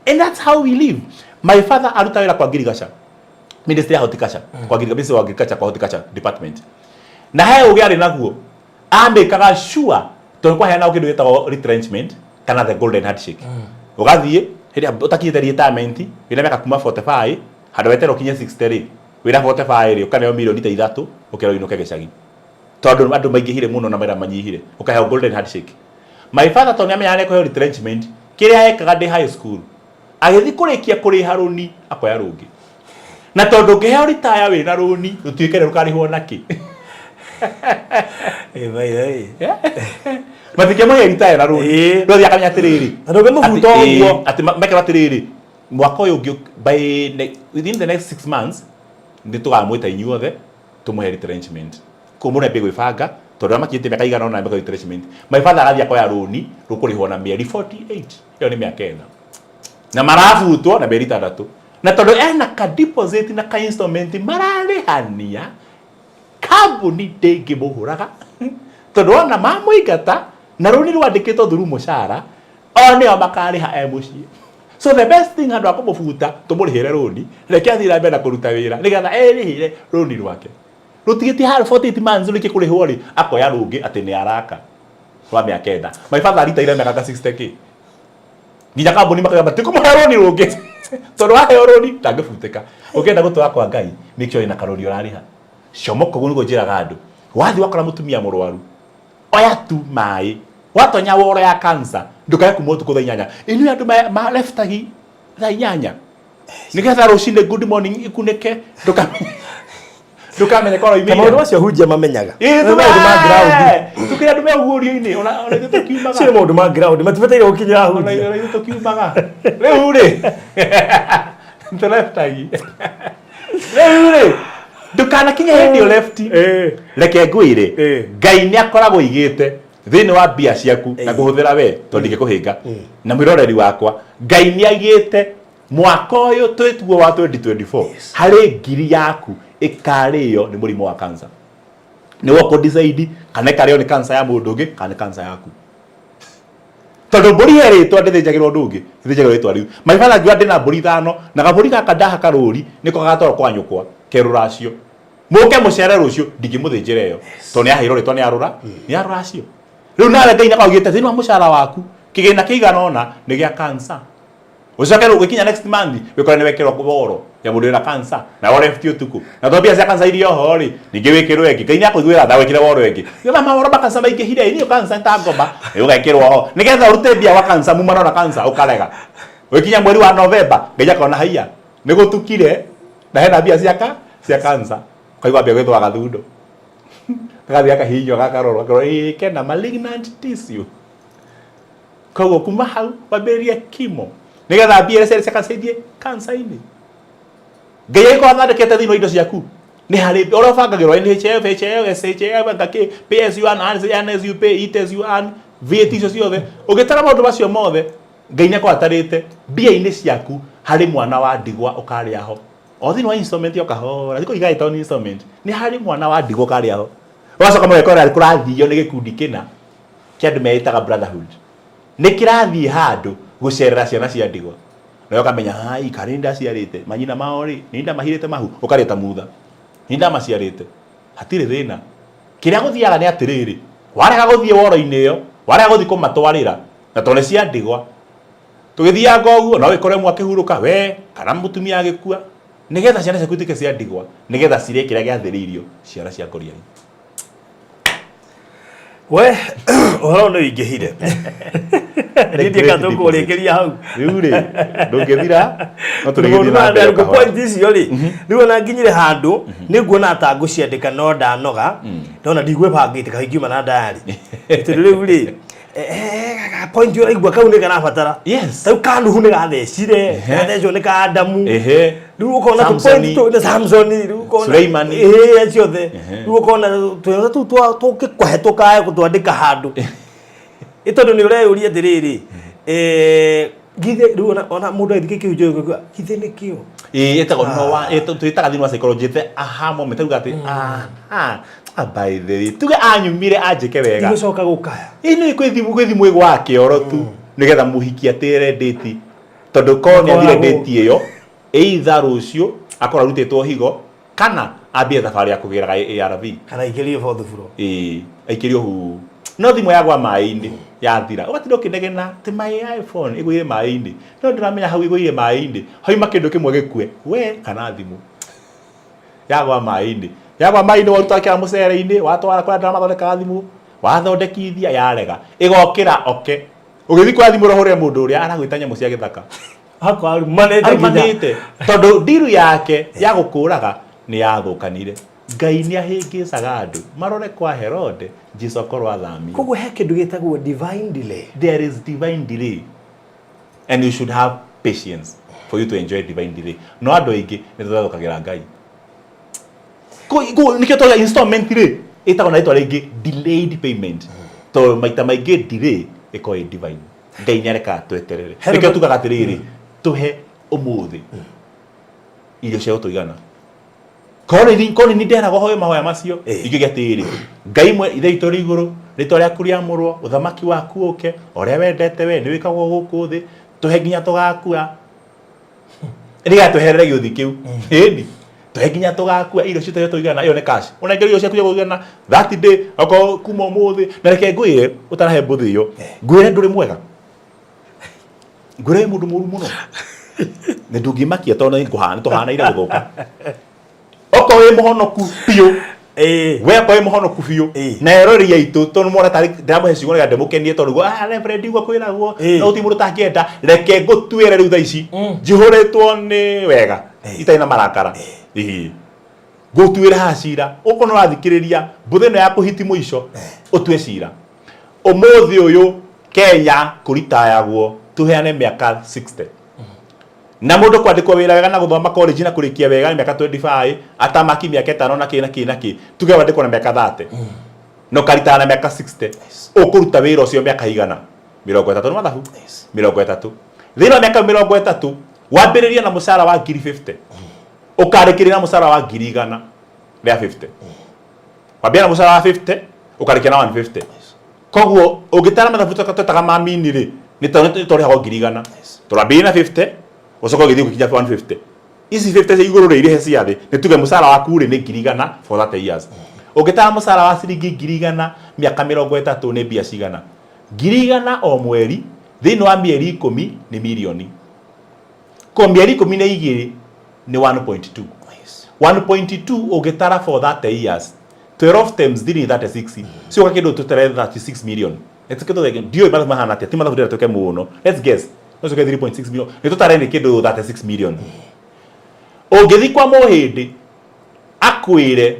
And that's how we live. My father aruta wĩra kwa ngirigaca, ministry ya horticulture, kwa ngirigaca, ministry wa agriculture, kwa horticulture department. Na he ũgĩ arĩ naguo amĩkaga sure tondũ kwaheanagwo kĩndũ gĩtagwo retrenchment kana the golden handshake. Ũgathiĩ hĩndĩ ĩrĩa ũtakinyĩte retirement, wĩna mĩaka kuma 45 handũ weterwo ũkinye 60 rĩ, wĩna 45 rĩ, ũkaneo mirioni ta 3 ũkerwo ũinũke gĩcagi tondũ andũ maingĩhire mũno na mawĩra manyihire, ũkaheo golden handshake. My father tondũ nĩamenyaga nĩekũheo retrenchment, kĩrĩa ekaga ndĩ high school, agĩthiĩ kũrĩkia kũrĩha rũni akoya rũngĩ, na tondũ ũngĩheo ritaya wĩna rũni rũtuĩke rĩ rũkarĩhwo nakĩ? Eh, by the way. Matingĩmũhe ritaya na rũni. Rũthiĩ akamenya atĩrĩrĩ, Na ndũngĩmũbuta ũguo. Atĩ mekerwo atĩrĩrĩ, mwaka ũyũ ũngĩ within the next 6 months nĩ tũgamwĩta inyuothe tũmũhe retrenchment. Koguo mũndũ ambie gwĩbanga tondũ arĩa makinyĩtie mĩaka igana ũna mekwo retrenchment. My father agathiĩ akoya rũni rũkũrĩhwo na mĩeri 48, ĩyo nĩ mĩaka 4, na marabutwo na mĩeri 6, na tondũ ena ka deposit na ka installment mararĩhania, kambuni ndĩngĩmũhũraga tondũ ona mamũingata na rũni rwandĩkĩtwo through mũcara, o nĩo makarĩha e mũciĩ. So the best thing, handũ ha kũmũbuta, tũmũrĩhĩre rũni, reke athiĩ na mbere na kũruta wĩra nĩgetha erĩhĩre rũni rwake. Rũtigĩtie harĩ 48 months rũrĩkie kũrĩhwo rĩ, akoya rũngĩ atĩ nĩ araka rwa mĩaka 4. My father aritaire mĩaka ta 60 k, nginya kambuni makauga matikũmũhe rũni rũngĩ tondũ waheo rũni ndangĩbutĩka. Ũngĩenda gũtũra kwa Ngai, make sure wĩna karũni ũrarĩha. Comoka. Ũguo nĩguo njĩraga andũ. Wathiĩ wakora mũtumia mũrwaru, oya tu maĩ. Watonya woro ya cancer, ndũkae kuma ũtukũ thaa 8. Inyuĩ andũ ma leftagi thaa 8 nĩgetha rũcinĩ good morning ikunĩke, ndũkamenye korwo Ta maũndũ macio hunjia mamenyaga. Ĩĩ, Nĩ maũndũ ma ground. Tukĩra andũ me ũguũrio-inĩ, ona ithuĩ tũkiumaga. Cio nĩ maũndũ ma ground, matibataire gũkinyĩra Ona hunjia. Ona ithuĩ tũkiumaga rĩu rĩ, tũleftagi rĩu rĩ, ndũkanakinye hĩndĩ ĩyo left. Reke ngwĩre, Ngai nĩ akoragwo aigĩte thĩinĩ wa mbia ciaku na kũhũthĩra we tondũ ndingĩkũhĩnga na mwĩroreri wakwa. Ngai nĩ aigĩte mwaka ũyũ twĩtuo wa 2024 harĩ ngiri yaku ĩkarĩo nĩ mũrimũ wa cancer. Nĩ woko decide kana ĩkarĩo nĩ cancer ya mũndũ ũngĩ kana nĩ cancer yaku, tondũ mbũri he rĩtwa ndĩthĩnjagĩrwo ũndũ ũngĩ, ĩthĩnjagĩrwo rĩtwa rĩu. My father angiuga ndĩna mbũri 5 na gabũri gaka ndahaka rũri nĩko gagatwarwo kwa nyũkwa kerũracio, mũke mũcere rũciũ, ndingĩmũthĩnjĩra ĩyo tondũ nĩ aheirwo rĩtwa, nĩ arũra nĩ arũracio. Rĩu nawe Ngai nĩakaugĩte thĩinĩ wa mũcara waku kĩgĩna kĩigana ũna nĩ gĩa cancer. Ũcoke rĩu ũgĩkinya next month wĩkore nĩ wekĩrwo woro ya mũndũ wĩna cancer na wore left ũtukũ, na tondũ mbia cia cancer iria oho rĩ, ningĩ wĩkĩrwo ĩngĩ. Ngai nĩ akũiguĩra tha wĩkĩre woro ĩngĩ nĩgetha maworo ma cancer maingĩhire. Ĩ niĩ cancer ta ngoma ũgekĩrwo ho nĩgetha ũrute mbia wa cancer mumana na cancer ũkarega. Ũgĩkinya mweri wa November, Ngai akona haiya nĩ gũtukire na hena mbia cia cancer, ũkaigua ambia gwĩthũa gathundo, gagathiĩ gakahihinywo, gakarorwo, gakerwo ĩĩ kena malignant tissue. Koguo kuma hau wambĩrĩrie chemo nĩgetha mbia iria ciarĩ cia cancer ithiĩ cancer-inĩ. Ngai agĩkorwo athondekete thĩinĩ wa indo ciaku nĩ harĩ ũrĩa ũbangagĩrwo NHIF, HIF, SHIF, ngakĩ, pay as you earn, earn as you pay, eat as you earn, VAT icio ciothe. Ũgĩtara maũndũ macio mothe, Ngai nĩ akorwo atarĩte mbia-inĩ ciaku harĩ mwana wa ndigwa ũkarĩa ho o thĩinĩ wa installment o kahora thikũ igaĩtwo nĩ installment, nĩ harĩ mwana wa ndigwa ũkarĩa ho. Ũgacoka mũgekora kũrathio nĩ gĩkundi kĩna kĩa andũ meĩtaga brotherhood, nĩ kĩrathiĩ handũ gũcerera ciana cia ndigwa, nawe ũkamenya hai karĩ ndaciarĩte manyina mao rĩ, nĩ ndamahirĩte mahu, ũkarĩa ta mutha, nĩ ndamaciarĩte, hatirĩ thĩna. Kĩrĩa gũthiaga nĩ atĩrĩrĩ, warega gũthiĩ woro-inĩ ĩyo, warega gũthiĩ kũmatwarĩra, na tondũ nĩ cia ndigwa, tũgĩthianga ũguo no wĩkore mwe akĩhurũka we kana mũtumia agĩkua, nĩgetha ciana ciaku ituĩke cia ndigwa, nĩgetha cirĩe kĩrĩa gĩathĩrĩirio ciana cia ngoriai. We, ũhoro nĩ ũingĩhire, niĩ ndiĩka tũkũrĩkĩria hau. Rĩu rĩ, ndũngĩthira, no tũrĩgĩthiĩ na mbere Maũndũ kahora. Point icio rĩ, rĩu ona nginyire handũ nĩ nguona ta ngũciandĩka no ndanoga, ndona ndigwĩbangĩte kaĩ ngiuma na ndayarĩ, tondũ rĩu rĩ, point ũraigua kau nĩ karabatara. Rĩu ka Nuhu nĩ gathecire, gathecwo nĩ ka Adamu. Rĩu ũkona tũ Samsoni. point tũ na Samsoni, rĩu ũkona Suleimani. Ĩĩ, acio othe. Rĩu ũkona tũnyamũ tũu tũngĩkũhe tũkae gũtwandĩka handũ, ĩ tondũ nĩ ũreyũria atĩrĩrĩ, Githĩ rĩu ona ona mũndũ agĩthiĩ kĩhunjio gĩkĩ githĩ nĩkĩo? Ĩĩ ĩtagwo no wa twĩtaga thĩinĩ wa psychology the aha moment auga atĩ aha ah, by the way tuge anyumire anjĩke wega. Ndigũcoka gũkaya. Ĩĩ nĩ kwĩ thimũ kwĩ thimũ ĩgwaga kĩoro tu nĩgetha mũhiki atĩre ndĩti tondũ korwo nĩ athire ndĩti ĩyo either rũciũ akorwo arutĩtwo higo kana ambie thabarĩ ya kũgĩraga ARV. Kana aikĩrio fourth floor. Ĩĩ aikĩrio huu no thimũ yagwa maĩ-inĩ yathira ũgatinda ũkĩnegena atĩ my iPhone ĩgũire maĩ-inĩ no ndũramenya hau ĩgũire maĩ-inĩ hauma kĩndũ kĩmwe gĩkue we kana thimũ yagwa maĩ-inĩ yagwa maĩ-inĩ waruta kĩra mũcere-inĩ watwara kũrĩa andũ arĩa mathondekaga thimũ wathondekithia yarega ĩgokĩra oke ũgĩthiĩ kwa thimũ ũrahũrĩra mũndũ ũrĩa aragwĩta nyamũ cia gĩthaka. Hakwa arumanĩte nginya. Arumanĩte tondũ ndiru yake ya gũkũraga nĩ yathũkanire. Ngai nĩ ahĩngĩcaga andũ marore kwa Herode Jesu akorwo athamire. Koguo he kĩndũ gĩtagwo divine delay. There is divine delay and you should have patience for you to enjoy divine delay. No andũ aingĩ nĩ tũthethũkagĩra Ngai. Nĩkĩo twaga installment rĩ ĩtagwo na rĩtwa rĩngĩ delayed payment tondũ maita maingĩ delay ĩkoragwo ĩ divine. Ngai nĩ arekaga tweterere. Nĩkĩo tugaga atĩrĩrĩ tũhe ũmũthĩ irio cia gũtũigana. Korwo nĩ korwo nĩ nderagwo hoe mahoya macio ingĩuga atĩrĩrĩ Ngai mwe ithe witũ ũrĩ igũrũ rĩtwa rĩaku rĩamũrwo ũthamaki waku ũke ũrĩa wendete we nĩ wĩkagwo gũkũ thĩ tũhe nginya tũgakua nĩgetha tweherere gĩũthi kĩu ĩni tũhe nginya tũgakua irio citũ cia tũigana ĩyo nĩ cash ũnengere irio ciaku cia kũigana that day okorwo kuma ũmũthĩ na reke ngwĩre ũtarahe mbũthĩ ĩyo ngwĩre ndũrĩ mwega ngwĩre wĩ mũndũ mũru mũno na ndũngĩmakia tondũ nĩ tũhanaine gũthũka okorwo wĩ mũhonoku biũ we akorwo wĩ mũhonoku biũ na eroreri aitũ tondũ mona tarĩ ndĩramũhe ciugo nĩgetha ndĩmũkenie tondũ guo ah reverend ũguo kwĩragwo no gũtirĩ mũndũ ũtangĩenda reke ngũtuĩre rĩu thaa ici njihũrĩtwo nĩ wega itarĩ na marakara Ĩĩ. Ngũtuĩre haha cira ũkorwo nĩ ũrathikĩrĩria mbũthĩ ĩno ya kũhiti mũico ũtue cira ũmũthĩ ũyũ Kenya kũritayagwo tũheane mĩaka 60 na mũndũ kwandĩkwo wĩra wega na gũthoma college na kũrĩkia wega nĩ mĩaka 25 atamaki mĩaka ĩtano na kĩ na kĩ na kĩ tuge wandĩkwo na mĩaka 30 na ũkaritaya na mĩaka 60 ũkũruta wĩra ũcio mĩaka igana 30 nĩ mathabu 30 thĩinĩ wa mĩaka 30 wambĩrĩrie na mũcara wa ngiri 50 ũkarĩkĩria na mũcara wa ngiri igana rĩa 50 wambia na mũcara wa 50 ũkarĩkia na 150 koguo ũngĩtara mathabu twetaga ma mini rĩ nĩ tũrĩhagwo 100,000 tũrambĩrĩria na 50 ũcoke ũgĩthiĩ ũgĩkinya 150 ici 50 cia igũrũ rĩ irĩhe cia thĩ nĩ tuge mũcara waku rĩ nĩ 100,000 for 30 years ũngĩtara mũcara wa ciringi 100,000 mĩaka 30 nĩ mbia cigana 100,000 o mweri thĩinĩ wa mĩeri 10 nĩ mirioni ko mĩeri 12 nĩ 1.2 1.2 ũngĩtara for 30 years 12 times 3 36 cioka kĩndũ tũtere 36 million Let's kĩndũ gĩkĩ ndiũĩ mathabu mahana atĩa ti mathabu ndĩrenda twĩke mũno let's guess no coke 3.6 million nĩ tũtare nĩ kĩndũ 36 million ũngĩthiĩ kwa mũhĩndĩ akwĩre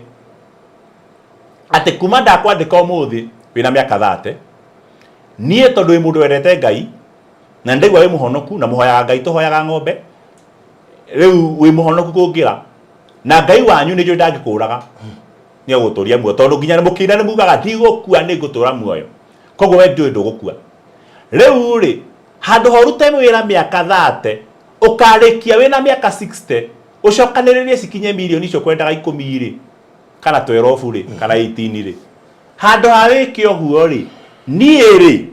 atĩ kuma ndakwandĩka ũmũthĩ wĩna mĩaka 30 niĩ tondũ wĩ mũndũ wendete Ngai na ndaigua wĩ mũhonoku na mũhoyaga Ngai tũhoyaga ng'ombe rĩu wĩ mũhonoku kũngĩra na Ngai wanyu nĩ njũĩ ndangĩkũraga nĩ egũtũria muoyo tondũ nginya mũkĩina nĩ mugaga ndigũkua nĩ ngũtũra muoyo koguo we ndũĩ ndũgũkua rĩu rĩ handũ ha ũrute wĩra mĩaka 30 ũkarĩkia wĩna mĩaka 60 ũcokanĩrĩrie cikinye mirioni icio kwendaga ikũmi rĩ kana 12 rĩ kana 18 rĩ handũ ha wĩke ũguo rĩ niĩ rĩ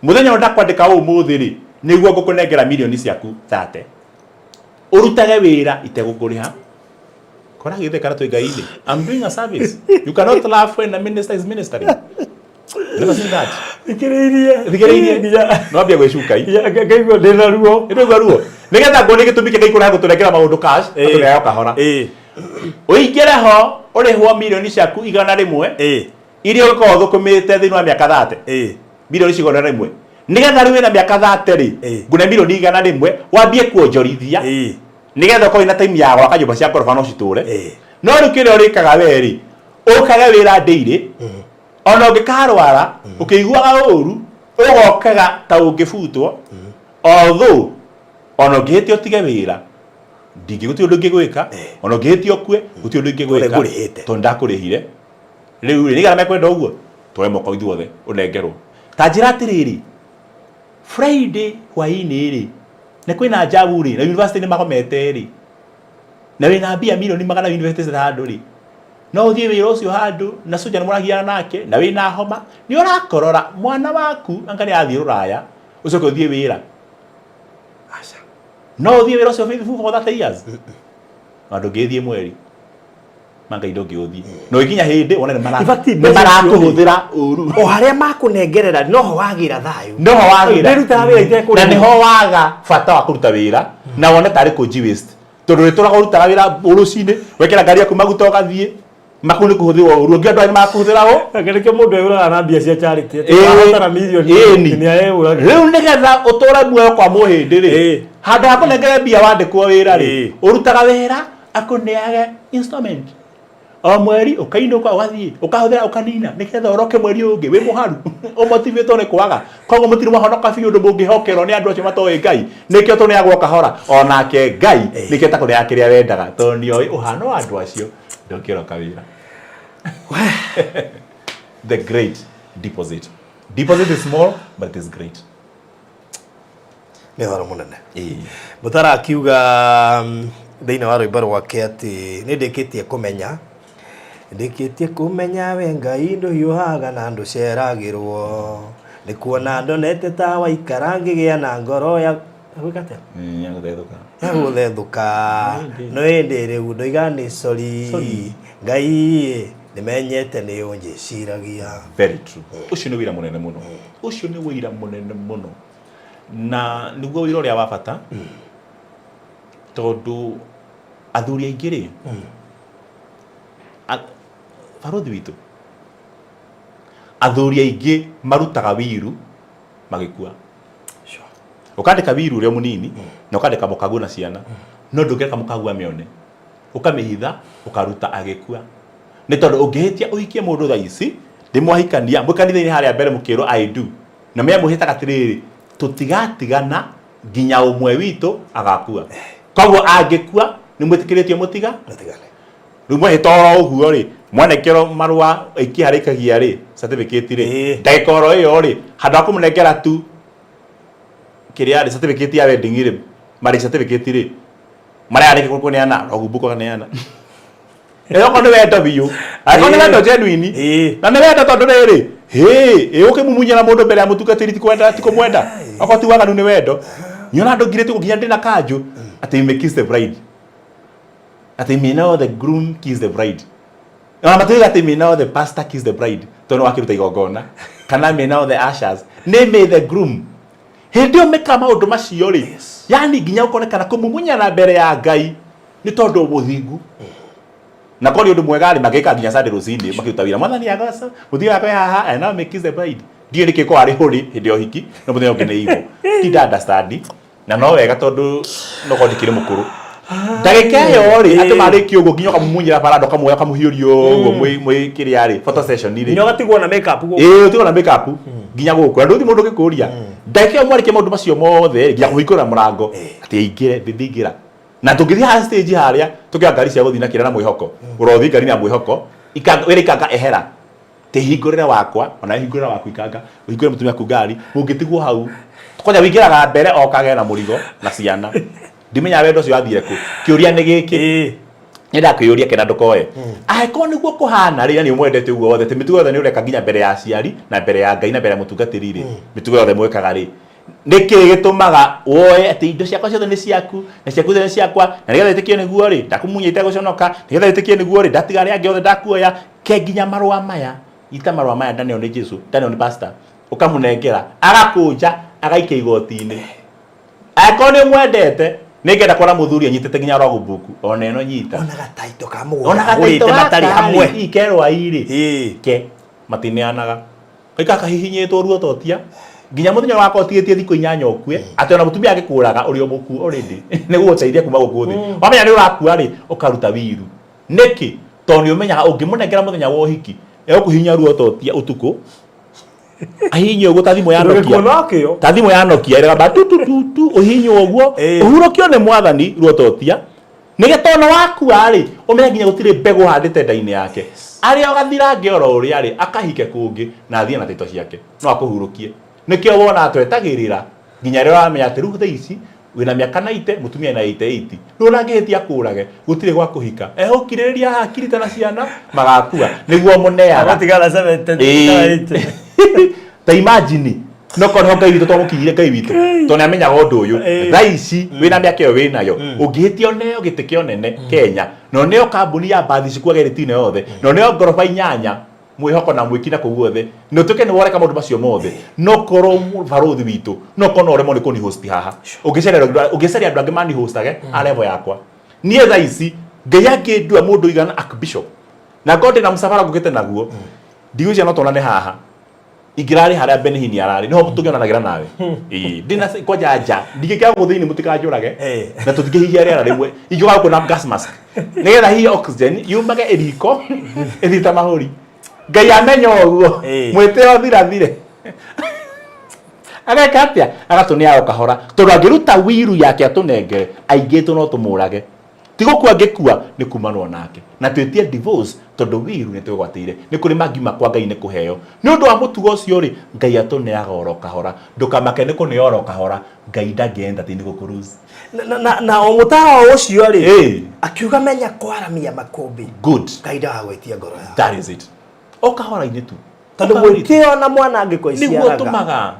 mũthenya ũrĩa ndakwandĩka ũmũthĩ rĩ nĩguo ngũkũnengera mirioni ciaku 30 ũrutage wĩra itegũkũrĩha kora gĩthe kana twĩ ngai-inĩ I'm doing a service you cannot laugh when a minister is ministering never seen that thikĩrĩirie thikĩrĩirie no ambia gwĩcuka i ngaigua ndĩ na ruo nĩ ruo nĩgetha nguone gĩtũmi kĩa Ngai kũreha gũtũnengera maũndũ cash atũrehaga kahora ũingĩre ho ũrĩhwo mirioni ciaku 100 iria ũgĩkorwo ũthũkũmĩte thĩinĩ wa mĩaka 30 mirioni cigana rĩmwe nĩgetha rĩu wĩna mĩaka 30 rĩ ngune mirioni 100 wambie kuonjorithia nĩgetha ũkorwo wĩna time ya gwaka nyũmba cia ngoroba no citũre no rĩu kĩrĩa ũrĩkaga we rĩ ũkage wĩra daily ona ũngĩkarwara ũkĩiguaga ũru ũgokaga ta ũngĩbutwo although ona ũngĩhĩtia ũtige wĩra ndingĩ gũtirĩ ũndũ ingĩgwĩka ona ũngĩhĩtia ũkue gũtirĩ ũndũ ingĩgwĩka Tondũ ngũrĩhĩte. tondũ ndakũrĩhire rĩu rĩ nĩgetha mekwenda ũguo tuoe moko ithuothe ũnengerwo ta njĩra atĩrĩrĩ Friday hwainĩ rĩ Na kwĩna njabu rĩ, na university nĩ magomete rĩ, na wĩna mbia milioni magana university handũ rĩ, no ũthiĩ wĩra ũcio handũ na soja nĩ mũragiana nake na wĩna homa nĩ ũrakorora mwana waku anga nĩ athiĩ rũraya ũcoke ũthiĩ wĩra. Aca. No ũthiĩ wĩra ũcio faithful for 30 years na ndũngĩthiĩ mweri mangai ndũngĩũthiĩ na ũgĩkinya hĩndĩ wone nĩ mara- In fact, nĩ mbeca icio rĩ- marakũhũthĩra ũru. O harĩa makũnengerera noho wagĩra thayũ. Noho wagĩra. Ndĩrutaga wĩra itekũrĩhwo. Na nĩho waga bata wa kũruta wĩra na wone tarĩ kũnji waste tondũ rĩtũraga ũrutaga wĩra rũcinĩ wekĩra ngari yaku maguta ũgathiĩ makuu nĩ kũhũthĩrwo ũru ũngĩ andũ aya nĩ makũhũthĩra ũ. Reke nĩkĩo mũndũ eyũraga na mbia cia charity atĩ Ĩĩ. wahotana mirioni Ĩni. nĩ areyũraga. Rĩu nĩgetha ũtũre muoyo kwa mũhĩndĩ rĩ, Ĩĩ. handũ ha kũnengere mbia wandĩkwo wĩra rĩ, Ĩĩ. ũrutaga wĩra akũneage installment o mweri ũkainũka ũgathiĩ ũkahũthĩra ũkanina nĩgetha ũroke mweri ũyũ ũngĩ wĩ mũharu ũmotivĩtwo nĩ kwaga. Koguo mũtirĩ mwahonoka biũ ũndũ mũngĩhokerwo nĩ andũ acio matoĩ Ngai. Nĩkĩo tũneagwo kahora onake Ngai nĩkĩo atakũneaga kĩrĩa wendaga tondũ nĩoĩ ũhano wa andũ acio ndũngĩroka wĩra. The great deposit. Deposit is small but it is great. Nĩ ũhoro mũnene. Mũtara akiuga thĩinĩ wa rwĩmbo rwake atĩ nĩ ndĩkĩtie kũmenya ndĩkĩtie kũmenya we Ngai ndũhiũhaga na ndũceragĩrwo nĩ kuona ndonete ta waikara ngĩgĩa na ngoro ya gwĩka atĩa? Ya gũthethũka. Ya gũthethũka. No ĩndĩ rĩu ndoiga nĩ sorry Ngai nĩmenyete nĩ ũnjĩciragia. Very true. Ũcio nĩ wĩra mũnene mũno. Ũcio nĩ wĩra mũnene mũno. Na nĩguo wĩra ũrĩa wa bata tondũ athuri aingĩ rĩ, barũthi witũ, athuri aingĩ marutaga wiru magĩkua. Ũkandĩka wiru ũrĩa mũnini na ũkandĩka mũkaguo na ciana, no ndũngĩreka mũkaguo amĩone. Ũkamĩhitha ũkaruta agĩkua. Nĩ tondũ ũngĩhĩtia ũhikie mũndũ thaa ici, ndĩmwahikania, mwĩ kanitha-inĩ harĩa mbere mũkĩrwo I do. Na mĩamwĩhĩtaga atĩrĩrĩ, tũtigatigana nginya ũmwe witũ agakua. Koguo angĩkua nĩ mwĩtĩkĩrĩtio mũtiga? Mũtigane. Rĩu mwehĩta oro ũguo rĩ, mwanengerwo marũa aikia harĩa aikagia rĩ, certificate rĩ, ndagĩka oro ĩyo rĩ, handũ ha kũmũnengera tu kĩrĩa rĩ, certificate ya wedding rĩ, marriage certificate rĩ, marĩa arĩkia kũneana, rogumbuka ũkaneana. Ĩyo okorwo nĩ wendo biũ, angĩkorwo nĩ wendo genuine, na nĩ wendo tondũ rĩrĩ, hĩ, ĩ ũkĩmumunyĩra mũndũ mbere ya mũtungatĩri ti kwenda ti kũmwenda, okorwo ti waganu nĩ wendo. Nyona andũ ngirĩte ũguo nginya ndĩna kanjũ, atĩ you may kiss the bride. Atĩ may now the groom kiss the bride. Ona matiugaga atĩ may now the pastor kiss the bride, tondũ nĩ wakĩruta igongona. Kana may now the ushers. Nĩ may the groom. Hĩndĩ ĩyo mekaga maũndũ macio rĩ, yani nginya ũkonekana kũmumunyana mbere ya Ngai nĩ tondũ mũthingu. Na korwo nĩ ũndũ mwega rĩ, magĩka nginya Sunday rũcinĩ makĩruta wĩra. Mwathani agoca, mũthia wakwa haha, and now may kiss the bride. Ndiũĩ nĩkĩ ĩkoragwo arĩ holy hĩndĩ ya ũhiki, no mũthenya ũngĩ nĩ evil. Ti understand. Na no wega tondũ no korwo ndikĩrĩ mũkũrũ. Ndagĩka ĩyo rĩ, andũ marĩkia ũguo nginya ũkamumunyĩra baranda ũkamuoya ũkamũhiũria ũguo mwĩ mwĩ kĩrĩa rĩ, photo session rĩ. Nginya ũgatigwo na make up gũkũ. Ĩĩ ũtigwo na make up nginya gũkũ. Na ndũgũthiĩ mũndũ ũgĩkũria. Ndagĩka ĩyo mwarĩkia maũndũ macio mothe rĩ, nginya kũhingũra mũrango atĩ aingĩre, ndingĩingĩra. Na tũngĩthiĩ haha stage harĩa tũkĩoya ngari cia gũthiĩ na kĩrĩa na mwĩhoko, ũrothiĩ ngari na mwĩhoko, ikanga wĩra ikanga ehera. Ti hingũrĩre wakwa, ona hingũrĩre waku ikanga, ũhingũre mũtumia waku ngari, mũngĩtigwo hau. Kwanja wĩingĩraga mbere okage na mũrigo na ciana. Ndimenyaga wendo ũcio wathire kũ. Kĩũria nĩ gĩkĩ. Nyendaga kwĩyũria kena ndũkoe. Angĩkorwo nĩguo kũhana rĩ, na nĩ ũmwendete ũguo wothe, atĩ mĩtugo yothe nĩ ũreka nginya mbere ya aciari, na mbere ya Ngai, na mbere ya mũtungatĩri rĩ, mĩtugo yothe mwĩkaga rĩ, nĩkĩ gĩtũmaga woe atĩ indo ciakwa ciothe nĩ ciaku, na ciaku ciothe nĩ ciakwa, na nĩgetha wĩtĩkie nĩguo rĩ, ndakũmunya itegũconoka, nĩgetha wĩtĩkie nĩguo rĩ, ndatiga arĩa angĩ othe ndakuoya, ke nginya marũa maya, ita marũa maya ndaneo nĩ Jesu, ndaneo nĩ pastor, ũkamũnengera, agakũnja, agaikia igoti-inĩ. Angĩkorwo nĩ ũmwendete, nĩ ngenda kuona mũthuri anyitĩte nginya logbook, ona ĩno nyita. Ona gataito ka mũgũnda Ona gataito agũrĩte matarĩ gaka hamwe. rĩ, ikerwo ai rĩ, ke matineanaga. Gaikara kahihinyĩtwo ruototia nginya mũthenya wakwa ũtigĩtie thikũ inyanya ũkue, atĩ ona mũtumia angĩkũraga ũrĩ o mũkuo already nĩ gũgũteithia kuma gũkũ thĩ. Wamenya nĩ ũrakua rĩ, ũkaruta wiru. Nĩkĩ? Tondũ nĩ ũmenyaga ũngĩmũnengera mũthenya wa ũhiki, egũkũhihinya ruototia ũtukũ, ahihinye ũguo ta thimũ ya Nokia. Ndũgĩkuona kĩo. Ta thimũ ya Nokia ĩragamba tu tu tu tu, ũhihinywo ũguo, ũhurũkio nĩ mwathani ruototia, nĩgetha ona wakua rĩ, ũmenye nginya gũtirĩ mbegũ ũhandĩte nda-inĩ yake. Arĩa ũgathirange oro ũrĩa rĩ, akahike kũngĩ na athiĩ na taito ciake, no akũhurũkie. Nĩkĩo wonaga twetagĩrĩra nginya rĩrĩa ũramenya atĩ rĩu thaa ici Wĩna mĩaka 90, mũtumia ena 88. Rĩu ona angĩhĩtia akũũrage, gũtirĩ gwa kũhika. Egũkirĩrĩria haha akirĩte na ciana, magakua. Nĩguo mũneaga. Agatigara 70 Ĩĩ. 80. Ta imagine no korwo nĩho Ngai witũ twamũkinyire Ngai witũ tondũ nĩamenyaga ũndũ ũyũ. Thaa ici wĩna mĩaka ĩyo wĩnayo, ũngĩhĩtia ũneo gĩtĩ kĩa ũnene Kenya, na ũneo kambuni ya mbathi cikuage rĩtine yothe, na ũneo ngoroba inyanya mwĩhoko na mwĩki na kũu guothe, na ũtuĩke nĩ woreka maũndũ macio mothe, no korwo barũthi witũ, no korwo no ũremwo nĩ kũni host haha. Ũngĩcaria andũ angĩ mani hostage a level yakwa. Niĩ thaa ici Ngai angĩndua mũndũ ũigana archbishop, na ngorwo ndĩna mũcabara ngũkĩte naguo, ndigwĩciria no tuonane haha. Ingĩrarĩ harĩa Benny Hinn ararĩ, nĩho tũngĩonanagĩra nawe. Ĩĩ, ndĩna kwanja nja, ndingĩkĩra gũkũ thĩinĩ mũtikanjũrage, na tũtingĩhihia rĩera rĩmwe. Ingĩũka gũkũ na gas mask, nĩgetha hihie oxygen yumage ĩriko ĩthiĩ ta mahũri. Ngai amenya ũguo, mwĩtĩo thirathire. Ageka atĩa? Agatũneaga o kahora, tondũ angĩruta wiru yake atũnengere, aingĩ aitũ no tũmũrage. Ti gũkua angĩkua, nĩ kumanwo nake. Na twĩtie divorce tondũ wiru nĩ twĩgwatĩire. Nĩ kũrĩ mangiuma kwa Ngai nĩ kũheo. Nĩ ũndũ wa mũtugo ũcio rĩ, Ngai atũneaga oro kahora. Ndũkamake nĩ kũneo oro kahora, Ngai ndangĩ entertain gũkũ lose. Na, na, na, na o mũtaro ũcio rĩ, Ĩĩ. akiuga menya kwaramia makũmbĩ. Good. Ngai ndagagwĩtia ngoro yaku. That is it. O kahora-inĩ tu. Tondũ O kahora-inĩ tu. mwĩtĩo na mwanangĩko Nĩguo iciaraga. ũtũmaga.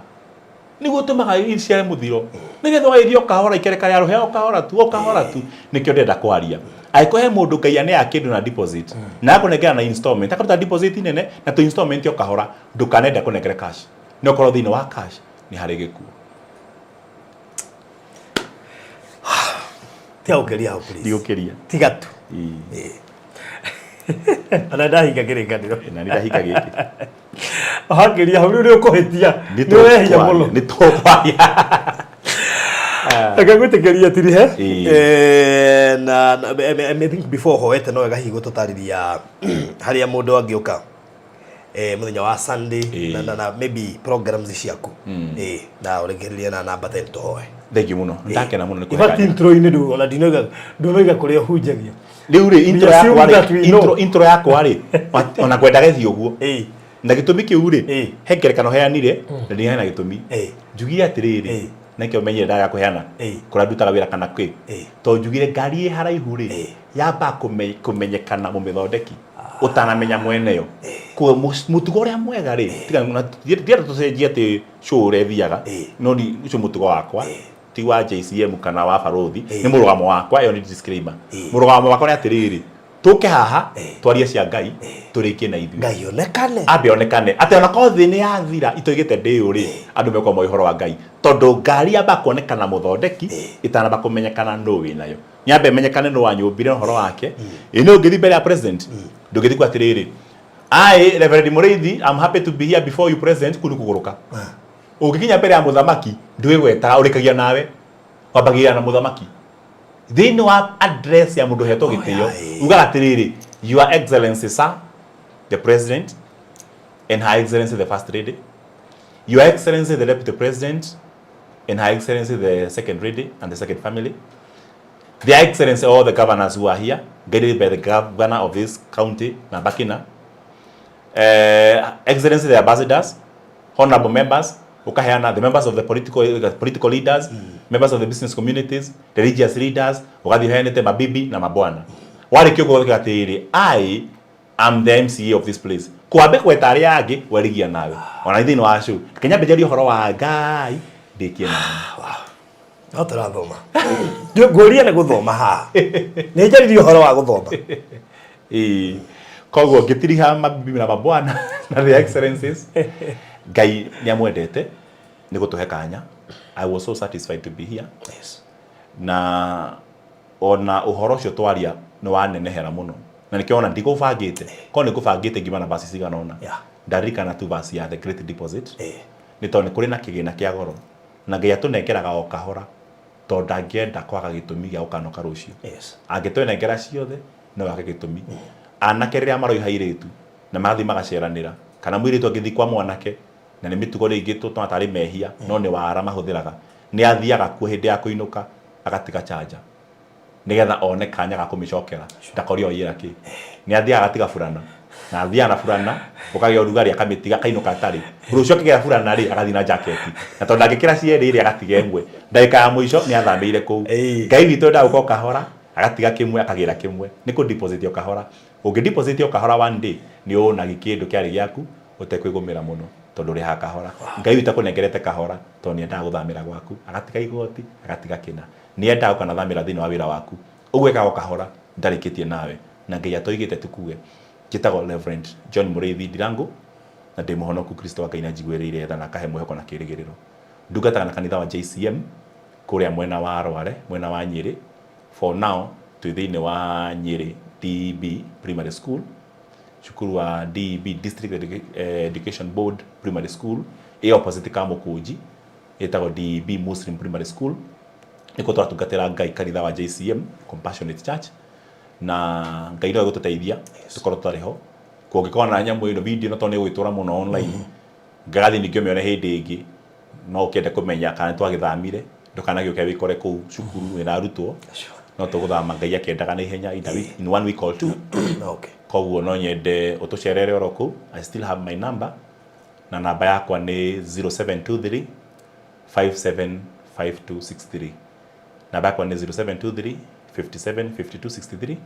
Nĩguo ũtũmaga iciare mũthiro. Nĩgetha ũgagĩthiĩ o kahora ikereka rĩa rũhĩa o kahora tu, o kahora tu. Nĩkĩo ndĩrenda kwaria. Angĩkorwo he mũndũ Ngai aneaga kĩndũ na deposit, na agakũnengera na installment, akaruta deposit nene na tũ installment o kahora, ndũkanende akũnengere cash. Nĩ ũkorwo thĩinĩ wa cash nĩ harĩ gĩkuũ. Tiga gũkĩria hau please. Ndigũkĩria. Tiga tu. Ĩĩ. Ona ndahinga kĩrĩkanĩro. Na nĩ ndahinga gĩkĩ. Hakĩria hau rĩu nĩ ũkũhĩtia. Nĩ wehia mũno. Nĩ tũkwaria. Reke ngwĩtĩkĩrie tirihe. Ĩĩ. Na I think before hoete no wega hihi gũtũtarĩria harĩa mũndũ angĩũka mũthenya wa Sunday Ĩĩ. na maybe programs ciaku. Na ũrĩkĩrĩrie na namba 10 tũhoe. Thank you mũno. Ndakena mũno nĩ In fact, kũhe kanya. intro-inĩ ndũ ona ndũnoiga kũrĩa ũhunjagia. Rĩu rĩ, intro We assume yakwa rĩ, that we know. intro yakwa rĩ, ona ngwendaga ĩthiĩ ũguo. Ĩĩ. Na gĩtũmi kĩu rĩ, Ĩĩ. he ngerekano heanire, na ndinaheana gĩtũmi. Ĩĩ. Njugire atĩrĩrĩ, Ĩĩ. na nĩkĩo menyire ndaga kũheana, Ĩĩ. kũrĩa ndutaga wĩra kana kĩ. Ĩĩ. Tondũ njugire ngari ĩ haraihu rĩ, Ĩĩ. yambaga kũmenyekana mũmĩthondeki, ũtanamenya mwene yo. Koguo mũtugo ũrĩa mwega rĩ, tiga na ndienda tũcenjie atĩ show ũrĩa ĩthiaga, Ĩĩ. no ni ũcio mũtugo wakwa. Ti wa JCM kana wa barũthi, Ĩĩ. nĩ mũrũgamo wakwa, ĩyo nĩ disclaimer. Ĩĩ. Mũrũgamo wakwa nĩ atĩrĩrĩ, tũke haha Ĩĩ. twarie cia Ngai, tũrĩkie na ithuĩ. Ngai onekane. Ambe onekane. Atĩ ona korwo thĩ nĩ yathira itoigĩte ndĩũ rĩ, andũ mekorwo moĩ ũhoro wa Ngai. Tondũ ngari yambaga kuonekana mũthondeki, ĩtanamba kũmenyekana nũ wĩnayo. Nyambe ĩmenyekane nũ wanyũmbire ũhoro wake. Ĩ nĩ ũngĩthiĩ mbere ya president, ndũngĩthiĩ kuga atĩrĩrĩ, I, Reverend Mũrĩithi, I'm happy to be here before you president, kũu nĩ kũgũrũka. Ũngĩkinya mbere ya mũthamaki, ndwĩgwetaga, ũrĩkagia nawe. Wambagĩrĩra na mũthamaki. Thĩinĩ wa address ya mũndũ ũhetwo gĩtĩo, ugaga atĩrĩrĩ, Your Excellency sir, the President, and Her Excellency the First Lady, Your Excellency the Deputy President, and Her Excellency the Second Lady and the Second Family, Their Excellency all the governors who are here, guided by the governor of this county, Nabakina, Excellency the ambassadors, honorable members, ukaheana the members of the political leaders, members of the business communities, religious leaders, ugathiĩ ũheanĩte mabibi na mabwana. Warĩkia ũguo ũgauga atĩrĩrĩ, I am the MCA of this place. Kwambe gweta arĩa angĩ, werigia nawe. Ona thĩinĩ wa show. Reke nyambe njarie ũhoro wa Ngai, ndĩkie nawe. No tũrathoma. Ngũria nĩ gũthoma haha. Nĩ njaririe ũhoro wa gũthoma. Ĩĩ. Koguo ngĩtiriha mabibi na mabwana na the excellencies, Ngai nĩ amwendete nĩ gũtũhe kanya. I was so satisfied to be here. Yes. Na ona ũhoro ũcio twaria nĩ wanenehera mũno. Na nĩkĩo ona ndigũbangĩte. Korwo nĩ ngũbangĩte ngiuma na verse cigana ũna. Yeah. Ndaririkana tu verse ya the great deposit. Ĩĩ. Nĩ tondũ nĩ kũrĩ na kĩgĩna kĩa goro. Na Ngai atũnengeraga o kahora tondũ ndangĩenda kwaga gĩtũmi gĩa gũkanoka rũciũ. Yes. Angĩtũnengera ciothe no age gĩtũmi. Anake rĩrĩa maroiha airĩtu na magathiĩ magaceranĩra, kana mũirĩtu angĩthiĩ kwa mwanake, na nĩ mĩtugo rĩngĩ tũtona tarĩ mehia, no nĩ wara mahũthĩraga, nĩ athiaga kuo hĩndĩ ya kũinũka agatiga charger nĩgetha one kanya ga kũmĩcokera ndakorio aiyĩra kĩ. Nĩ athiaga agatiga burana. Na athiaga na burana, gũkagĩa ũrugarĩ akamĩtiga akainũka atarĩ. Rũciũ akĩgĩa burana rĩ, agathiĩ na jaketi. Na tondũ ndangĩkĩra cierĩ rĩ, agatiga ĩmwe. Ndagĩka ya mũico nĩ athamĩire kũu. Ngai witũ endaga gũka o kahora, agatiga kĩmwe akagĩra kĩmwe. Nĩ kũ deposit o kahora. Ũngĩ deposit o kahora one day, nĩ ũnagi kĩndũ kĩarĩ gĩaku ũtekwĩgũmĩra mũno tondũ ũrĩhaga kahora. Ngai witũ akũnengerete kahora tondũ nĩ endaga gũthamĩra gwaku, agatiga igoti, agatiga kĩna. Nĩ endaga gũkanathamĩra thĩinĩ wa wĩra waku. Ũguo ekaga o kahora, ndarĩkĩtie nawe. Na Ngai atoigĩte tũkue. Njĩtagwo Reverend John Mũrĩithi Ndirangu, na ndĩ mũhonoku Kristo wa Ngai nĩ anjiguĩrĩire tha na akahe mwĩhoko na kĩrĩgĩrĩro. Ndungataga na kanitha wa JCM kũrĩa mwena wa Rware, mwena wa Nyĩrĩ. For now twĩ thĩinĩ wa Nyĩrĩ DEB Primary School, cukuru wa DEB District Education Board Primary School, ĩ opposite Kamũkũnji, ĩtagwo DEB Muslim Primary School. Nĩkuo tũratungatĩra Ngai kanitha wa JCM Compassionate Church. Na Ngai no egũtũteithia tũkorwo tũtarĩ ho. Kũngĩkorwo na nyamũ ĩno video ĩno tondũ nĩ ĩgũgĩtũra mũno online, ngathiĩ ningĩ ũmĩone hĩndĩ ĩngĩ, no ũkĩende kũmenya kana nĩ twagĩthamire, ndũkanagĩũke wĩkore kũu cukuru wĩna arutwo, no tũgũthama Ngai akĩendaga na ihenya in a week, in one week or two. Koguo no nyende ũtũcerere oro kũu, I still have my number, na namba yakwa nĩ 0723 575263. Namba yakwa nĩ 0723 57 52 63.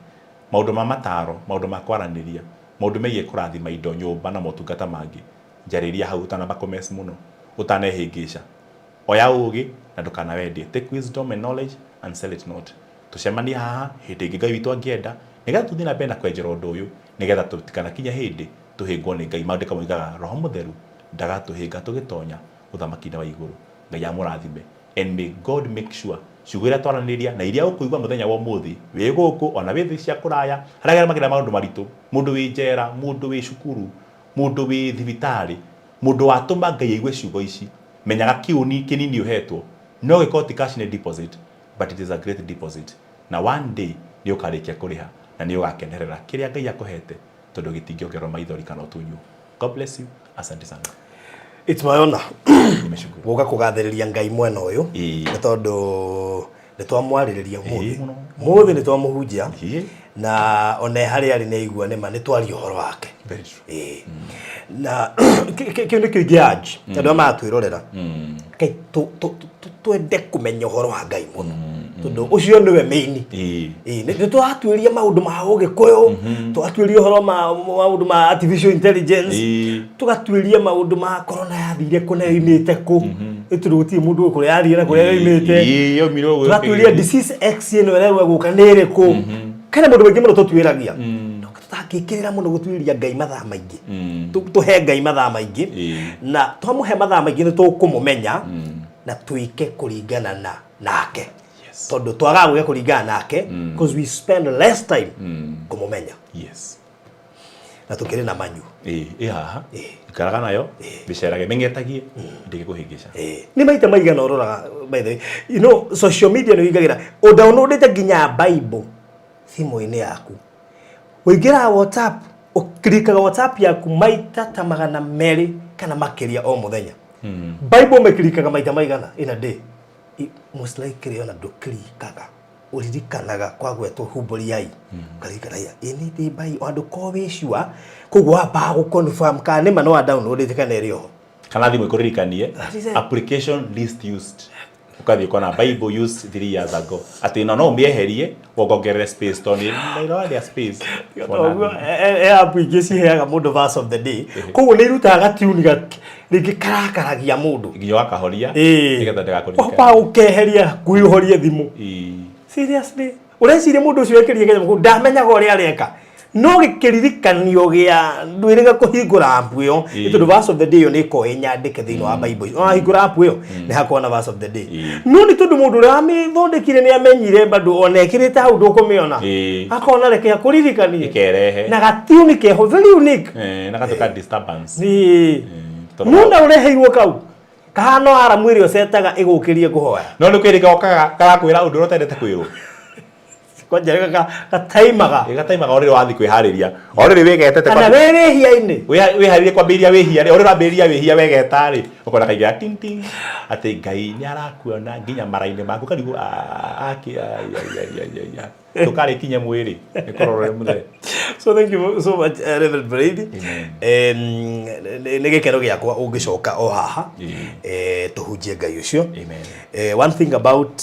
Maũndũ ma mataro, maũndũ ma kwaranĩria, maũndũ megiĩ kũrathima indo, nyũmba na motungata mangĩ, njarĩria hau ũtanamba kũ mess mũno, ũtanehĩngĩca. Oya ũgĩ na ndũkanawendie. Take wisdom and knowledge and sell it not. Tũcemanie haha hĩndĩ ĩngĩ Ngai witũ angĩenda, nĩgetha tũthiĩ na mbere na kwenjera ũndũ ũyũ, nĩgetha tũtikanakinye hĩndĩ tũhĩngwo nĩ Ngai. Maandĩko moigaga Roho Mũtheru ndagatũhĩnga tũgĩtonya ũthamaki-inĩ wa igũrũ. Ngai amũrathime. And may God make sure ciugo iria twaranĩria na iria ũkũigua mũthenya wa ũmũthĩ wĩ gũkũ ona wĩ thĩ cia kũraya harĩa makĩria maũndũ maritũ, mũndũ wĩ njera, mũndũ wĩ cukuru, mũndũ wĩ thibitarĩ, mũndũ watũma Ngai aigue ciugo ici, menyaga kĩũni kĩnini ũhetwo no gĩkorwo ti cash nĩ deposit but it is a great deposit na one day nĩ ũkarĩkia kũrĩha na nĩ ũgakenerera kĩrĩa Ngai akũhete tondũ gĩtingĩongererwo maithori kana ũtunywo. God bless you. Asante sana. It's my honor. Nimeshukuru. Gũka kũgathĩrĩria Ngai mwena ũyũ Ĩĩ. nĩ tondũ nĩ twamwarĩrĩria Ĩĩ, ũmũthĩ mũno. mũthĩ nĩ twamũhunjia Ĩĩ. na ona harĩa arĩ nĩ aigua nĩma nĩ twaria ũhoro wake. Very true. Ĩĩ. Na kĩu nĩkĩo ingĩanji andũ arĩa maratwĩrorera Ngai twende kũmenya ũhoro wa Ngai mũno tondũ ũcio nĩwe main. Ĩĩ. Ĩĩ, nĩ tũratuĩria maũndũ ma ũgĩkũyũ, tũgatuĩria ũhoro ma maũndũ ma artificial intelligence, tũgatuĩria maũndũ ma corona yathire kũ na yoimĩte kũ, nĩ tondũ gũtirĩ mũndũ ũĩ kũrĩa yathire na kũrĩa yoimĩte. Ĩĩ, yoimire ũguo. Tũgatuĩria disease X ĩno ĩrerwo ĩgũka nĩ ĩrĩkũ. Hena maũndũ maingĩ mũno tũtuĩragia. No tũtangĩkĩrĩra mũno gũtuĩria Ngai mathaa maingĩ. Tũhe Ngai mathaa maingĩ na twamũhe mathaa maingĩ nĩ tũkũmũmenya na twĩke kũringana na nake. Tondũ twagaga gwĩka kũringana nake because we spend less time kũmũmenya. Na tũkĩrĩ na manyu. Ĩĩ, ĩ haha. Ikaraga nayo, mĩcerage, mĩng'etagie, ndĩngĩkũhĩngĩca. Nĩ maita maigana ũroraga, by the way. You know, social media nĩ ũingagĩra, ũdownloadĩte nginya Bible thimũ-inĩ yaku. Ũingĩraga WhatsApp, ũkirikaga WhatsApp yaku maita ta 200 kana makĩria o mũthenya. Bible ũmĩkirikaga maita maigana in a day? Most likely ona ndũkirikaga. Ũririkanaga kwagwetwo humbũriai. Ũkaririkana ya, ĩ nĩ ndĩ Bible, ona ndũkoragwo wĩ sure. Koguo wambaga gũ confirm kana nĩma nĩ wa download kana ĩrĩ oho. Kana thimũ ĩkũririkanie, That is it. application list used. Ũkathiĩ ũkona Bible used 3 years ago. Atĩ no no ũmĩeherie wongongerere space tondũ nĩ ĩrarĩa space. Toguo e app ingĩ ciheaga mũndũ verse of the day. Koguo nĩ irutaga gatuni rĩngĩ karakaragia mũndũ. Nginya ũgakahoria nĩgetha ndĩgakũririkanie. Wamba ũkeheria hakuhĩ ũhorie thimũ. Seriously? Ũreciria mũndũ ũcio wekĩrire kanyamũ kau ndamenyaga ũrĩa areka. No gĩkĩririkanio gĩa ndwĩrĩga kũhingũra app ĩyo nĩ tondũ verse of the day ĩyo nĩ ĩkoragwo ĩ nyandĩke thĩinĩ wa Bible. Wahingũra app ĩyo nĩ hakoragwo na verse of the day. No nĩ tondũ mũndũ ũrĩa wamĩthondekire nĩ amenyire bado ona ĩkĩrĩte hau ndũkũmĩona. Akona reke akũririkanie. Ĩkerehe. Na gatiuni keho very unique. Na gatuĩka disturbance. Ĩĩ. No na ũreheirwo kau kahana o aramu ĩrĩa ũcetaga ĩgũkĩrie kũhoya. No nĩ kwĩrĩga okaga karakwĩra ũndũ ũrĩa ũtendete kwĩrwo. Kwanja gataimaga. Ĩ gataimaga o rĩrĩ wathiĩ kwĩharĩria. O rĩrĩ wĩgetete Kana wĩ wĩhia-inĩ. Wĩharĩrie kwambĩrĩria wĩhia rĩ, o rĩrĩ wambĩrĩria wĩhia wegeta rĩ, ũkona kaingĩra ting ting atĩ Ngai nĩ arakuona nginya mara-inĩ maku ũkarigwo aki ai ai ai ai ai. Ndũkarĩkinye mwĩrĩ nĩ kũrorwo mũthee. So thank you so much, Reverend Brady. Nĩ gĩkeno gĩakwa ũngĩcoka o haha tũhunjie Ngai ũcio. Amen. One thing about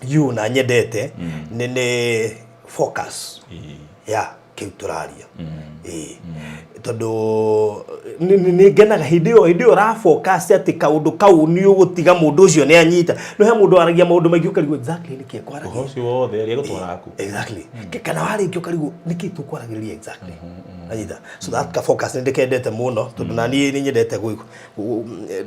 you na nyendete nĩ focus ya kĩu tũraria. Ĩĩ. Tondũ nĩ ngenaga hĩndĩ ĩyo ũrafocus atĩ kaũndũ kau nĩ ũgũtiga mũndũ ũcio nĩ anyita. No he mũndũ waragia maũndũ maingĩ ũkarigwo exactly nĩkĩ ekwaragia. Ũhoro ũcio wothe rĩ egũtwara kũ? Exactly. Kana warĩkia ũkarigwo nĩkĩ tũkwaragĩrĩria exactly. Anyita. So that ka focus nĩ ndĩkendete mũno tondũ na niĩ nĩ nyendete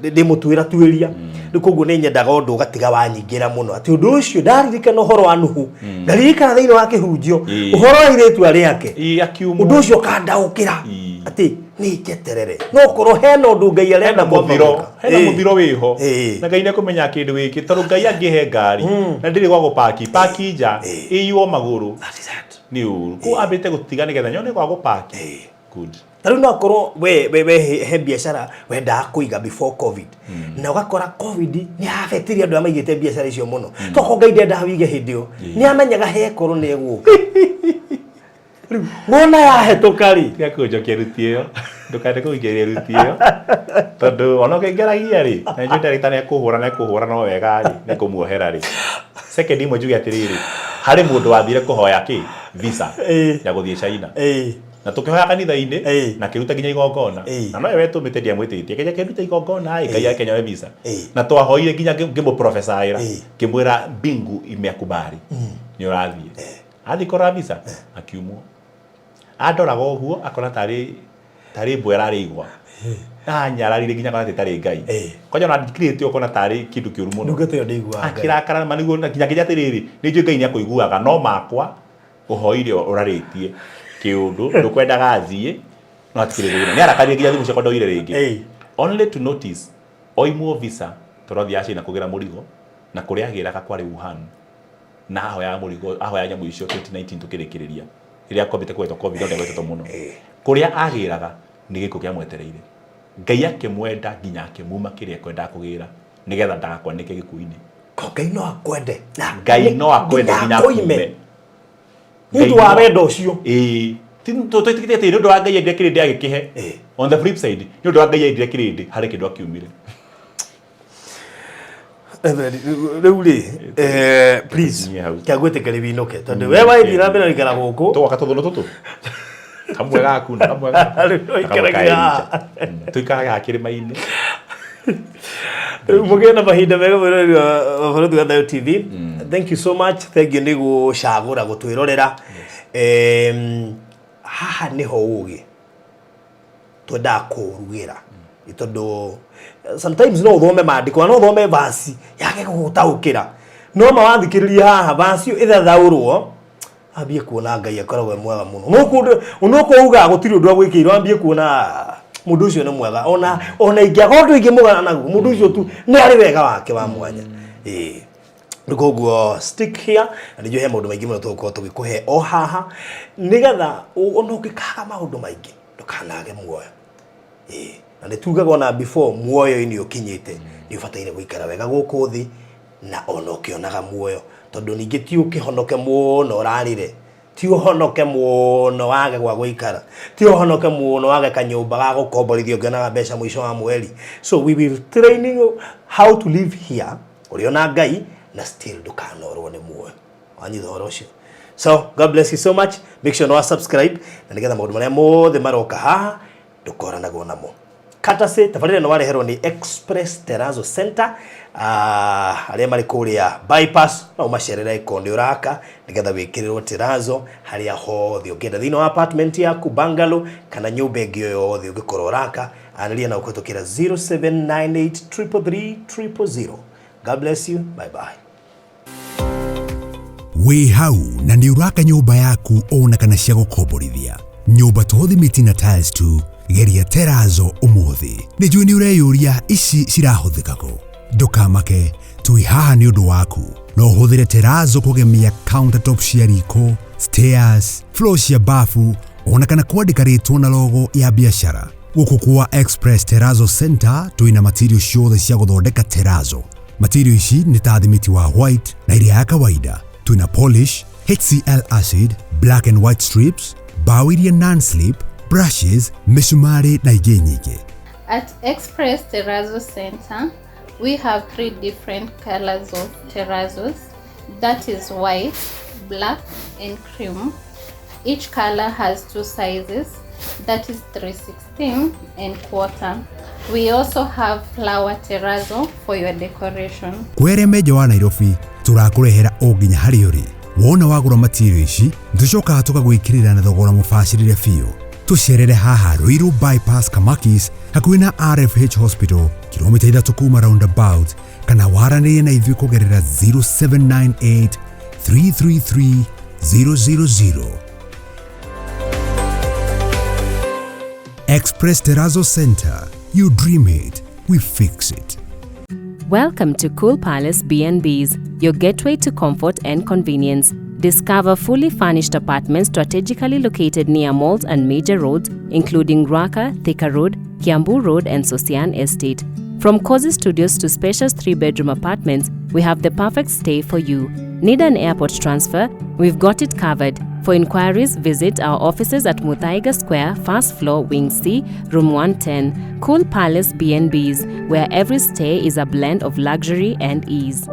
ndĩ mũtuĩra tuĩria. Rĩu koguo nĩ nyendaga ũndũ ũgatiga wanyingĩra mũno atĩ ũndũ ũcio ndaririkana ũhoro wa Nuhu, ngaririkana thĩinĩ wa kĩhunjio ũhoro wa irĩtu rĩake, Ĩĩ, akiumwo. Ũndũ ũcio ũkandaũkĩra atĩ nĩ njeterere no korwo hena ũndũ Ngai arenda Hena kwamba mũthiro gwĩka. Hena mũthiro wĩho na Ngai nĩekũmenya kĩndũ gĩkĩ, tondũ Ngai angĩhe ngari na ndĩrĩ gwa gũpaki paki nja ĩiywo magũrũ That is it. Nĩ ũru kũu ambĩte gũtiga nĩgetha nyone gwa gũpaki. Good. Ta rĩu no akorwo we he biacara wendaga kũiga before COVID na ũgakora COVID nĩ yabetirie andũ arĩa maigĩte biacara icio mũno. Tokorwo Ngai ndendaga wige hĩndĩ ĩyo, nĩ amenyaga hekorwo nĩ egũka. Rĩu wona yahetũka rĩ, Tiga kũnjokia ruti ĩyo, ndũkende kũnjokeria ruti ĩyo, tondũ ona ũkĩngeragia rĩ, na njũĩ ndagĩtarĩ nĩekũhũra na ekũhũra no wega rĩ, nĩekũmuohera rĩ. Second imwe njuge atĩrĩrĩ, harĩ mũndũ wathire kũhoya kĩ visa ya gũthiĩ China na tũkĩhoya kanitha-inĩ na akĩruta nginya igongona na nowe wetũmĩte, ndiamwĩtĩtie kĩnya kĩrute igongona ĩ Ngai ake nyoe visa na twahoire nginya ngĩmũprofesaĩra, ngĩmwĩra mbingu imekubali, nĩ ũrathiĩ. Athiĩ kũrora visa akiumwo, andoraga ũguo akona tarĩ mbwe ĩrarĩ igwa anyararire nginya akona tarĩ Ngai kwanja ona ndikirĩte ũkona tarĩ kĩndũ kĩũru mũno. Ndungata ĩyo ndĩiguaga Ngai. Akĩrakara ma nĩguo na nginya nginya atĩrĩrĩ, nĩ njũĩ Ngai nĩ akũiguaga no makwa ũhoire ũrarĩtie kĩũndũ ndũkwendaga thiĩ no hatikĩrĩ thĩna. Nĩ arakarire nginya thimũ ciakwa ndoire rĩngĩ only to notice oimwo visa tondũ athiaga China kũgĩra mũrigo na kũrĩa agĩraga kwarĩ Wuhan na ahoyaga mũrigo, ahoyaga nyamũ icio 2019 tũkĩrĩkĩrĩria rĩrĩa kwambĩte kũgwetwo COVID, no ndĩagwetetwo mũno. Kũrĩa agĩraga nĩ gĩkuũ kĩamwetereire. Ngai akĩmwenda nginya akĩmuma kĩrĩa ekwendaga kũgĩra nĩgetha ndagakwanĩke gĩkuũ-inĩ. Ko Ngai no akwende na Ngai no akwende nginya akuime akume nĩ ũndũ wa wendo ũcio. Ĩĩ, tũtigĩte atĩ nĩ ũndũ wa Ngai endire kĩrĩndĩ agĩkĩhe. On the flip side, nĩ ũndũ wa Ngai endire kĩrĩndĩ harĩ kĩndũ akiumire. Reverend, rĩu rĩ, please Tũkinyie hau. Kĩa gwĩtĩkĩri winũke tondũ we waĩthiĩ na mbere gũikara gũkũ. Tũgwaka tũthũnũ tũtũ kamwe gaku na kamwe gaku Rĩu na kamwe ka ũikaragia haha. Elijah. Tũikaraga haha kĩrĩma-inĩ. Rĩu mũgĩe na mahinda mega, mwĩroreri wa Barũthi wa Thayũ TV. Thank you so much, thank you nĩ gũcagũra gũtwĩrorera. Haha nĩho ũgĩ twendaga kũrugĩra nĩ tondũ sometimes no ũthome maandĩko na no ũthome verse yage gũgũtaũkĩra, no ma wathikĩrĩria haha verse ĩyo ĩthathaũrwo ambie kuona Ngai akoragwo e mwega mũno. No kũndũ onokorwo ugaga gũtirĩ ũndũ agwĩkĩire, wambie kuona, "Ah, mũndũ ũcio nĩ mwega, ona ingĩaga ũndũ ingĩmũgana naguo, mũndũ ũcio tu nĩ arĩ wega wake wa mwanya." Ĩĩ, rĩu koguo stick here na nĩnjũĩ he maũndũ maingĩ mũno tũgũkorwo tũgĩkũhe o haha nĩgetha ona ũngĩkaga maũndũ maingĩ ndũkanage muoyo. Ĩĩ, na nĩ tugaga ona before muoyo-inĩ ũkinyĩte nĩ ũbataire gũikara wega gũkũ thĩ na ona ũkĩonaga muoyo, tondũ ningĩ ti ũkĩhonoke mũno ũrarĩre, ti ũhonoke mũno wage gwa gũikara, ti ũhonoke mũno wage kanyũmba ga gũkomborithio ũngĩonaga mbeca mũico wa mweri. So we will training you how to live here ũrĩ ona Ngai na still ndũkanorwo nĩ muoyo. Wanyita ũhoro ũcio? So God bless you so much. Make sure no subscribe na nĩgetha maũndũ marĩa mothe maroka haha ndũkoranagwo namo. Courtesy tabarĩra ĩno wareherwo nĩ Express Terrazzo Center, arĩa marĩ kũrĩa bypass. No ũmacerere ĩkorwo nĩ ũraka nĩgetha wĩkĩrĩrwo terrazzo harĩa hothe ũngĩenda thĩinĩ wa apartment yaku, bungalow kana nyũmba ĩngĩ o yothe ũngĩkorwo ũraka. Anĩria na ũkũhetũkĩra 0798 333 000. God bless you. Bye bye. Wĩ hau na nĩ ũraka nyũmba yaku ona kana cia gũkomborithia nyũmba to thimiti na tiles tu, geria terazo ũmũthĩ. Nĩ njũĩ nĩ ũreyũria ici cirahũthĩka kũ. Ndũkamake, twĩ haha nĩ ũndũ waku. No ũhũthĩre terazo kũgemia countertop cia riko, stairs, floor cia bafu ona kana kwandĩka rĩtwa na logo ya biacara. Gũkũ kwa Express Terrazzo Center twĩna material ciothe cia gũthondeka terazo. Material ici nĩ ta thimiti wa white na ĩrĩa ya kawaida. Twĩna polish, HCL acid, black and white strips, mbaũ iria non-slip, brushes, mĩcumarĩ na ingĩ nyingĩ. At Express Terrazzo Center, we have three different colors of terrazos. That is white, black, and cream. Each color has two sizes, that is 3/16 and quarter. We also have flower terrazzo for your decoration. Kwĩ menja wa Nairobi tũrakũrehera o nginya harĩa ũrĩ. Wona wagũra material ici tũcokaga tũgagwĩkĩrĩra na thogora mũbacĩrĩre biũ. Tũcerere haha Ruiru Bypass, Kamakis, hakuhĩ na RFH Hospital, kilomita 3 kuma roundabout, kana waranĩrie na ithuĩ kũgerera 0798 333 000. Express Terrazzo Center. You dream it, we fix it. Welcome to Cool Palace B&Bs, your gateway to comfort and convenience. Discover fully furnished apartments strategically located near malls and major roads, including Ruaka, Thika Road, Kiambu Road, and Sosian Estate. From cozy studios to spacious 3-bedroom apartments, we have the perfect stay for you. Need an airport transfer? We've got it covered. For inquiries, visit our offices at Muthaiga Square, first floor, Wing C, Room 110. Cool Palace B&Bs, where every stay is a blend of luxury and ease.